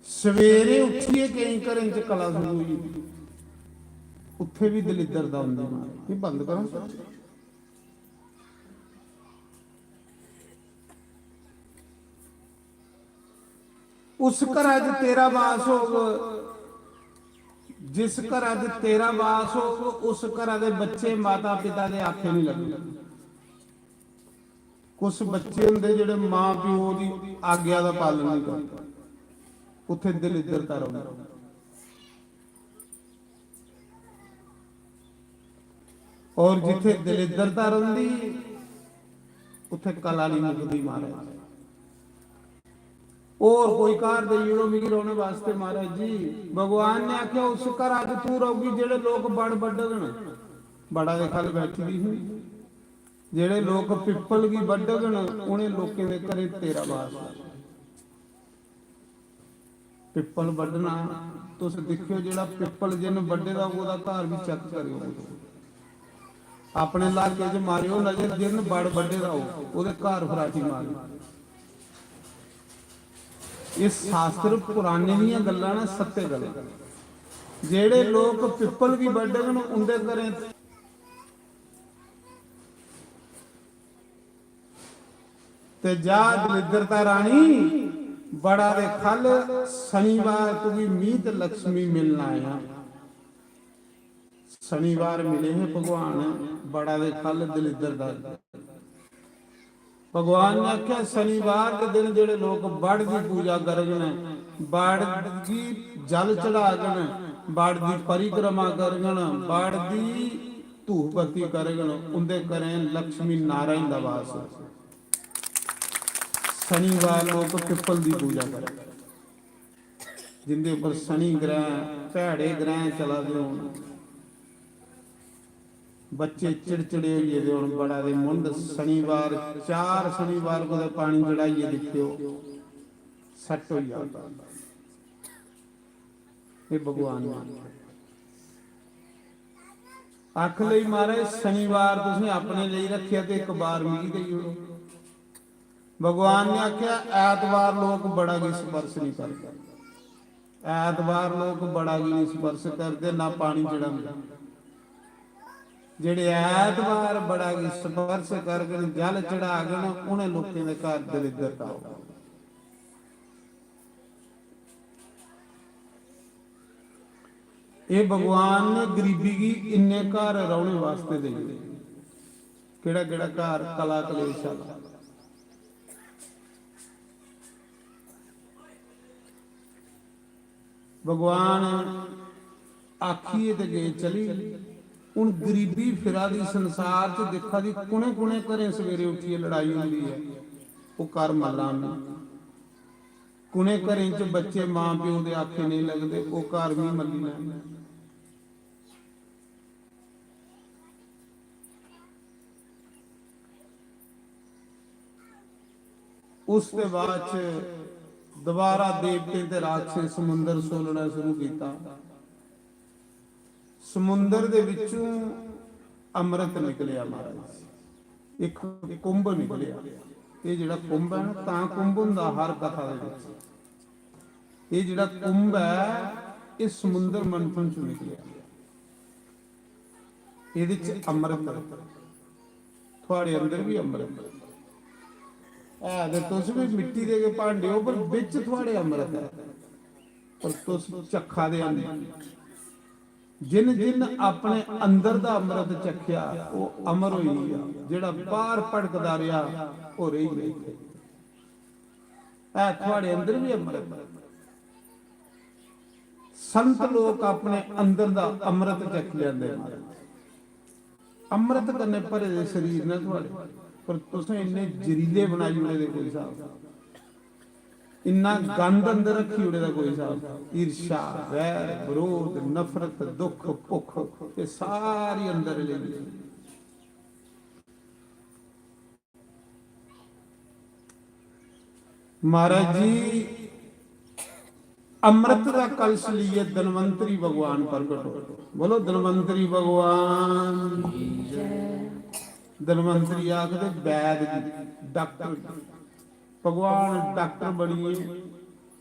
सवेरे उठियै केईं घरें च कला शुरू होई जंदी। उत्थे भी दलिद्दरता होंदी मां। ये बंद करो। उस घरा च तेरा वास होग, जिस घरा च तेरा वास होग, उस घरा दे बच्चे माता पिता दे आखे नहीं लगदे। कुछ बच्चे होंदे जेह्ड़े मां प्यो दी आज्ञा दा पालन नहीं करदे, उत्थे दलिद्दरता रौंह्दी। और जिथे दलिद्दरता रौंह्दी, उत्थे कला नहीं मुकदी महाराज। और कोई घर देई ओड़ो मिगी रौहने वास्ते महाराज जी। भगवान ने आख्या, उस घरा च तू रौहगी जेह्ड़े लोक बड़ बड्डगन। बड़ा दे खल बैठी दी ही, जेह्ड़े लोक पिप्पल गी बड्डगन, उ'नें लोकें दे घरें तेरा वास होग। पिप्पल बड्ढना, तुस दिक्खेओ, जेह्ड़ा पिप्पल जिन्न बड्ढे दा, ओह्दा घर बी चैक करेओ। अपने लाके च मारेओ नजर, जिन्न बड़ बड्ढे दा हो, ओह्दे घर फराटी मारेओ। एह् शास्त्र पुराने दियां गल्लां न, सत्य गल्लां। जेह्ड़े लोक पिप्पल गी बड्ढङन, उं'दे घरें ते जा दलिद्दरता रानी, बड़ा दे खल, शनिवार तुगी मीत लक्ष्मी मिलना आया। शनिवार मिले हे भगवान, बड़ा दे खल दलिद्दरता। भगवान ने आख्या, शनिवार के दिन जेह्ड़े लोक बड़ दी पूजा करगन, बड़ गी जल चढ़ागन, बड़ दी परिक्रमा करगन, बड़ दी धूफ बत्ती करगन, उंदे घरें लक्ष्मी नारायण दा वास होग। शनिवार लोक पिप्पल दी पूजा करदे, जिंदे उप्पर शनि ग्रह, भैड़े ग्रह चला दे होन, बच्चे चिड़चिड़े होई गेदे होन, बड़ा दे मुंड, शनिवार, चार शनिवार कुतै पानी चढ़ाइयै दिक्खेओ, सैट्ट होई जांदा। एह् भगवान ने आखेआ। आख लेई, "महाराज, शनिवार तुसें अपने लेई रक्खेआ ते इक बार मिगी देई ओड़ो।" भगवान ने आखेआ, "ऐतवार लोक बड़ा गी स्पर्श नहीं करदे, ऐतवार लोक बड़ा गी नहीं स्पर्श करदे, ना पानी चढ़ांदे। जेह्ड़े ऐतवार बड़ा गी स्पर्श करगन, जल चढ़ागन, उ'नें लोकें दे घर दलिद्दरता होग।" एह् भगवान ने गरीबी गी इन्ने घर रौह्ने वास्ते देई ओड़े। केह्ड़ा केह्ड़ा घर कला कलेश आह्ला। भगवान आखिए ते गए चली। हून गरीबी फिरा दी संसार च, दिक्खा दी कु'नें कु'नें घरें सवेरे उट्ठियै लड़ाई होंदी ऐ, ओह् घर मल्ला आह्नन। कु'नें घरें च बच्चे मां प्यो दे आखे नेईं लगदे, ओह् घर बी मल्ली लैन। उसदे बाद च दोबारा देवतें ते राक्षसें समुंदर सोलना शुरू कीता। समुंदर दे विचों अमृत निकलेआ महाराज, एक कुंभ निकलेआ। ये जेह्ड़ा कुंभ है ना, तां कुंभ होंदा हर कथा दे विच। ये जेह्ड़ा कुंभ है, ये समुंदर मंथन चों निकलेआ। एह्दे च अमृत है, थुआड़े अंदर भी अमृत है। है ते तुस भी मिट्टी दे गै भांडे हो, पर बिच थुआड़े अमृत है, पर तुस चक्खा दे अंदर। जिन जिन अपने अंदर दा अमृत चक्खेआ, ओह् अमर होई गेआ। जेह्ड़ा बाहर भटकदा रेहा, ओह् रेही गेआ। है थुआड़े अंदर भी अमृत। संत लोक अपने अंदर दा अमृत चक्खी लैंदे महाराज। अमृत कन्नै भरे दे शरीर न थुआड़े, पर तुसें इन्ने जरीले बनाई ओड़े दे कोई स्हाब। इन्ना गंद अंदर रक्खी ओड़े दा कोई स्हाब। ईर्ष्या, वैर, विरोध, नफरत, दुख, भुख, ये सारी अंदर लेई। महाराज जी, अमृत का कलश लिए धनवंतरी भगवान प्रगट हो। बोलो, धनवंतरी भगवान की जय। धनवंतरी आखदे वैद गी, डॉक्टर गी। भगवान डॉक्टर बनिए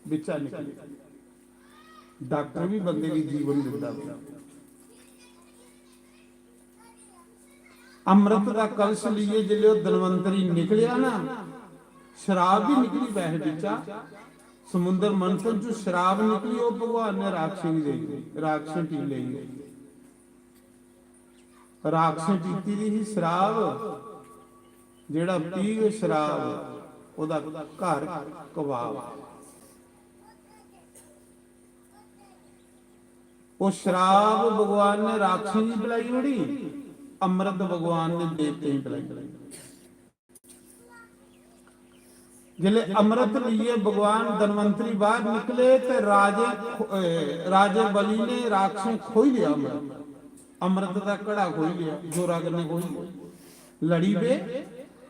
बिच्चा निकले। डॉक्टर भी बंदे गी जीवन दिंदा पिया। अमृत दा कलश लेइयै जिसलै ओह् धनवंतरी निकलेआ ना, शराब बी निकली बैहे बिच्चा, समुंदर मंथन चों शराब निकली, ओह् भगवान ने राक्षसें गी देई ओड़ी, राक्षसें पी लेई। राक्षसें पीती दी ही शराब, जेह्ड़ा पीग शराब, ओह्दा घर कबाब। ओह् शराब भगवान ने राक्षसें गी पलाई ओड़ी, अमृत भगवान ने देवतें गी पलाई ओड़ी। जिसलै अमृत लेइयै भगवान धनवंतरी बाहर निकले ते राजे खो-, ए, राजे बलि ने राक्षसें खोई लेआ अमृत। अमृत दा घड़ा खोई लेआ, जोरा कन्नै खोई लेआ। लड़ी पे,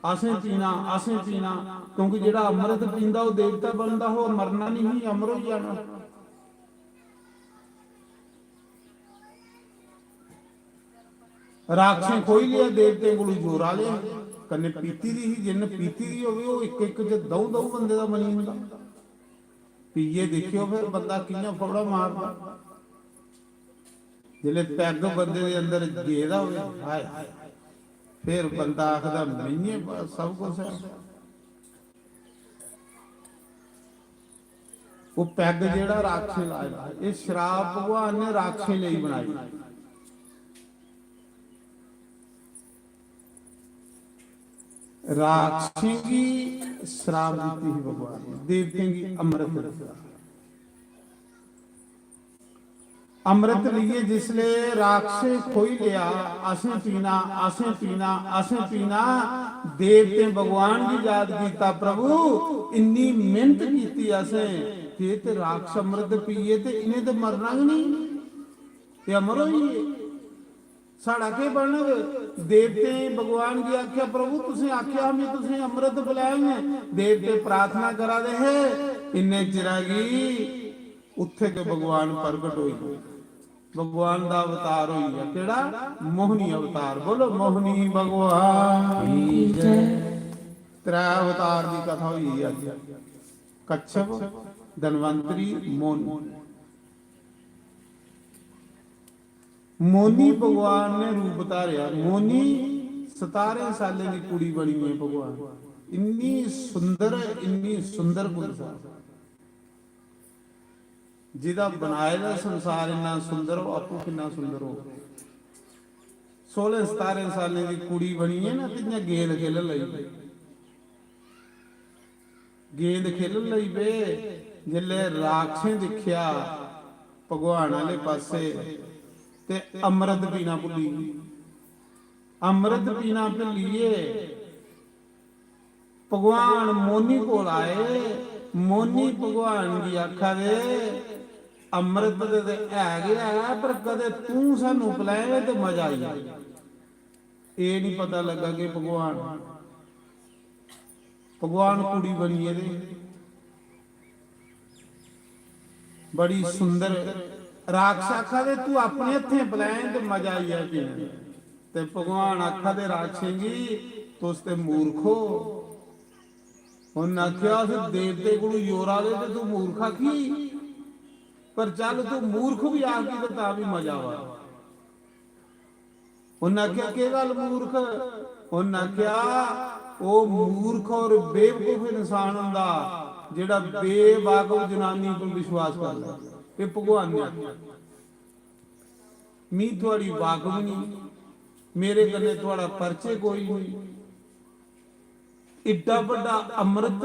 "असें पीना, असें पीना," क्योंकि जेह्ड़ा अमृत पींदा ओह् देवता बनदा, ओह् मरना नहीं, अमर होई जाना। राक्षसें खोई लेआ, देवतें कोलू जोरा लेआ, कन्नै पीती दी ही, जिन्न पीती दी होवे, ओह् इक इक च द'ऊं द'ऊं बंदे दा बनी जंदा। पीयै दिक्खेओ, फिर बंदा कि'यां फौड़ा मारदा। जिसलै पैग बंदे दे अंदर गेदा होवे, हाय हाय, फिर बंदा आखदा, "मिंये बस सब कुछ है।" ओह् पैग जेह्ड़ा राक्षसें लाए दा, एह् शराब भगवान ने राक्षसें लेई बनाई। राक्षसें गी शराब दित्ती ही भगवान ने, देवतें गी अमृत दित्ता। अमृत लेइयै जिसले राक्षसें खोई लेआ, "असें पीना, असें पीना, असें पीना।" देवतें भगवान गी याद कीता, "प्रभु, इन्नी मेहनत कीती असें, कि ते राक्षस अमृत पीए ते इ'नें ते मरना गै नहीं, ते अमर होई गे, साढ़ा केह् बनग?" देवतें भगवान गी आखेआ, "प्रभु, तुसें आखेआ हा, में तुसें अमृत पिलाएंगे।" देवते प्रार्थना करा दे हे, इन्ने चिरा गी उत्थे गै भगवान प्रगट होई गए। भगवान दा अवतार होई गया। केड़ा? मोहनी अवतार। बोलो, मोहनी भगवान की जय। त्रै अवतार दी कथा होई गई अज। कच्छप, धनवंतरी, मोहनी। मोहनी भगवान ने रूप धारेआ। मोहनी सतारें सालें दी कुड़ी बनी है भगवान। इन्नी सुंदर, इन्नी सुंदर पुलसा। जिदा बनाए दा संसार इन्ना सुंदर हो, आपू किन्ना सुंदर हो। सोलह सतारें सालें दी कुड़ी बनी है ना, ते इ'यां गेंद खेलन लगी पे। गेंद खेलन लगी पे। जिसलै राक्षसें दिक्खेआ भगवान आह्ले पासे, ते अमृत पीना भुल्ली गे। अमृत पीना भुल्लियै भगवान मोहनी कोल आए। मोहनी भगवान गी आखा दे, "अमृत ते, ते है गै है, पर कदे तूं सानू पलैवे ते मजा आई जाए।" एह् नहीं पता लग्गा कि भगवान, भगवान कुड़ी बनी गेदे। बड़ी सुंदर। राक्षस आखा दे, "तू अपने हत्थें पलैएं ते मजा आई जाए पीने दा।" ते भगवान आखा दे राक्षसें गी, "तुस ते मूर्ख हो।" उन्न आखेआ, "अस देवते कोलू जोरा दे ते तू मूर्ख आखी? पर चल, तू मूर्ख भी आखी ते तां भी मजा आवा।" उन्न आखेआ, "केह् गल्ल मूर्ख?" उन्न आखेआ, "ओह् मूर्ख और बेवकूफ इंसान होंदा जेह्ड़ा बेवाकफ जनानी पर विश्वास कर लै।" एह् भगवान ने आखेआ, "मी थुआड़ी वाकफ नहीं, मेरे कन्नै थुआड़ा परिचय कोई नहीं। इड्डा बड्डा अमृत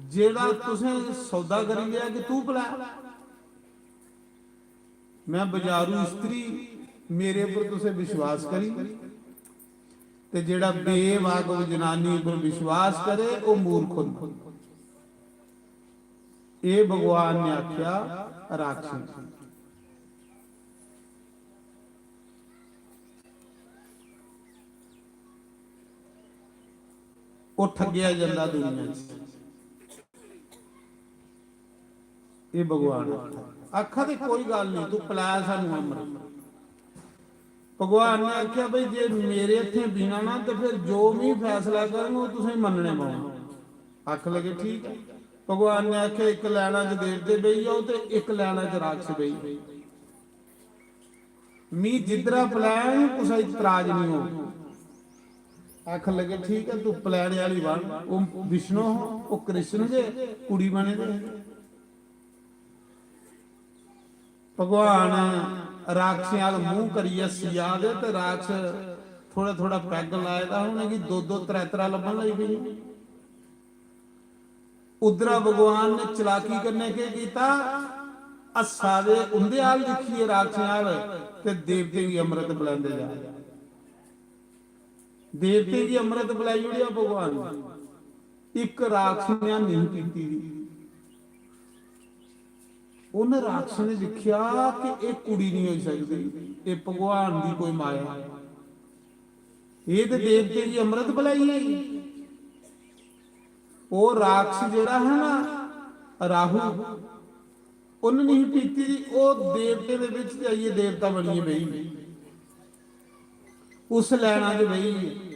जेह्ड़ा तुसें सौदा करी लिया कि तू पलै।" मैं बजारू स्त्री, मेरे पर तुसें विश्वास करी, ते जेह्ड़ा बेवाकफ जनानी पर विश्वास करे, ओह् मूर्ख होंदा। एह् भगवान ने आखेआ राक्षस। ओह् ठग्गेआ जंदा दुनिया च। एह् भगवान आखा दे, आखा दे, "कोई गल्ल नहीं, तू पलै सानू अमृत।" भगवान ने आखेआ, "भाई, जे मेरे हत्थें पीना ना, ते फिर जो मी फैसला करङ, ओह् तुसें मन्नने पौना।" आख लगे, "ठीक ऐ।" भगवान ने आखेआ, "इक लैना च देवते बेही जाओ ते इक लैना च राक्षस बेही जाओ। मी जिद्धरा पलैङ, कुसै इतराज निं होग।" आखन लगे, "ठीक ऐ, तू पलैने आह्ली बन।" ओह् विष्णु हा, ओह् कृष्ण गै कुड़ी बने दे। भगवान राक्षसें अल मूंह करियै हस्सी जा दे ते राक्षस थोड़ा थोड़ा पैग लाए दा हा, उ'नेंगी दो दो त्रै त्रै लब्भन लगी पेइयां। उद्धरा भगवान ने चलाकी कन्नै केह् कीता, हस्सा दे उं'दे अल दिक्खियै राक्षसें अल ते देवतें गी अमृत पलैंदे जा। देवतें गी अमृत पलाई ओड़ेआ भगवान ने। इक राक्षस ने नेईं पीती दी। उन राक्षस ने दिक्खेआ कि एह् कुड़ी नहीं होई सकदी, एह् भगवान दी कोई माया। एह् ते देवतें गी अमृत पलाई आई। ओह् राक्षस जेह्ड़ा हा ना, राहु, उन्न नहीं पीती दी, ओह् देवतें दे बिच जाइयै देवता बनियै बेही। उस लैना च बेही।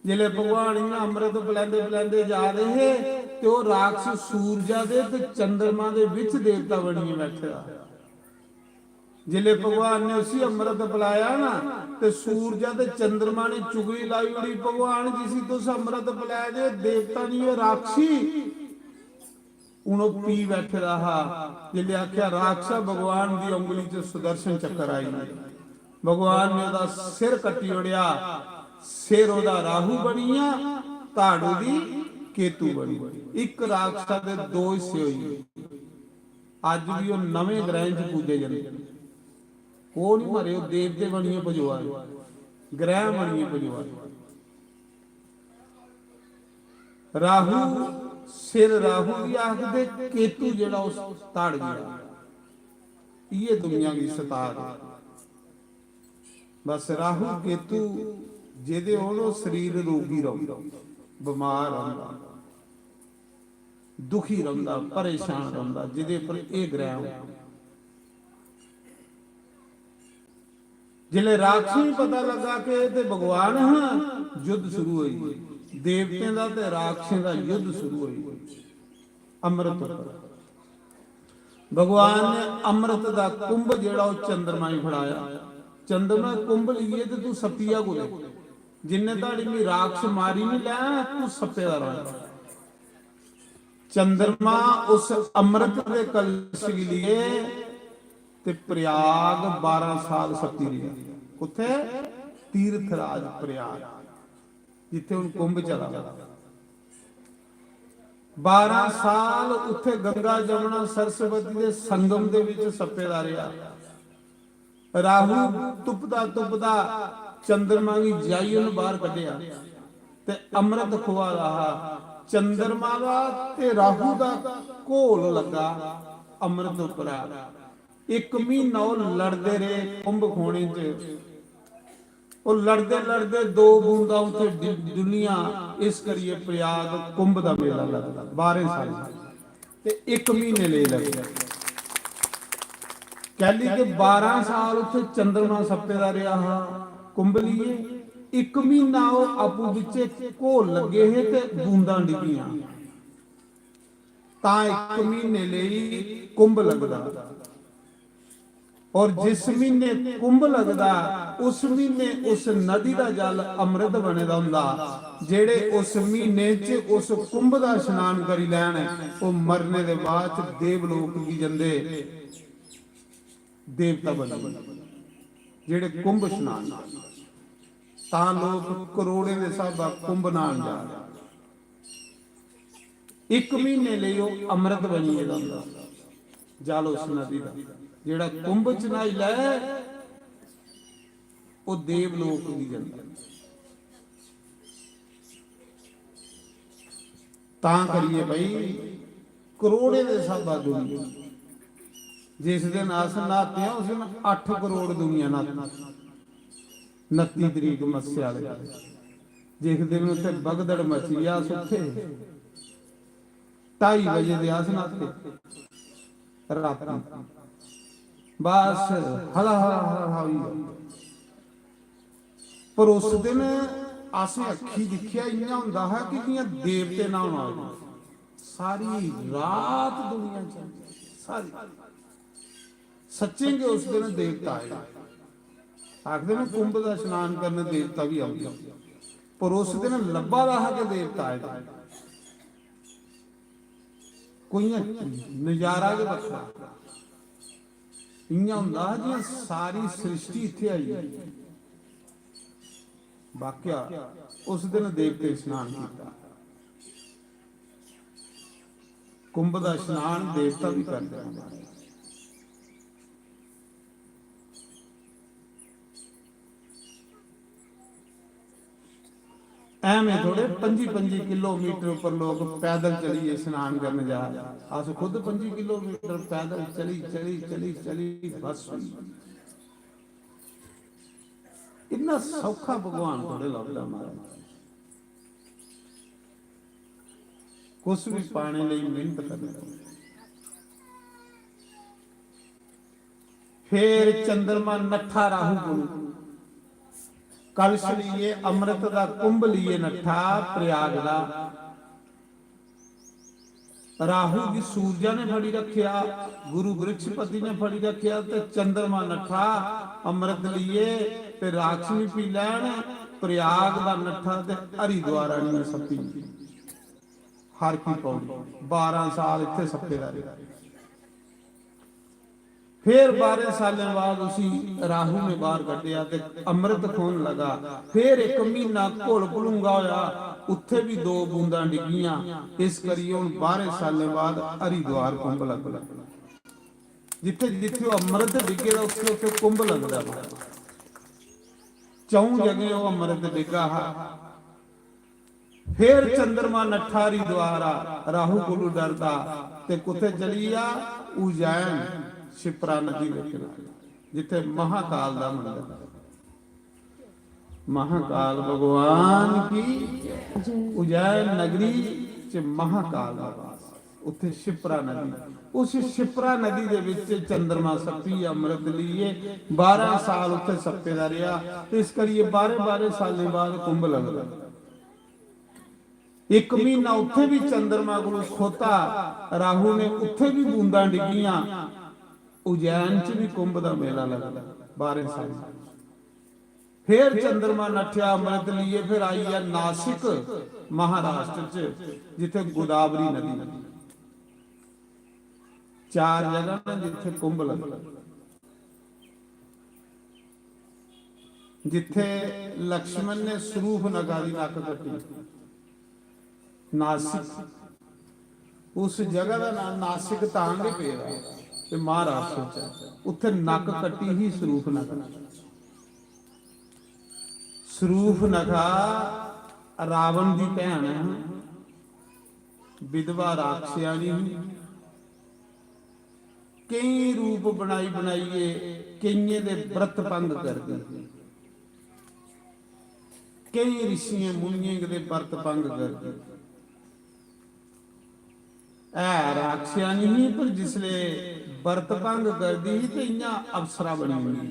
जिसलै भगवान इ'यां अमृत पलैंदे पलैंदे जा दे हे, ते ओह् राक्षस सूरजा दे ते चंद्रमा दे बिच देवता बनियै बैठे दा। जिसलै भगवान ने उसी अमृत पलाया ना, ते सूरजा ते चंद्रमा ने चुगली लाई ओड़ी, "भगवान, जिसी तुस अमृत पलाए दे, देवता नहीं, ओह् राक्षसी।" हून ओह् पी बैठे दा हा। जिसलै आखेआ, "राक्षसा, भगवान दी उंगली च सुदर्शन चक्कर आई गेआ।" भगवान ने ओह्दा सिर कट्टी ओड़ेआ। सिर ओह्दा राहु बनी गेआ, धाड़ ओह्दी केतु बनी गेई। इक राक्षसा दे दो हिस्से होई गे। अज्ज भी ओह् नमें ग्रहें च पूजे जंदे। ओह् नहीं मरे, ओह् देवते बनियै पजोआ दे, ग्रह बनियै पजोआ दे। राहु, सिर राहु गी आखदे, केतु जेह्ड़ा उस धाड़ गेआ। इ'यै दुनिया गी सता दे। बस राहु केतु जेह्दे होन, ओह् शरीर रोगी रौंह्दा, बमार रौंह्दा, दुखी रौंह्दा, परेशान रौंह्दा, जेह्दे पर एह् ग्रह होन। जिसलै राक्षसें गी पता लग्गा कि एह् ते भगवान हा, युद्ध शुरू होई गेआ। देवतें दा ते राक्षसें दा युद्ध शुरू होई गेआ। अमृत उप्पर भगवान ने अमृत दा कुंभ जेह्ड़ा ओह् चंद्रमा गी फड़ाया। चंद्रमा कुंभ लेइयै ते तू सप्पी जा कुतै। जिन्ने धड़ी मी राक्षस मारी नहीं लै, तू सप्पे दा रौह्ना। चंद्रमा उस अमृत दे कलश गी लेइयै ते प्रयाग बारां साल सप्पी रेहा। कुत्थै? तीर्थराज प्रयाग, जित्थै हुन कुंभ चला दा। बारां साल उत्थै गंगा, जमुना, सरस्वती दे संगम दे विच सप्पे दा रेहा। राहु तुपदा तुपदा चंद्रमा गी जाई उन्न बाहर कड्ढेआ ते अमृत खुआ दा हा। चंद्रमा दा ते राहु दा घोल लग्गा अमृत उप्परा। इक म्हीना ओह् लड़दे रेह् कुंभ खोने च। ओह् लड़दे लड़दे दो बूंदां उत्थै डि-, डुल्लियां। इस करियै प्रयाग कुंभ दा मेला लगदा बारें सालें। ते इक म्हीने लेई लगदा। कैली के बारां साल उत्थै चंद्रमा सप्पे दा रेहा हा कुंभ लेइयै। इक म्हीना ओह् आपूं बिच्चे घोल लग्गे हे ते बूंदां डिग्गियां। तां इक म्हीने लेई कुंभ लगदा। और जिस म्हीने कुंभ लगदा, उस म्हीने उस नदी दा जल अमृत बने दा हुंदा। जेह्ड़े उस म्हीने च उस कुंभ दा स्नान करी लैन, ओह् मरने दे बाद च देवलोक गी जंदे, देवता बनदे। जेह्ड़े कुंभ स्नान करदे, तां लोक करोड़ें दे स्हाबा कुंभ न्हान जा दे। इक म्हीने लेई ओह् अमृत बनी गेदा होंदा जल उस नदी दा। जेह्ड़ा कुंभ च न्हाई लै, ओह् देवलोक गी जंदा। तां करियै भाई, करोड़ें दे स्हाबा दुनिया, जिस दिन अस न्हाते आं, उस दिन अट्ठ करोड़ दुनिया न्हाती। नत्ती तरीक मस्सेआ आह्ले दिन। जिस दिन उत्थै बगदड़ मची, अस उत्थै हे। ढाई बजे दे अस न्हाते रातीं। बस हला हला हला हला होई गेआ। पर उस दिन असें अक्खीं दिक्खेआ, इ'यां होंदा हा कि जि'यां देवते न्हान आए दे। सारी रात दुनिया च, सारी। सच्चें गै उस दिन देवता आए। आखदे न, कुंभ दा स्नान करन देवता बी औंदे। पर उस दिन लब्भा दा हा कि देवता आए दे। कोई इ'यां नजारा गै बक्खरा। इ'यां होंदा हा जि'यां सारी सृष्टि इत्थै आई ऐ। वाक्या उस दिन देवते स्नान कीता। कुंभ दा स्नान देवता भी करदे न। ऐवें थोड़े पंजी पंजी किलोमीटर उप्पर लोग पैदल चलिए स्नान करन जा। अस खुद पंजी किलोमीटर पैदल चली चली चली चली बस होई। इन्ना सौखा भगवान थोड़े लभदा महाराज। कुछ भी पाने लेई मेहनत करनी पौंदी। फिर चंद्रमा नट्ठा राहु कोलू। कलश लेइयै अमृत दा कुंभ लेइयै नट्ठा प्रयाग दा। राहु गी सूरजा ने फड़ी रखेआ, गुरु बृहस्पति ने फड़ी रखेआ ते चंद्रमा नट्ठा अमृत लेइयै ते राक्षस पी लैन। प्रयाग दा नट्ठा ते हरिद्वार आनियै सप्पी। हर की पौड़ी बारां साल इत्थै सप्पे दा रेहा। फिर बारां सालें बाद उसी राहु ने बाहर कड्ढेआ ते अमृत खोन लगा। फिर इक म्हीना घुल भलूंगा होया, उत्थे भी दो बूंदां डिग्गियां। इस करियै हुन बारां सालें बाद हरिद्वार कुंभ लगदा। जित्थे जित्थे ओह अमृत डिग्गे दा, उत्थे उत्थे कुंभ लगदा। चौं जगह ओह अमृत डिग्गा हा। फिर चंद्रमा नट्ठा हरिद्वार आ, राहु कोलू डरदा ते कुत्थे चली आ? उज्जैन, शिप्रा नदी दे किनारे, जित्थे महाकाल दा मंदर। महाकाल भगवान की। उज्जैन नगरी च महाकाल दा वास, उत्थे शिप्रा नदी। उस शिप्रा नदी दे विच चंद्रमा सप्पी अमृत लेइयै बारां साल उत्थे सप्पे दा रेहा। इस करियै बारां बारां सालें बाद कुंभ लगदा। इक म्हीना उत्थे भी चंद्रमा कोल खोता राहु ने, उत्थे भी बूंदां डिग्गियां। उज्जैन च भी कुंभ दा मेला लगदा बारां साल। फिर चंद्रमा नट्ठेआ अमृत लेइयै, फिर आई गेआ नासिक महाराष्ट्र च, जित्थे गोदावरी नदी। चार जगह न जित्थे कुंभ लगदा। जित्थे लक्ष्मण ने सरूप नखा दी नक्क कट्टी, नासिक, उस जगह दा नांऽ नासिक तां गै पेदा ते महाराष्ट्र च उत्थे नक्क कट्टी ही सरूप नखा। सरूप नखा रावण दी भैन ही, विधवा राक्षसानी ही। केई रूप बनाई बनाइयै केइयें दे व्रत भंग करदी, केई ऋषियें मुनियें दे व्रत भंग करदी। है राक्षसानी ही, पर जिसले व्रत भंग करदी ही ते इ'यां अप्सरा बनी जंदी।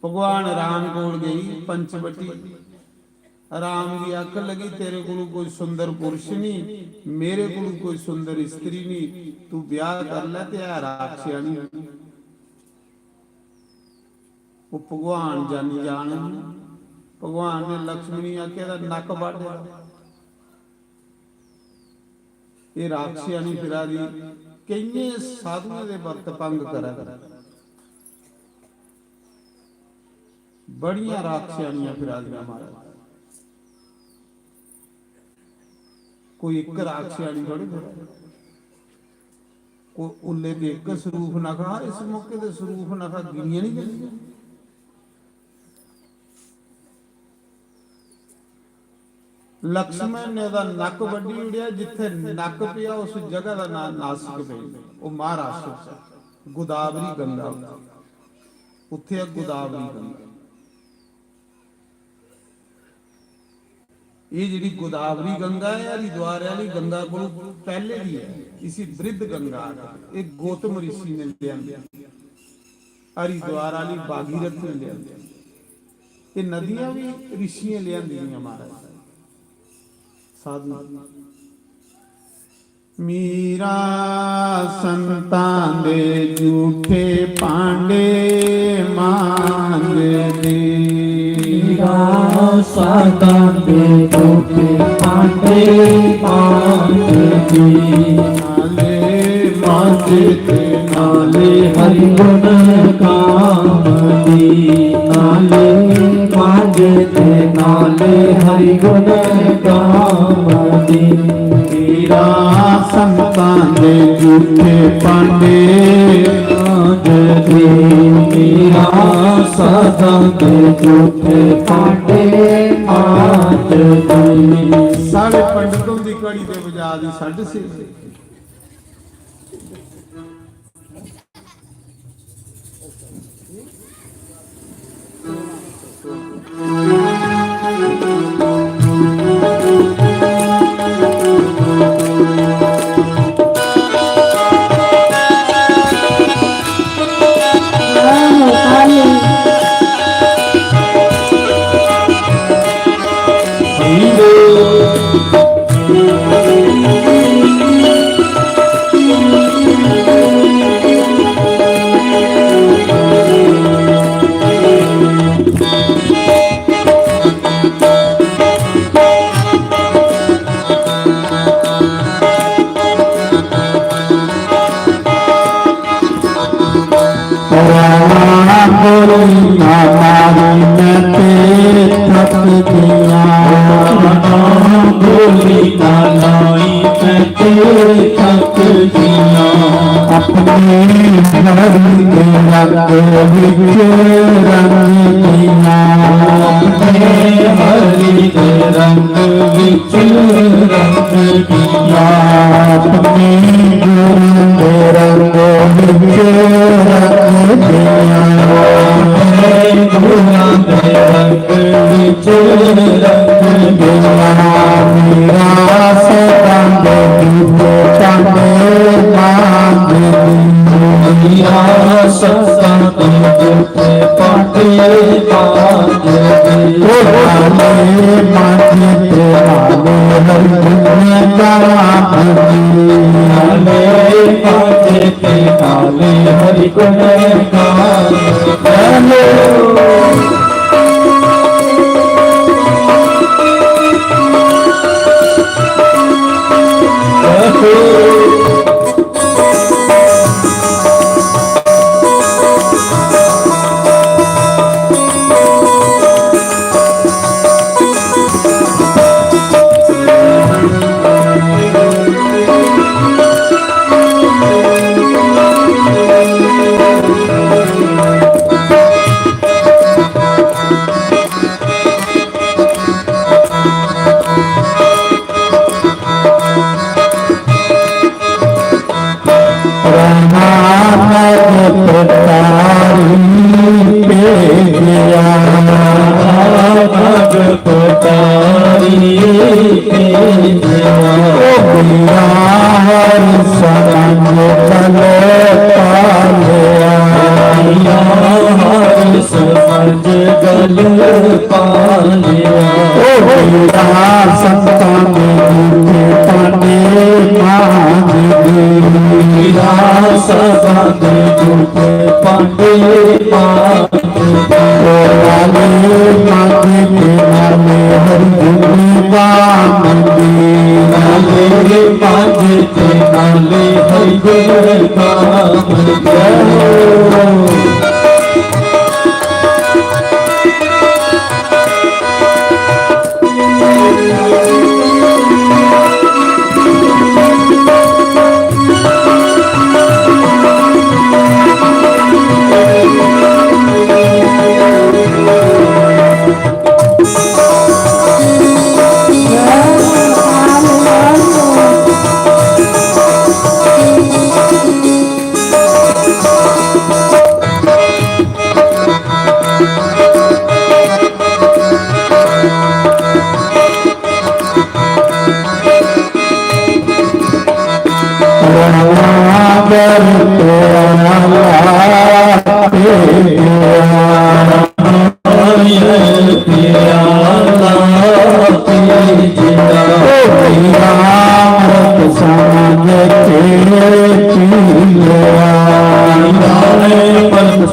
भगवान राम कोल गई पंचवटी, राम गी आखन लगी, "तेरे कोल कोई सुंदर पुरुष नहीं, मेरे कोल कोई सुंदर स्त्री नहीं, तू ब्याह कर ले ते है राक्षसानी।" वो भगवान जानी जान, भगवान ने लक्ष्मण गी आखेआ, "एह्दा नक्क बड्ढ।" एह् राक्षसानी फिरा दी, केइयें साधुएं दे व्रत भंग करा दी। बड़ियां राक्षसानियां फिरा दियां महाराज। कोई इक राक्षसानी थोड़ी फिरा दी। कोई उल्ले ते इक सरूप नखा, इस मौके ते सरूप नखा गिनियां नहीं जंदियां। लक्ष्मण ने ओह्दा नक्क बड्ढी ओड़ेआ, जित्थै नक्क पेआ उस जगह दा नांऽ नासिक पेई गेआ। ओह् महाराष्ट्र च गोदावरी गंगा, उत्थै ऐ गोदावरी गंगा। एह् जेह्ड़ी गोदावरी गंगा ऐ, हरिद्वार आह्ली गंगा कोलू पैह्ले दी ऐ, इसी वृद्ध गंगा आखदे। एह् गौतम ऋषि ने लेआंदी, हरिद्वार आह्ली भागीरथ ने लेआंदी। एह् नदियां भी ऋषियें लेआंदियां महाराज, साधु। मीरा संतां दे झूठे भांडे मांजदी। मीरा सदा दे झूठे भांडे मांजदी। नाले मांजदे नाले हरि गुण गावदी। नाले मांजदे नाले हरि गुण गावदी। मीरा संतां दे झूठे भांडे मांजदी। मीरा सदा दे झूठे भांडे मांजदी। साढ़े पंडितों दी घड़ी दे बजा दी सड सी। रामा गोली ना मारी मैं ते थक गया। रामा गोली ना लाई मैं ते थक गया। अपने हरि के रंग विच रंग गया। अपने हरि के रंग विच रंग दिया। अपने गुरु दे रंग विच रंग दिया। अपने गुरु दे रंग विच रंग दिया। मेरा सदा दे दीप तने मांग दिया। सदा दे दीप पाटे पाटे। ओ लाले मांझे ते लाले हर दुनिया का लाले मांझे ते लाले हर गुण का। समझ गल पा लिया। ओ मेरा संतां दे झूठे पांडे मांजदे। मेरा सदा दे झूठे पांडे मांजदे। ओ लाले मांजदे नाले हर गुण गावदे। लाले मांजदे नाले हर गुण गावदे।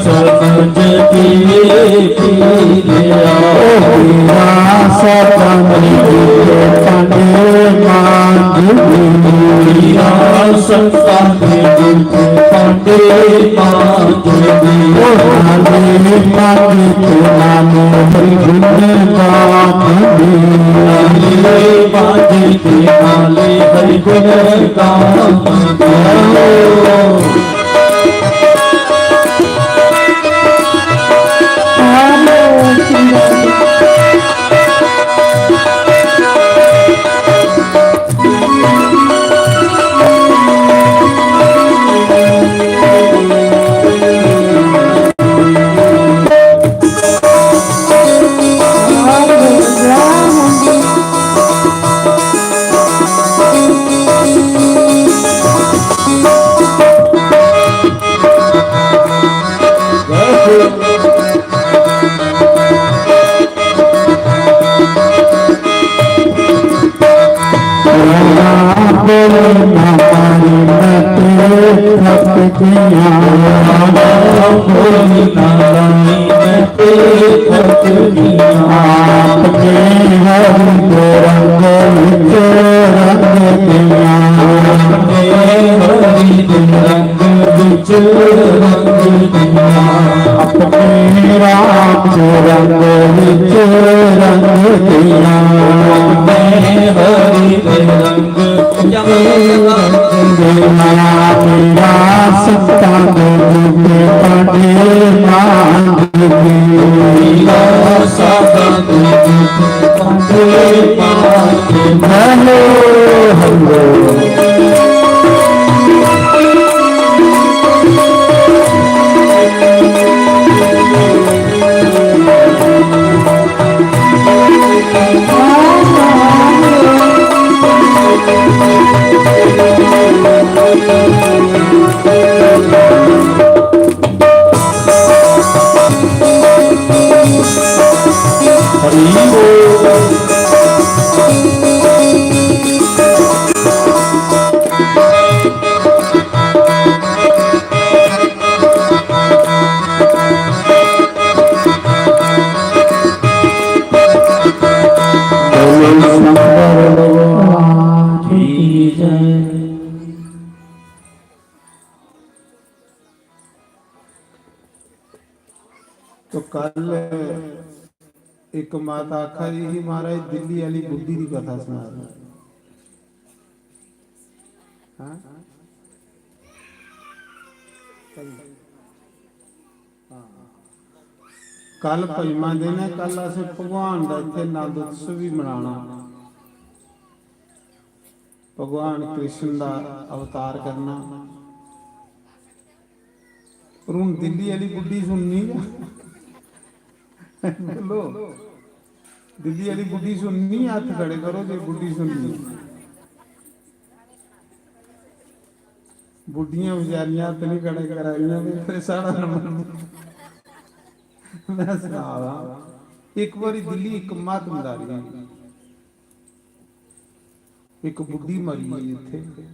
समझ के पी लिया। तेरा सतन के पंडे मांझ दी। तेरा सतन के पंडे मांझ दी। ओ नाले मांझ के नाले हरि गुण गान दी। नाले मांझ के नाले हरि गुण गान दी। आपके हरि के रंग विच रंग दिया। आपके हरि के रंग विच रंग दिया। अपने राम के रंग विच रंग दिया। अपने हरि के रंग विच रंग दिया। मेरा संतान रूप पंडे मांग। तो कल एक माता आखा दी ही, "महाराज, दिल्ली आह्ली बुड्ढी दी कथा सना दे।" हैं? हां। कल पंजमा दिन ऐ, कल असें भगवान दा इत्थै नंद उत्सव बी मनाना। भगवान कृष्ण दा अवतार करना। पर हून दिल्ली आह्ली बुड्ढी सुननी ऐ। बोलो, दिल्ली आह्ली बुड्ढी सुननी ऐ, हत्थ खड़े करो जे बुड्ढी सुननी ऐ। बुड्ढियां बचैरियां हत्थ नहीं खड़े करा दियां, भी फिर साढ़ा नंबर। मैं सना दा, एक बारी दिल्ली एक महात्मा दा, एक बुड्ढी मरी गेई इत्थै।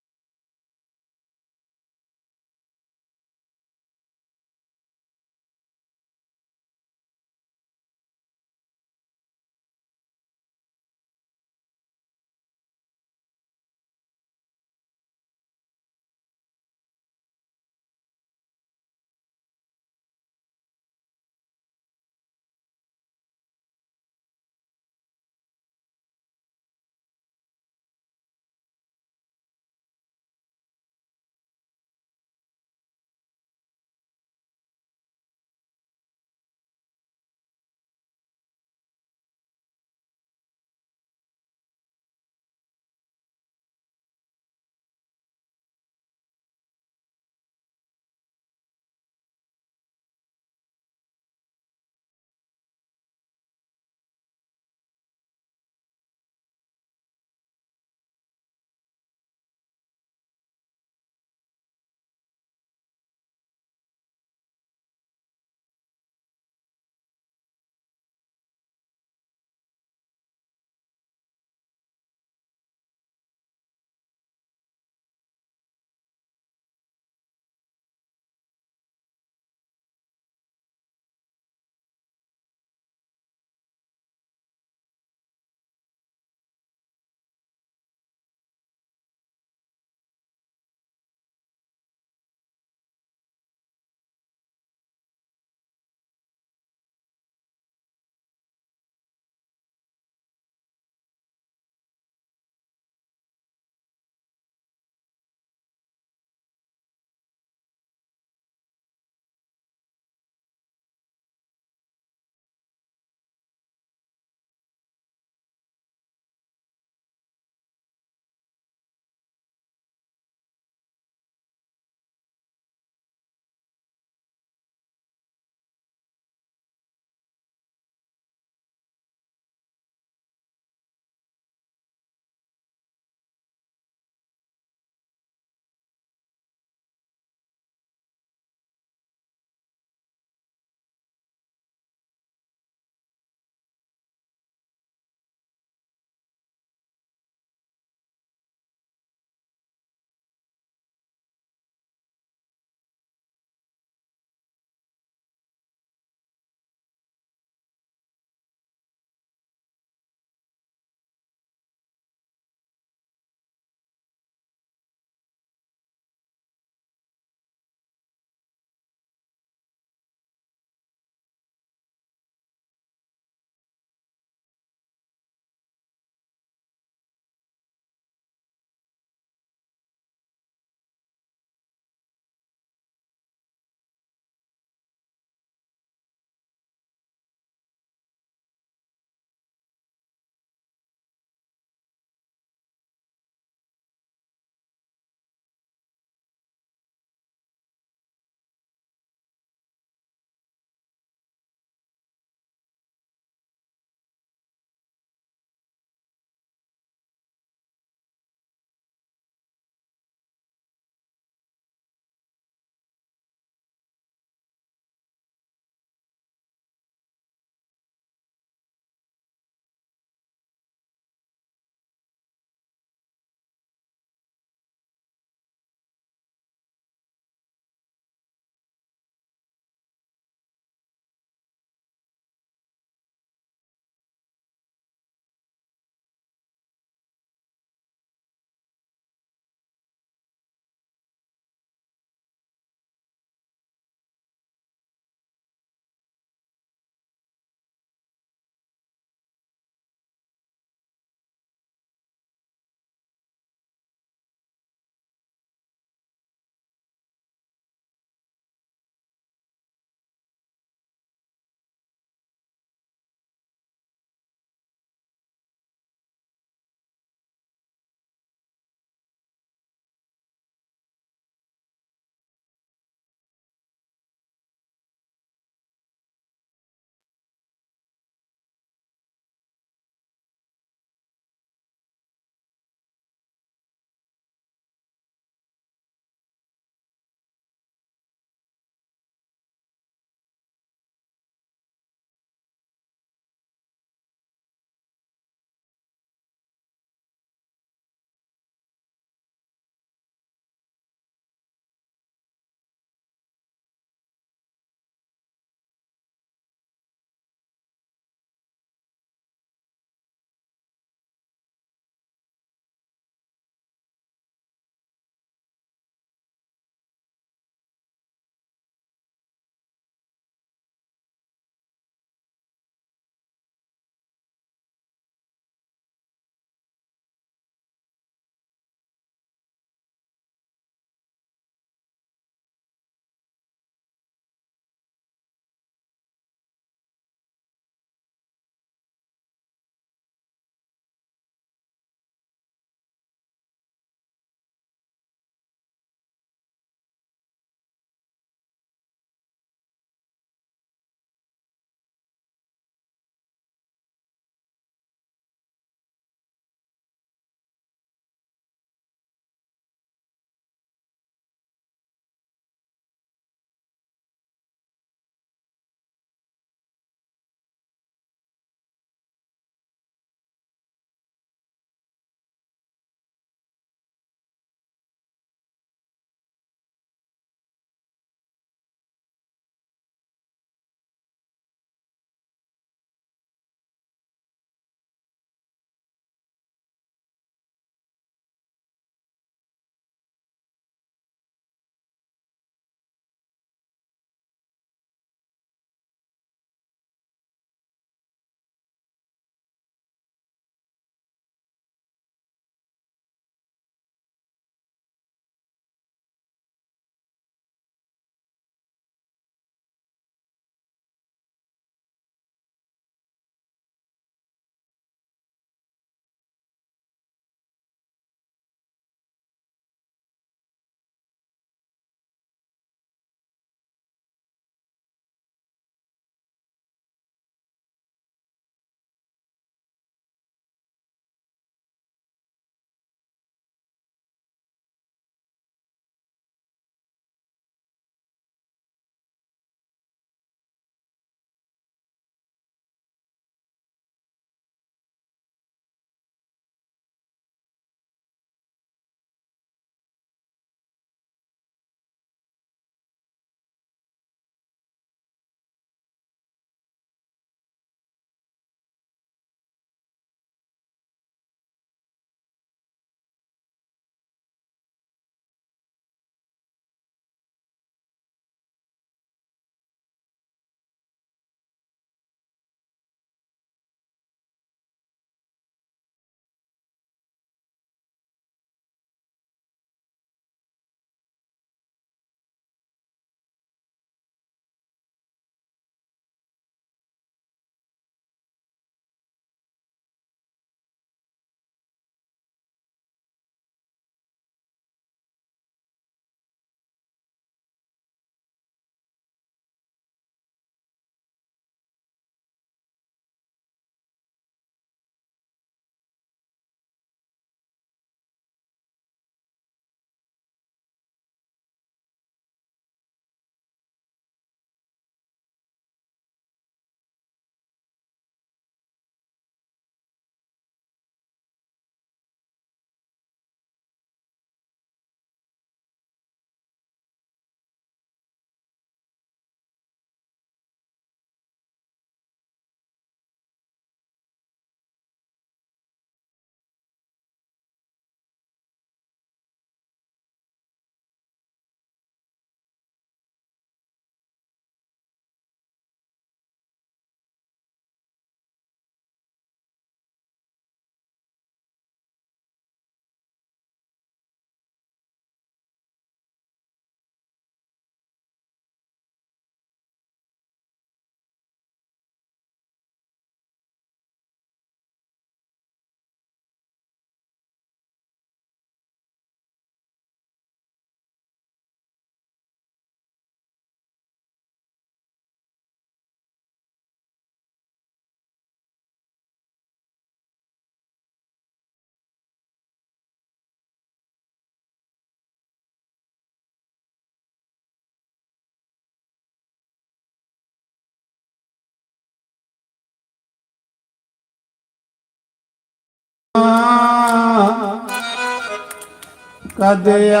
कदे आ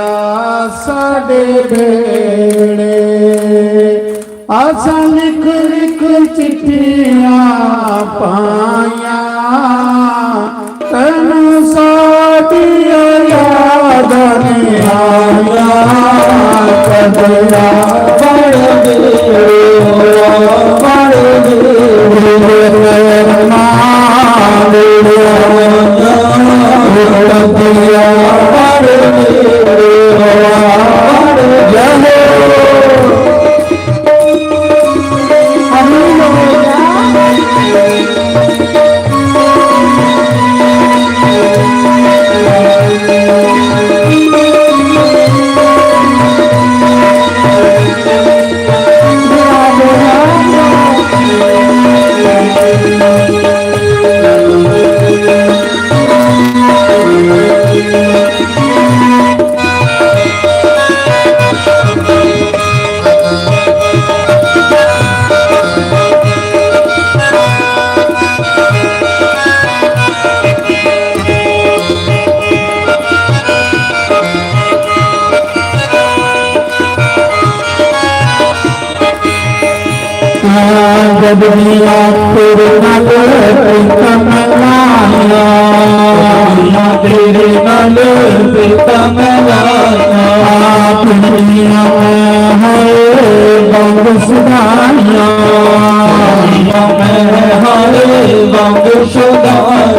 साडे बेड़े, असां लिख लिख चिट्ठियां पाइयां, तैनू साडियां यादां नहीं आइयां। कदे आ साडे बेड़े, साडे बेड़े, जब दिया तेरे नाल प्रीतम लाया, तेरे नाल प्रीतम लाया, दुनिया में है रंग सुधारिया, दुनिया में है रंग सुधारिया।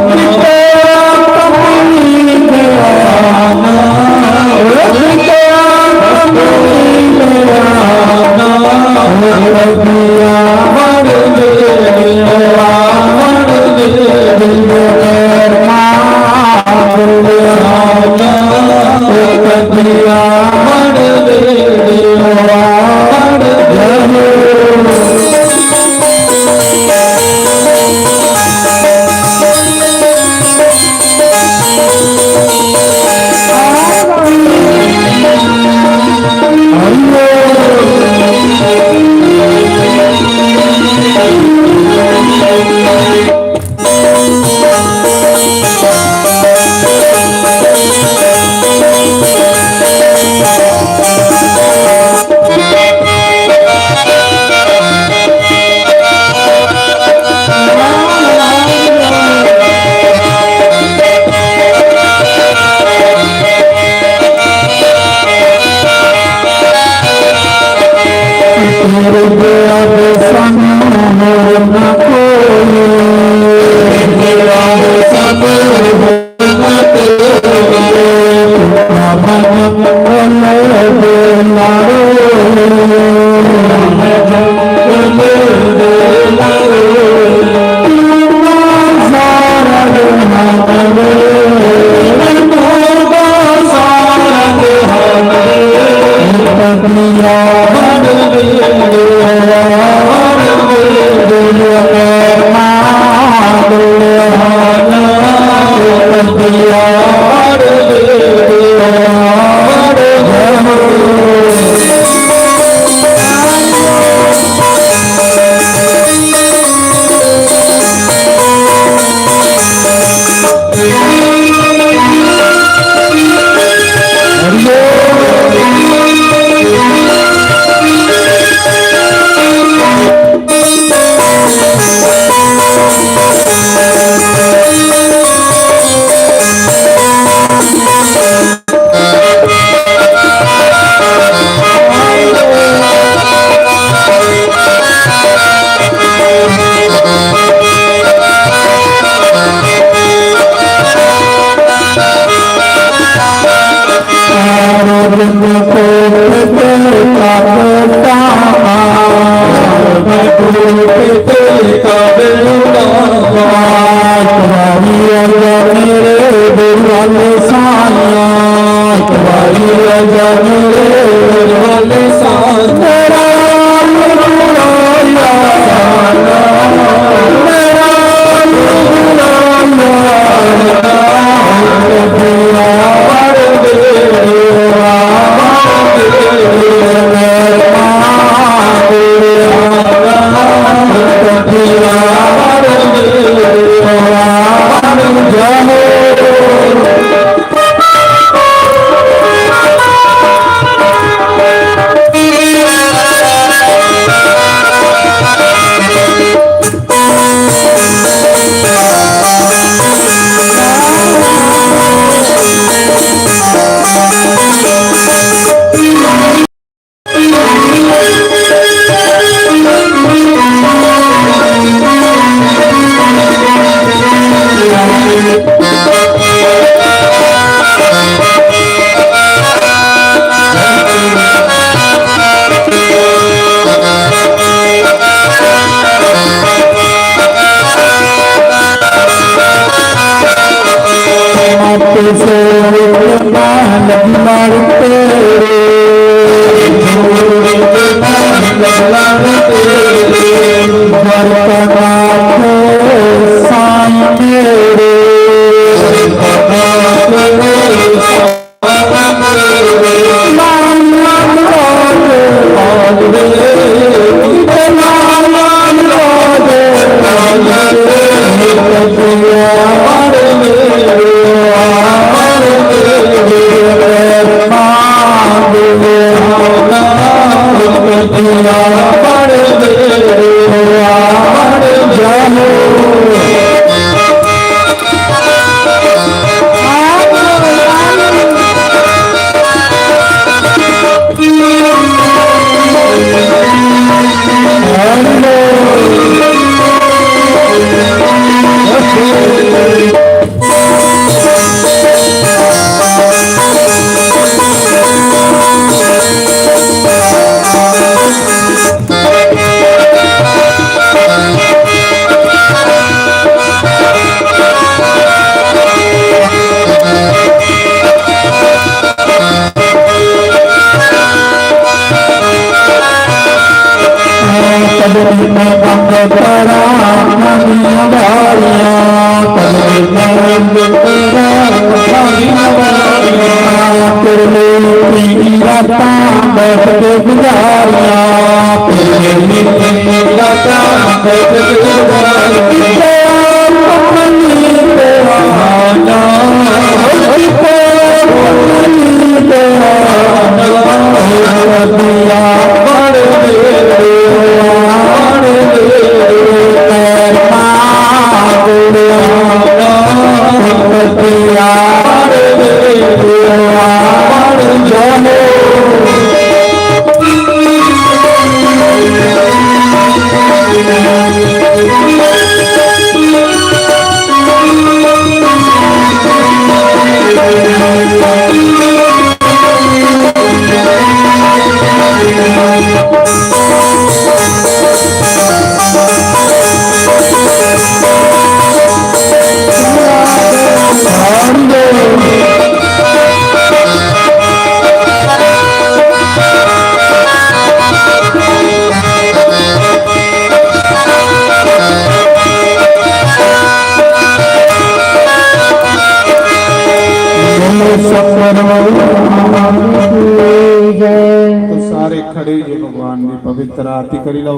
तो सारे खड़े होइए भगवान की पवित्र आरती करी लो।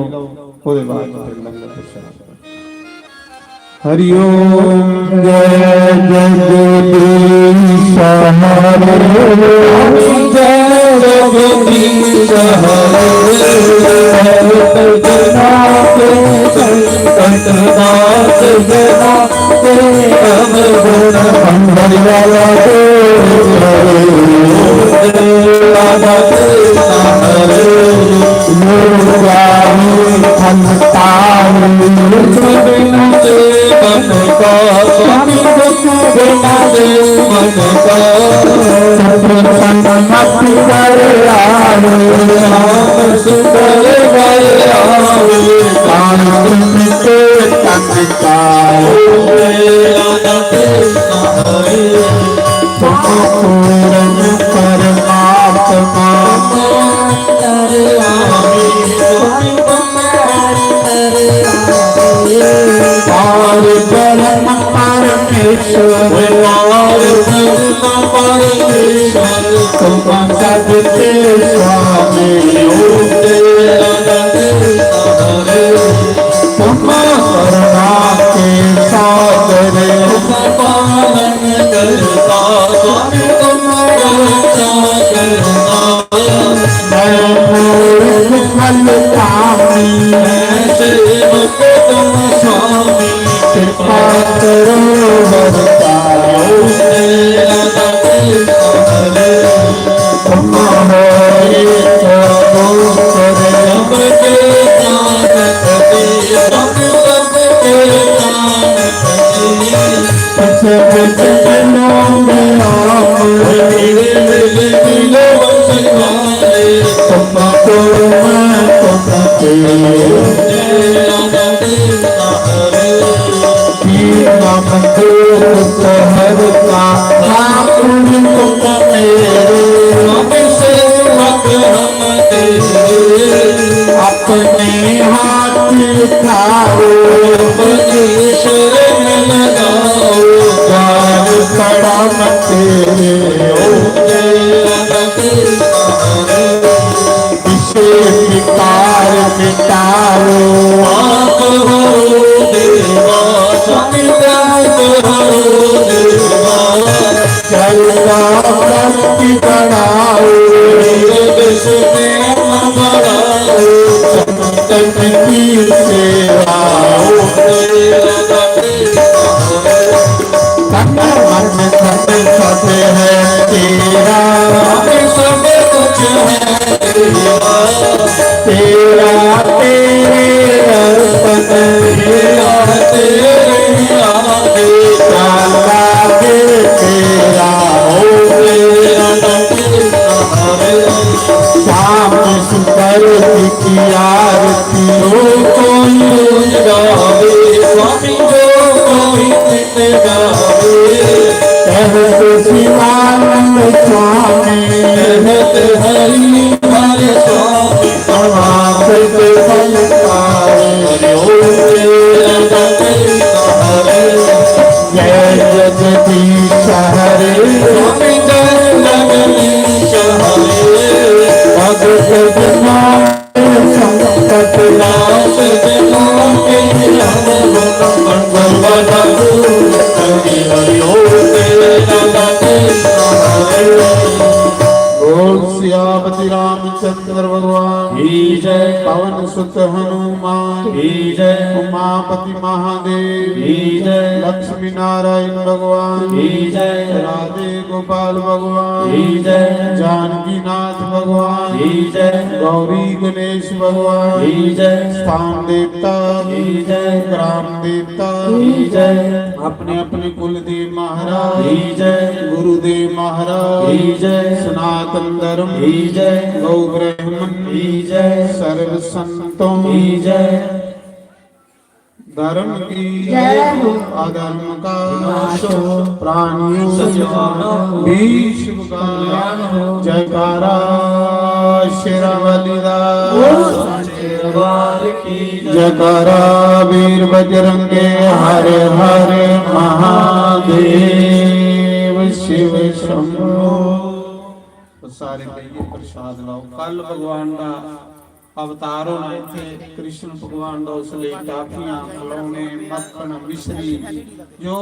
ओदे बाद फिर लंगर प्रसाद। हरि ओम। जय जगदीश हरे, जय जगदीश हरे। अपने हाथ उठाओ, अपनी शरण लगाओ, द्वार खड़ा मैं तेरे, ओ तेरा नबी। इसे विकार मिटाओ, पाप हरो देवा, संकट हरो देवा। जलवा भक्ति बढ़ाओ, जगत में बढ़ाओ, संतन की सेवा हो। तन मन धन सब है तेरा, सब कुछ है तेरा, तेरा तेरे अर्पण, तेरा तेरे आगे, काला दे तेरा हो। तेरा नबी हमारे श्याम सुंदर की आरती। जो कोई रोज गावे, स्वामी जो कोई दिन गावे। कहत शिवानंद स्वामी, कहत हरि हर स्वामी। समाप्त फल पावे। हरि ओम तेरा नबी हमारे जय जगदीश हरे। स्वामी जय जगदीश हरे। भगत जना संकट नाश जनो के हर गुण मंगल बना। हरि हरि ओम तेरा नबी हरे। बोल सियापति रामचंद्र भगवान की जय। पवन सुत हनुमान की जय। उमापति महादेव की जय। लक्ष्मी नारायण भगवान की जय। राधे गोपाल भगवान की जय। जानकीनाथ भगवान की जय। गौरी गणेश भगवान की जय। स्थान देवता की जय। ग्राम देवता की जय। अपने अपने कुल देव महाराज की जय। गुरुदेव महाराज की जय। सनातन धर्म की जय। गौ ब्राह्मण की जय। सर्व संतों की जय। धर्म की जय हो। अधर्म का नाश हो। प्राणियों सज्जनों भी शुभ कल्याण हो। जयकारा शेरावाली दा। दरबार की जयकारा वीर बजरंगे हर हर महादेव शिव शंभो। तो सारे बेहियै प्रसाद लाओ। कल भगवान दा अवतार होना इत्थे, कृष्ण भगवान दा, उस लेई टाफियां, खलौने, मक्खन, मिश्री, जो